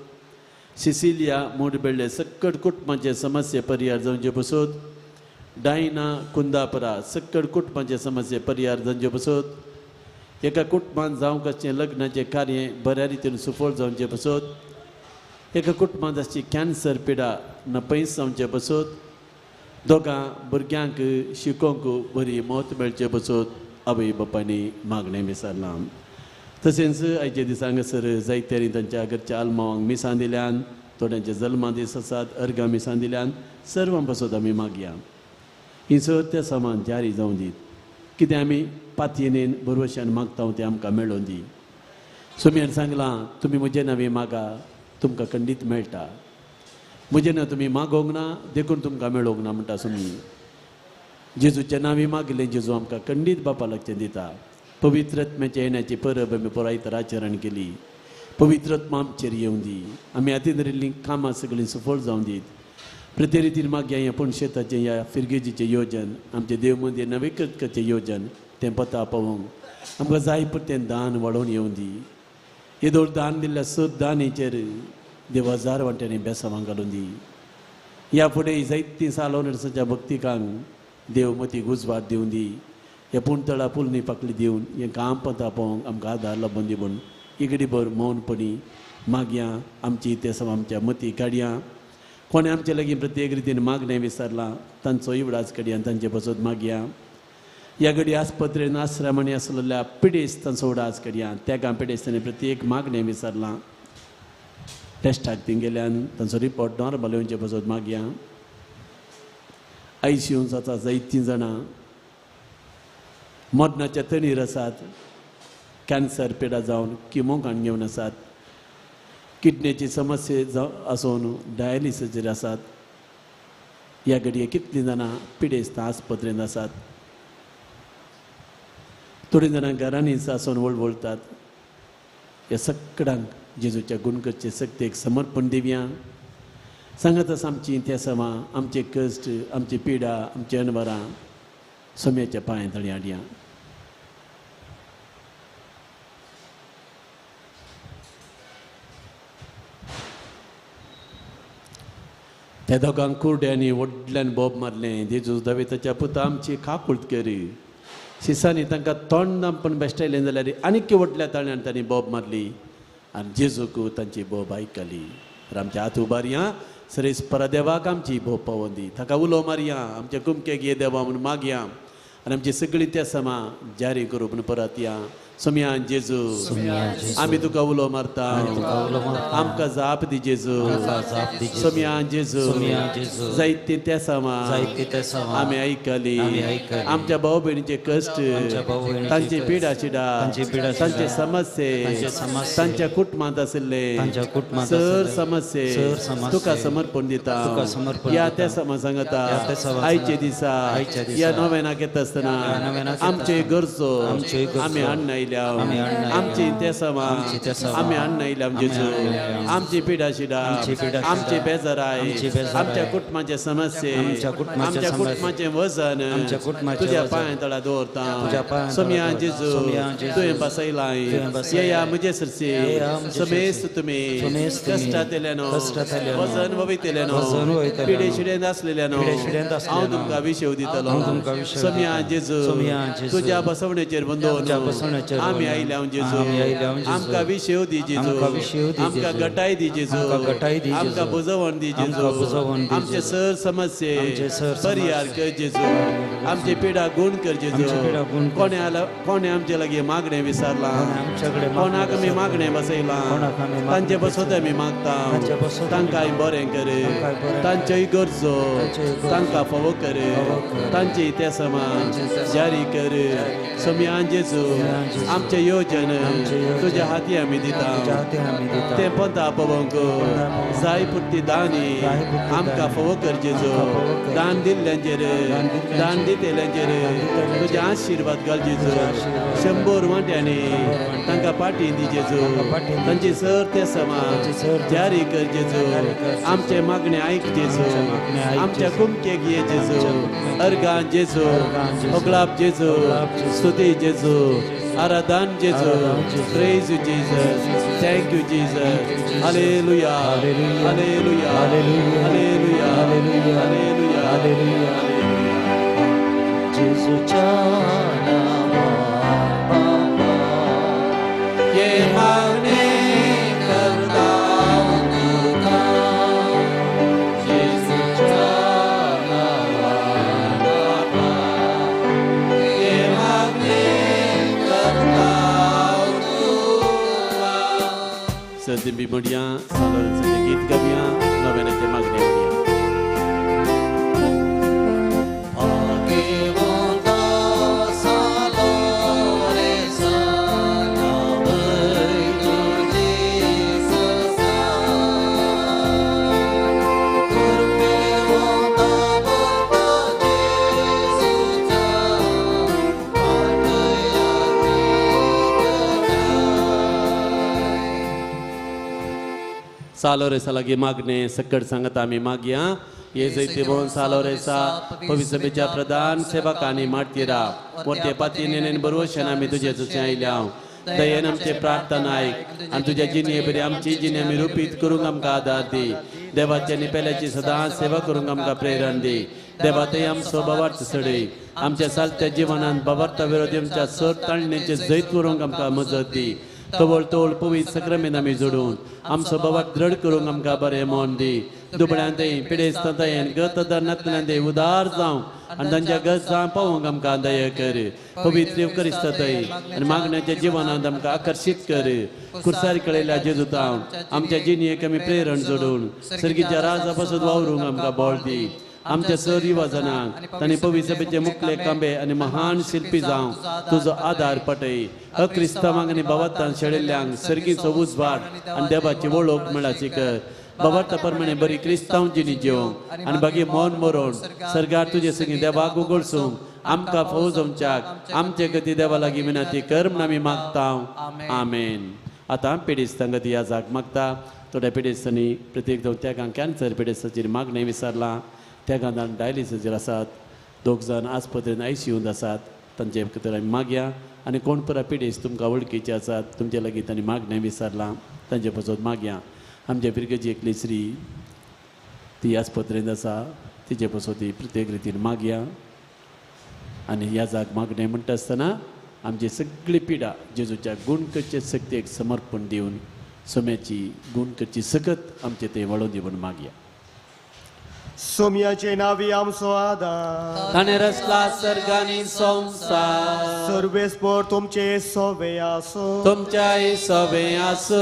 सिसिलिया मुडबेल्ले सक्कड कुटुंबाचे समस्ये परिहार जावचे बसत, डायना कुंदापरा सक्कड कुटुंबाचे समस्ये परिहार जावचे बसत, एका कुटुंबांत जावंक आसचें लग्नाचें कार्य बऱ्या रितीन सुफळ जावचें बसत, एका कुटुंबांत आसची कॅन्सर पिडा नपयस जावचें बसत, दोगां भुरग्यांक शिकोवंक बरी मत मेळचें बसत आवय बापायनी मागणें विसरलां. तशेंच आयच्या दिसा हांगासर जायत्यांनी तांच्या घरच्या आल्मावांक मिसां दिल्यान, थोड्यांचे जल्मा दीस आसात अर्गां मिसां दिल्यान, सर्वां बसत आमी मागया ही सर त्या सामान जारी जावं दीत, कितें आमी पातयेन भरवशान मागता तें आमकां मेळोवन दी. सोम्यान सांगलां तुमी म्हजें नांव मागा तुमकां खंडीत मेळटा, म्हजें नांव तुमी मागोवंक ना देखून तुमकां मेळोवंक ना म्हणटा सोमी. जेजूचें नांव मागलें जेजू आमकां खंडीत बापा लागचें दिता. पवित्र आत्म्याच्या येण्याची परब आमी पुराय आचरण केली. पवित्र आत्मा आमचेर येवं दी, आमी हातीन धरिल्लीं कामां सगळीं सफळ जावं दीत. प्रति रितीन मागया हें पूण शेताचें ह्या फिरगेजीचें योजन आमचें देव मंदीर नवीकृत करचें योजन तें पता पावोवंक आमकां जाय पुरतें दान वाडोवन येवं दी. येदोळ दान दिल्ल्या सद दानीचेर देव हजार वांट्यांनी बेसांवां घालून दी. ह्या फुडें जायतीं सालोनर्साच्या भक्तिकांक देव मतीक उजवाड दिवं दी. ह्या पूण तळा पुलनी पाकली दिवन हें काम पता पावोवंक आमकां आदार लाबून दी म्हूण इगडी भर मौनपणी मागया आमची तेसांव आमच्या मती काडया. कोणें आमचे लागीं प्रत्येक रितीन मागणें विसरलां तांचो इवडाच कडया तांचे बसत मागया. ह्या घडी आस्पत्रेन आश्रमांनी आसलेल्या पिडेस्त तांचो उडास कडया, त्या पिडेस्तांनी प्रत्येक मागणें विसरलां, टेस्टाक थंय गेल्यान तांचो रिपोर्ट नॉर्मल येवचे बसत मागया. आयसीयून जाता जायतीं जाणां मरणाच्या तणीर आसात, कॅन्सर पिडा जावन किमो काण घेवन आसात, किडनेची समस्या जाव आसून डायलिसीचेर आसात. ह्या घडये कितलीं जाणां पिडेस्तां आस्पत्रेंत आसात, थोडीं जाणां घरांनीच आसून वळवळतात. ह्या सगळ्यांक जेजूच्या गुणकरचे शक्तेक समर्पण दिवया. सांगत आसा आमची तेसांवां आमचे कश्ट आमची पिडा आमची अणवरां सोम्याच्या पांयां तळी हाडया. त्या दोगांक कुरड्यांनी व्हडल्यान बोब मारलें, जेजू दाविताच्या पुता आमची काकूळत करी. शिसांनी तांकां तोंडां पण बेश्टायलें जाल्यार आनीक व्हडल्या ताळ्यान तांणी बोब मारली आनी जेजूक तांची बोब आयकली. तर आमच्या हात उबारया सरेस परदेवाक आमची बोब पावोवन दी, ताका उलो मारया, आमच्या कुमकेक ये देवा म्हूण मागया आनी आमची सगळीं तेसांवां जारी करूं म्हूण परत या. सोम्यान जेजू आमी तुका उलो मारता आमकां जाप दी जेजू. सोम्यान जेजू जायते तेसांवां आमी आयकली आमच्या भाव भयणीचे कश्ट तांची पिडा शिडा तांचे समस्ये तांच्या कुटुंबांत आशिल्ले सर समस्ये तुका समर्पण दिता. ह्या तेसांवां सांगता आयचे दिसा ह्या नोवेनाक येता आसतना आमचे गरजो आमी हाडून आयल्या आमची तेसांवां आमी हाडून आयल्या जेजू. आमची पिडा शिडा आमची बेजाराय आमच्या कुटुंबाचे समस्ये आमच्या कुटुंबाचें वजन तुज्या पांया तळा दवरता. सोम्या जेजू तुवें बसयलां येया म्हजे सरशी समेस्त तुमी कश्टांतल्यानो वजन वयतल्यानो पिडे शिडेंत आसलेल्यानो हांव तुमकां विशेव दितलो. सोम्या जेजू तुज्या बसवणेचेर बंदोवन आमी आयल्या जेजू. आमकां विशेव दी जेजू आमकां गटाय दी जेजू आमकां बुजवण दी जेजू. आमचे सर समस्ये परिहार कर जेजू. आमची पिडा गुण कर जेजू. कोणे आमचे लागीं मागणें विसरलां कोणाक आमी मागणें बसयलां तांचे बसोत आमी मागता तांकां बरें कर तांच्योय गरजो तांकां फावो कर तांची तेसमां जारी कर. सोम्यान जेजू आमचें योजन तुज्या हाती आमी दिता तें पंथा पळोवंक जाय पुरती दानी आमकां फावो कर जेजू. दान दिल्ल्यांचेर दान दितेल्यांचेर तुजे आशिर्वाद घाल जेजू. 100 वांट्यांनी तांकां पाटी दी जेजू. तांची सर तेसमां जारी कर जेजू. आमचें मागणें आयक जेजू. आमच्या कुमकेक ये जेजू. अर्गान जेजू ओगलाप जेजू स्तुती जेजू आराधन जेजू. Praise you Jesus. Thank you Jesus. Hallelujah hallelujah hallelujah hallelujah hallelujah. जेजूच्या नावान बाबा हे मागणे करता तुका जेजूच्या नावान बाबा हे मागणे करता तुका. सदिंबी म्हणया सालोरेंसाचें गीत गावया नोवेनाचें मागणें म्हणया. सालोरेसा लागीं मागणें सकट सांगता आमी मागया. हे जैतिवंत सालोरेसा पवित्र सभेच्या प्रधान सेवकांनी मार्तीरा वरते पाती बरोवशन आमी तुजे तुजें आयल्या. दयेन आमचे प्रार्थना आयक आनी तुज्या जिणे बरी आमची जिणे आमी रुपीत करूंक आमकां आदार दी. देवाच्या निपेल्याची सदांच सेवा करूंक आमकां प्रेरण दी. देवा ते आमचो बाबार्थ सडय आमच्या सालत्या जिवनांत बाबार्था विरोधी आमच्या सर ताळणेचें जैत करूंक आमकां मजत दी. तवळ तवळ पवित्र सक्रामेन आमी जोडून आमचो बाबा दृढ करूंक आमकां बरें मन दी. दुबळ्यांतय पिडेस्तांतय गतदार नातल्यांतय उदार जावं आनी तांच्या गरजां पावोवंक आमकां दया कर. पवित्र क्रिस्तांतय आनी मागण्याच्या जिवनांत आमकां आकर्शीत कर. कुर्सार कळयल्या जेजुतां आमच्या जिणेक आमी प्रेरण जोडून सर्गीच्या राजा पासून वावरूंक आमकां बळ दी. आमच्या सर युवाजनांक तांणी पवित्र सभेचे मुखले कांबे आनी महान शिल्पी जावं तुजो आदार पटय. अक्रिस्तावांक आनी बाबातान शेळिल्ल्यांक सर्गीचो उजवाड आनी देवाची वळख मेळाची कर. बाबार्था प्रमाणे बरी क्रिस्तांव जिणी जेवंक आनी बागी मन मरोण सर्गार तुजे संगी देवाक उगडसूंक आमकां फौज जावच्याक आमचे गती देवा लागीं विनंती कर म्हूण आमी मागता. आमेन. आतां पिडेस्तां गती ह्या जाग मागता. थोड्या पिडेस्तांनी प्रत्येक जावन त्यागां कॅन्सर पिडेस्ताचेर मागणें विसरलां. त्या गांधान डायलिसीसचेर आसात 2 जाण आस्पत्रेन आयसीयूंत आसात तांचे खातीर आमी मागया. आनी कोण पुरा पिडेस्त तुमकां वळखीचे आसात तुमचे लागीं तांणी मागणें विसरलां तांचे पासत मागया. आमच्या फिरगेची एकली स्त्री ती आस्पत्रेंत आसा तिचे पासत ती प्रत्येक रितीन मागया. आनी ह्या जाग मागणें म्हणटा आसतना आमची सगळी पिडा जेजूच्या गुण करचे शक्तेक समर्पण दिवन सोम्याची गुण करची सकत आमचे थंय वाडोवन दी म्हूण मागया. सोम्याचे नावी आमचो आदार ताणें रचला सर्ग आनी संवसार सर्वेस्पर तुमचे सोवे आसो तुमच्याय सोवे आसो.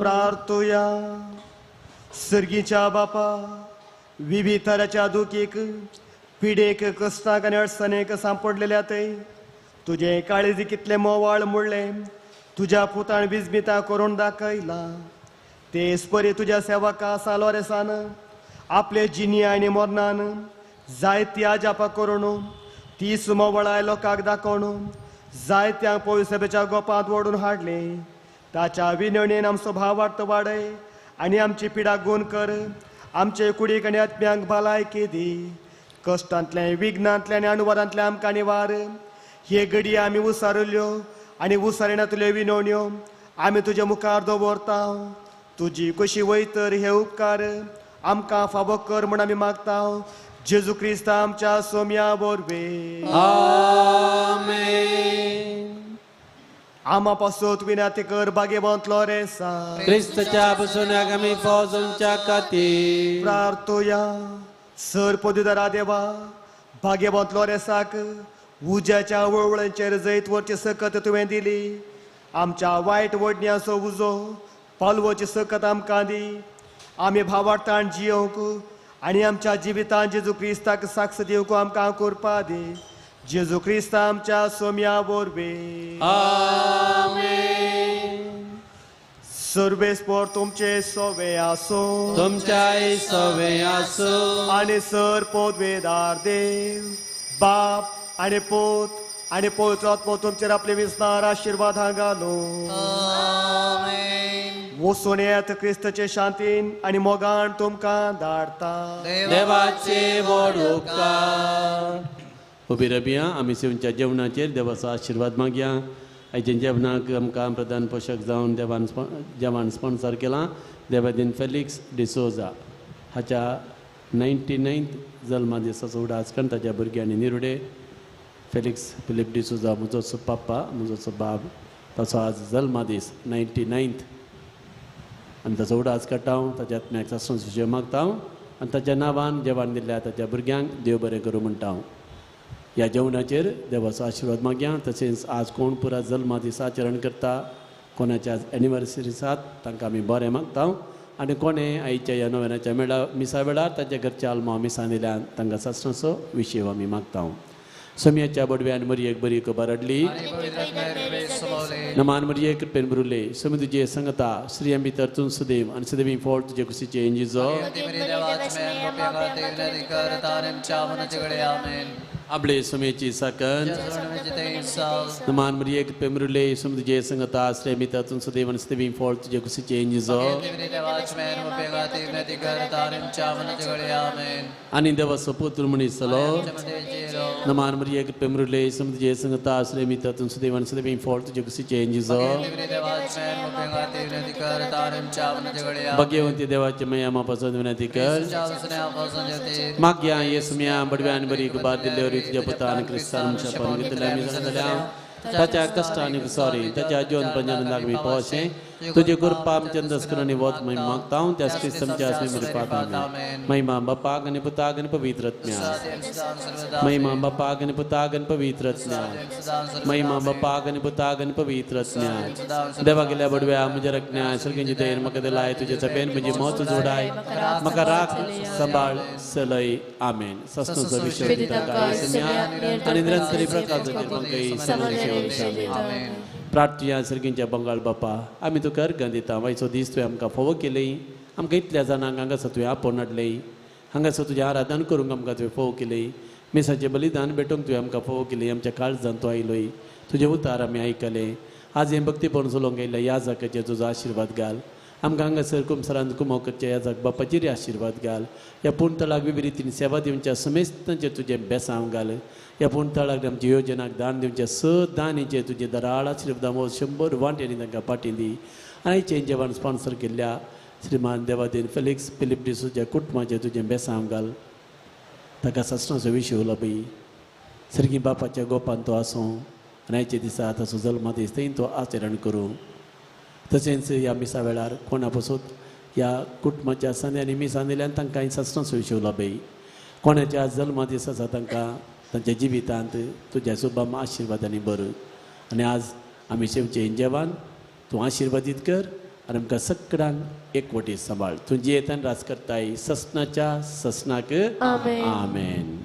प्रार्थुया. सर्गीच्या बापा विविध तराच्या दुखीक पिडेक कश्टाक आनी अडचणेक सांपडलेल्या ते तुजें काळजी कितलें मोवाळ मोडलें तुज्या पुतान विजमिता करून दाखयला तेच परी तुज्या सेवका सालोरेसान आपले जिनी आनी मरणान जायती आजापा करून तीच मोवळाय लोकांक दाखोवन जायत्या पवित्र गोपांत ओडून हाडले ताच्या विनवणेन आमचो भावार्थ वाडय आनी आमची पिडा गुण कर आमचे कुडीक आनी आत्म्यांक भलायकी दी कश्टांतलें विघ्नांतलें आनी अणवारांतलें आमकां निवार हे घडये आमी उसारल्यो आनी उसारिणांतल्यो विनवण्यो आमी तुज्या मुखार दवरता तुजी कशी वयतर हे उपकार आमकां फावो कर म्हूण आमी मागता जेजू क्रिस्त आमच्या सोम्या वरवीं. आमेन. आमा पासत विनाती कर भाग्यवंत लोरेसा क्रिस्तच्या बसोन्याक आमी फौजोंच्या खातीर. प्रार्थुया. सर पदवीधरा देवा भाग्यवंत लोरेसाक उज्याच्या वळवळ्यांचेर जैत वरची सकत तुवें दिली आमच्या वायट वडण्याचो उजो पालवची सकत आमकां दी आमी भावार्थान जियोवंक आनी आमच्या जिवितान जेजू क्रिस्ताक साक्ष दिवंक आमकां करपा दी जेजू क्रिस्त आमच्या सोम्या वरवीं. आमेन. सर्वेस्पर तुमचे सोवे आसो तुमच्याय सोवे आसो. आनी सर पदवेदार देव बाप आनी पूत आनी पवित्र आत्मो तुमचेर आपले विस्तार आशिर्वाद घालो. वचून येत क्रिस्तचे शांतीन आनी मोगान तुमकां धाडता. देवाचे व्हड उपकार. उबी रबिया आमी सेवच्या जेवणाचेर देवाचो आशिर्वाद मागया. आयच्या जेवणाक आमकां प्रधान पोशक जावन देवान जेवण स्पॉन्सर केलां देवादीन फेलिक्स डिसोजा हाच्या 99th जल्मा दिसाचो उडास करून ताच्या भुरग्यांनी निरुडे फेलिक्स फिलीप डिसोजा म्हजोचो पाप्पा म्हजोचो बाब ताचो आज जल्मा दीस 99th आनी ताचो उडास काडटा हांव ताच्या आत्म्याक सासणाचो मागता हांव आनी ताच्या नांवान जेवण दिल्ल्या ताच्या भुरग्यांक देव बरें करूं म्हणटा हांव. ह्या जेवणाचेर देवाचो आशिर्वाद मागया. तशेंच आज कोण पुरा जल्मा दिसा आचरण करता कोणाच्या आज एनिवर्सरी आसात तांकां आमी बरें मागता आनी कोणें आयच्या ह्या नोवेनाच्या मेळा मिसा वेळार ताच्या घरच्या आल्मांव मिसां दिल्यान तांकां सासणाचो विशेव आमी मागता. सोम्याच्या बडव्यान मरयेक बरी खबर हाडली नमान मरये कृपेन भरुले सोमी तुजे संगता स्त्रियां भितर तूं सुदेव आनी सुदेवी फळ तुजे कुशीचे इंजिजो आपले सोम्याची साकन नमान मरये कृपेन भरुले सोमी तुजे संगता स्त्रियां भितर तूं सुदेव आनी सुदेवी फळ तुजे कुशीचे इंजिजो आनी देवाचो पुत्र म्हणिसलो नमान मरिये कृपेन भरुले सोमी तुजे संगता स्त्रियां भितर तूं सुदेव आनी सुदेवी फळ तुजे कुशीचे इंजिजो भाग्यवंती देवाचे मया मापासोन विनंती कर मागया येसुम्या बडव्यान बरी गुबार दिल्ले वरी तुज्या पुतान क्रिस्तान आमच्या पावन घेतल्या आमी जाणा ताच्या कश्टांनी सॉरी ताच्या जीवन पंजान आमी पावशें तुजे कृपा आमच्या दस्कर आनी वत महिमा मागता हांव त्याच क्रिस्त आमच्या आसमे मरिपात आमेन. महिमा बापाक आनी पुताक आनी पवित्र आत्म्याक महिमा बापाक आनी पुताक आनी पवित्र आत्म्याक महिमा बापाक आनी पुताक आनी पवित्र आत्म्याक. देवा गेल्या बडव्या म्हज्या रकण्या सर्गेंची देर म्हाका दिलाय तुजे चपेन म्हजी मत जोडाय म्हाका राख सांबाळ सलय. आमेन. सस्नचो विशय आनी निरंतरी प्रकाश. प्रार्थुया. सर्गींच्या बंगाल बापा आमी तुका अर्घां दिता वायचो दीस तुवें आमकां फावो केलय आमकां इतल्या जाणांक हांगासर तुवें आपोवन हाडलय हांगासर तुजें आराधन करूंक आमकां तुवें फावो केलय मिसाचें बलिदान भेटोवंक तुवें आमकां फावो केलय आमच्या काळजान तूं आयलोय तुजें उतार आमी आयकले आज हें भक्तीपण चलोवंक आयिल्ल्या ह्या जाग्याचेर तुजो आशिर्वाद घाल आमकां हांगासर कुमसरांत कुमो करच्या ह्या जाग बापाचेर आशिर्वाद घाल ह्या पूण तळाक विविध रितीन सेवा दिवच्या समेस्तांचेर तुजें बेसांव घाल ह्या पूण तळाक आमच्या योजनाक दान दिवच्या स दानीचेर तुजें दराळ आशिर्वाद 100 वांट्यांनी तांकां पाटी दी आनी आयचें जेवण स्पॉन्सर केल्ल्या श्रीमान देवादीन फेलिक्स फिलीप डिसोच्या कुटुंबाचेर तुजें बेसांव घाल ताका सासणाचो विशय उलोवपी सर्गी बापाच्या गोपान तो आसूं आनी आयच्या दिसा ताचो जल्मा दीस थंय तो आचरण करूं. तशेंच ह्या मिसा वेळार कोणा पसून ह्या कुटुंबाच्या सांद्यांनी मिसां दिल्यान तांकां सासणां सोयशेव लाभय. कोणाच्या जल्मा दीस आसा तांकां तांच्या जिवितांत तुज्या सुबाम आशिर्वादांनी बरो आनी आज आमी शेवचें जेवण तूं आशिर्वादीत कर आनी आमकां सगळ्यांक एकवटीत सांबाळ. तूं जियेतान राज करताय ससनाच्या ससनाक. आमेन.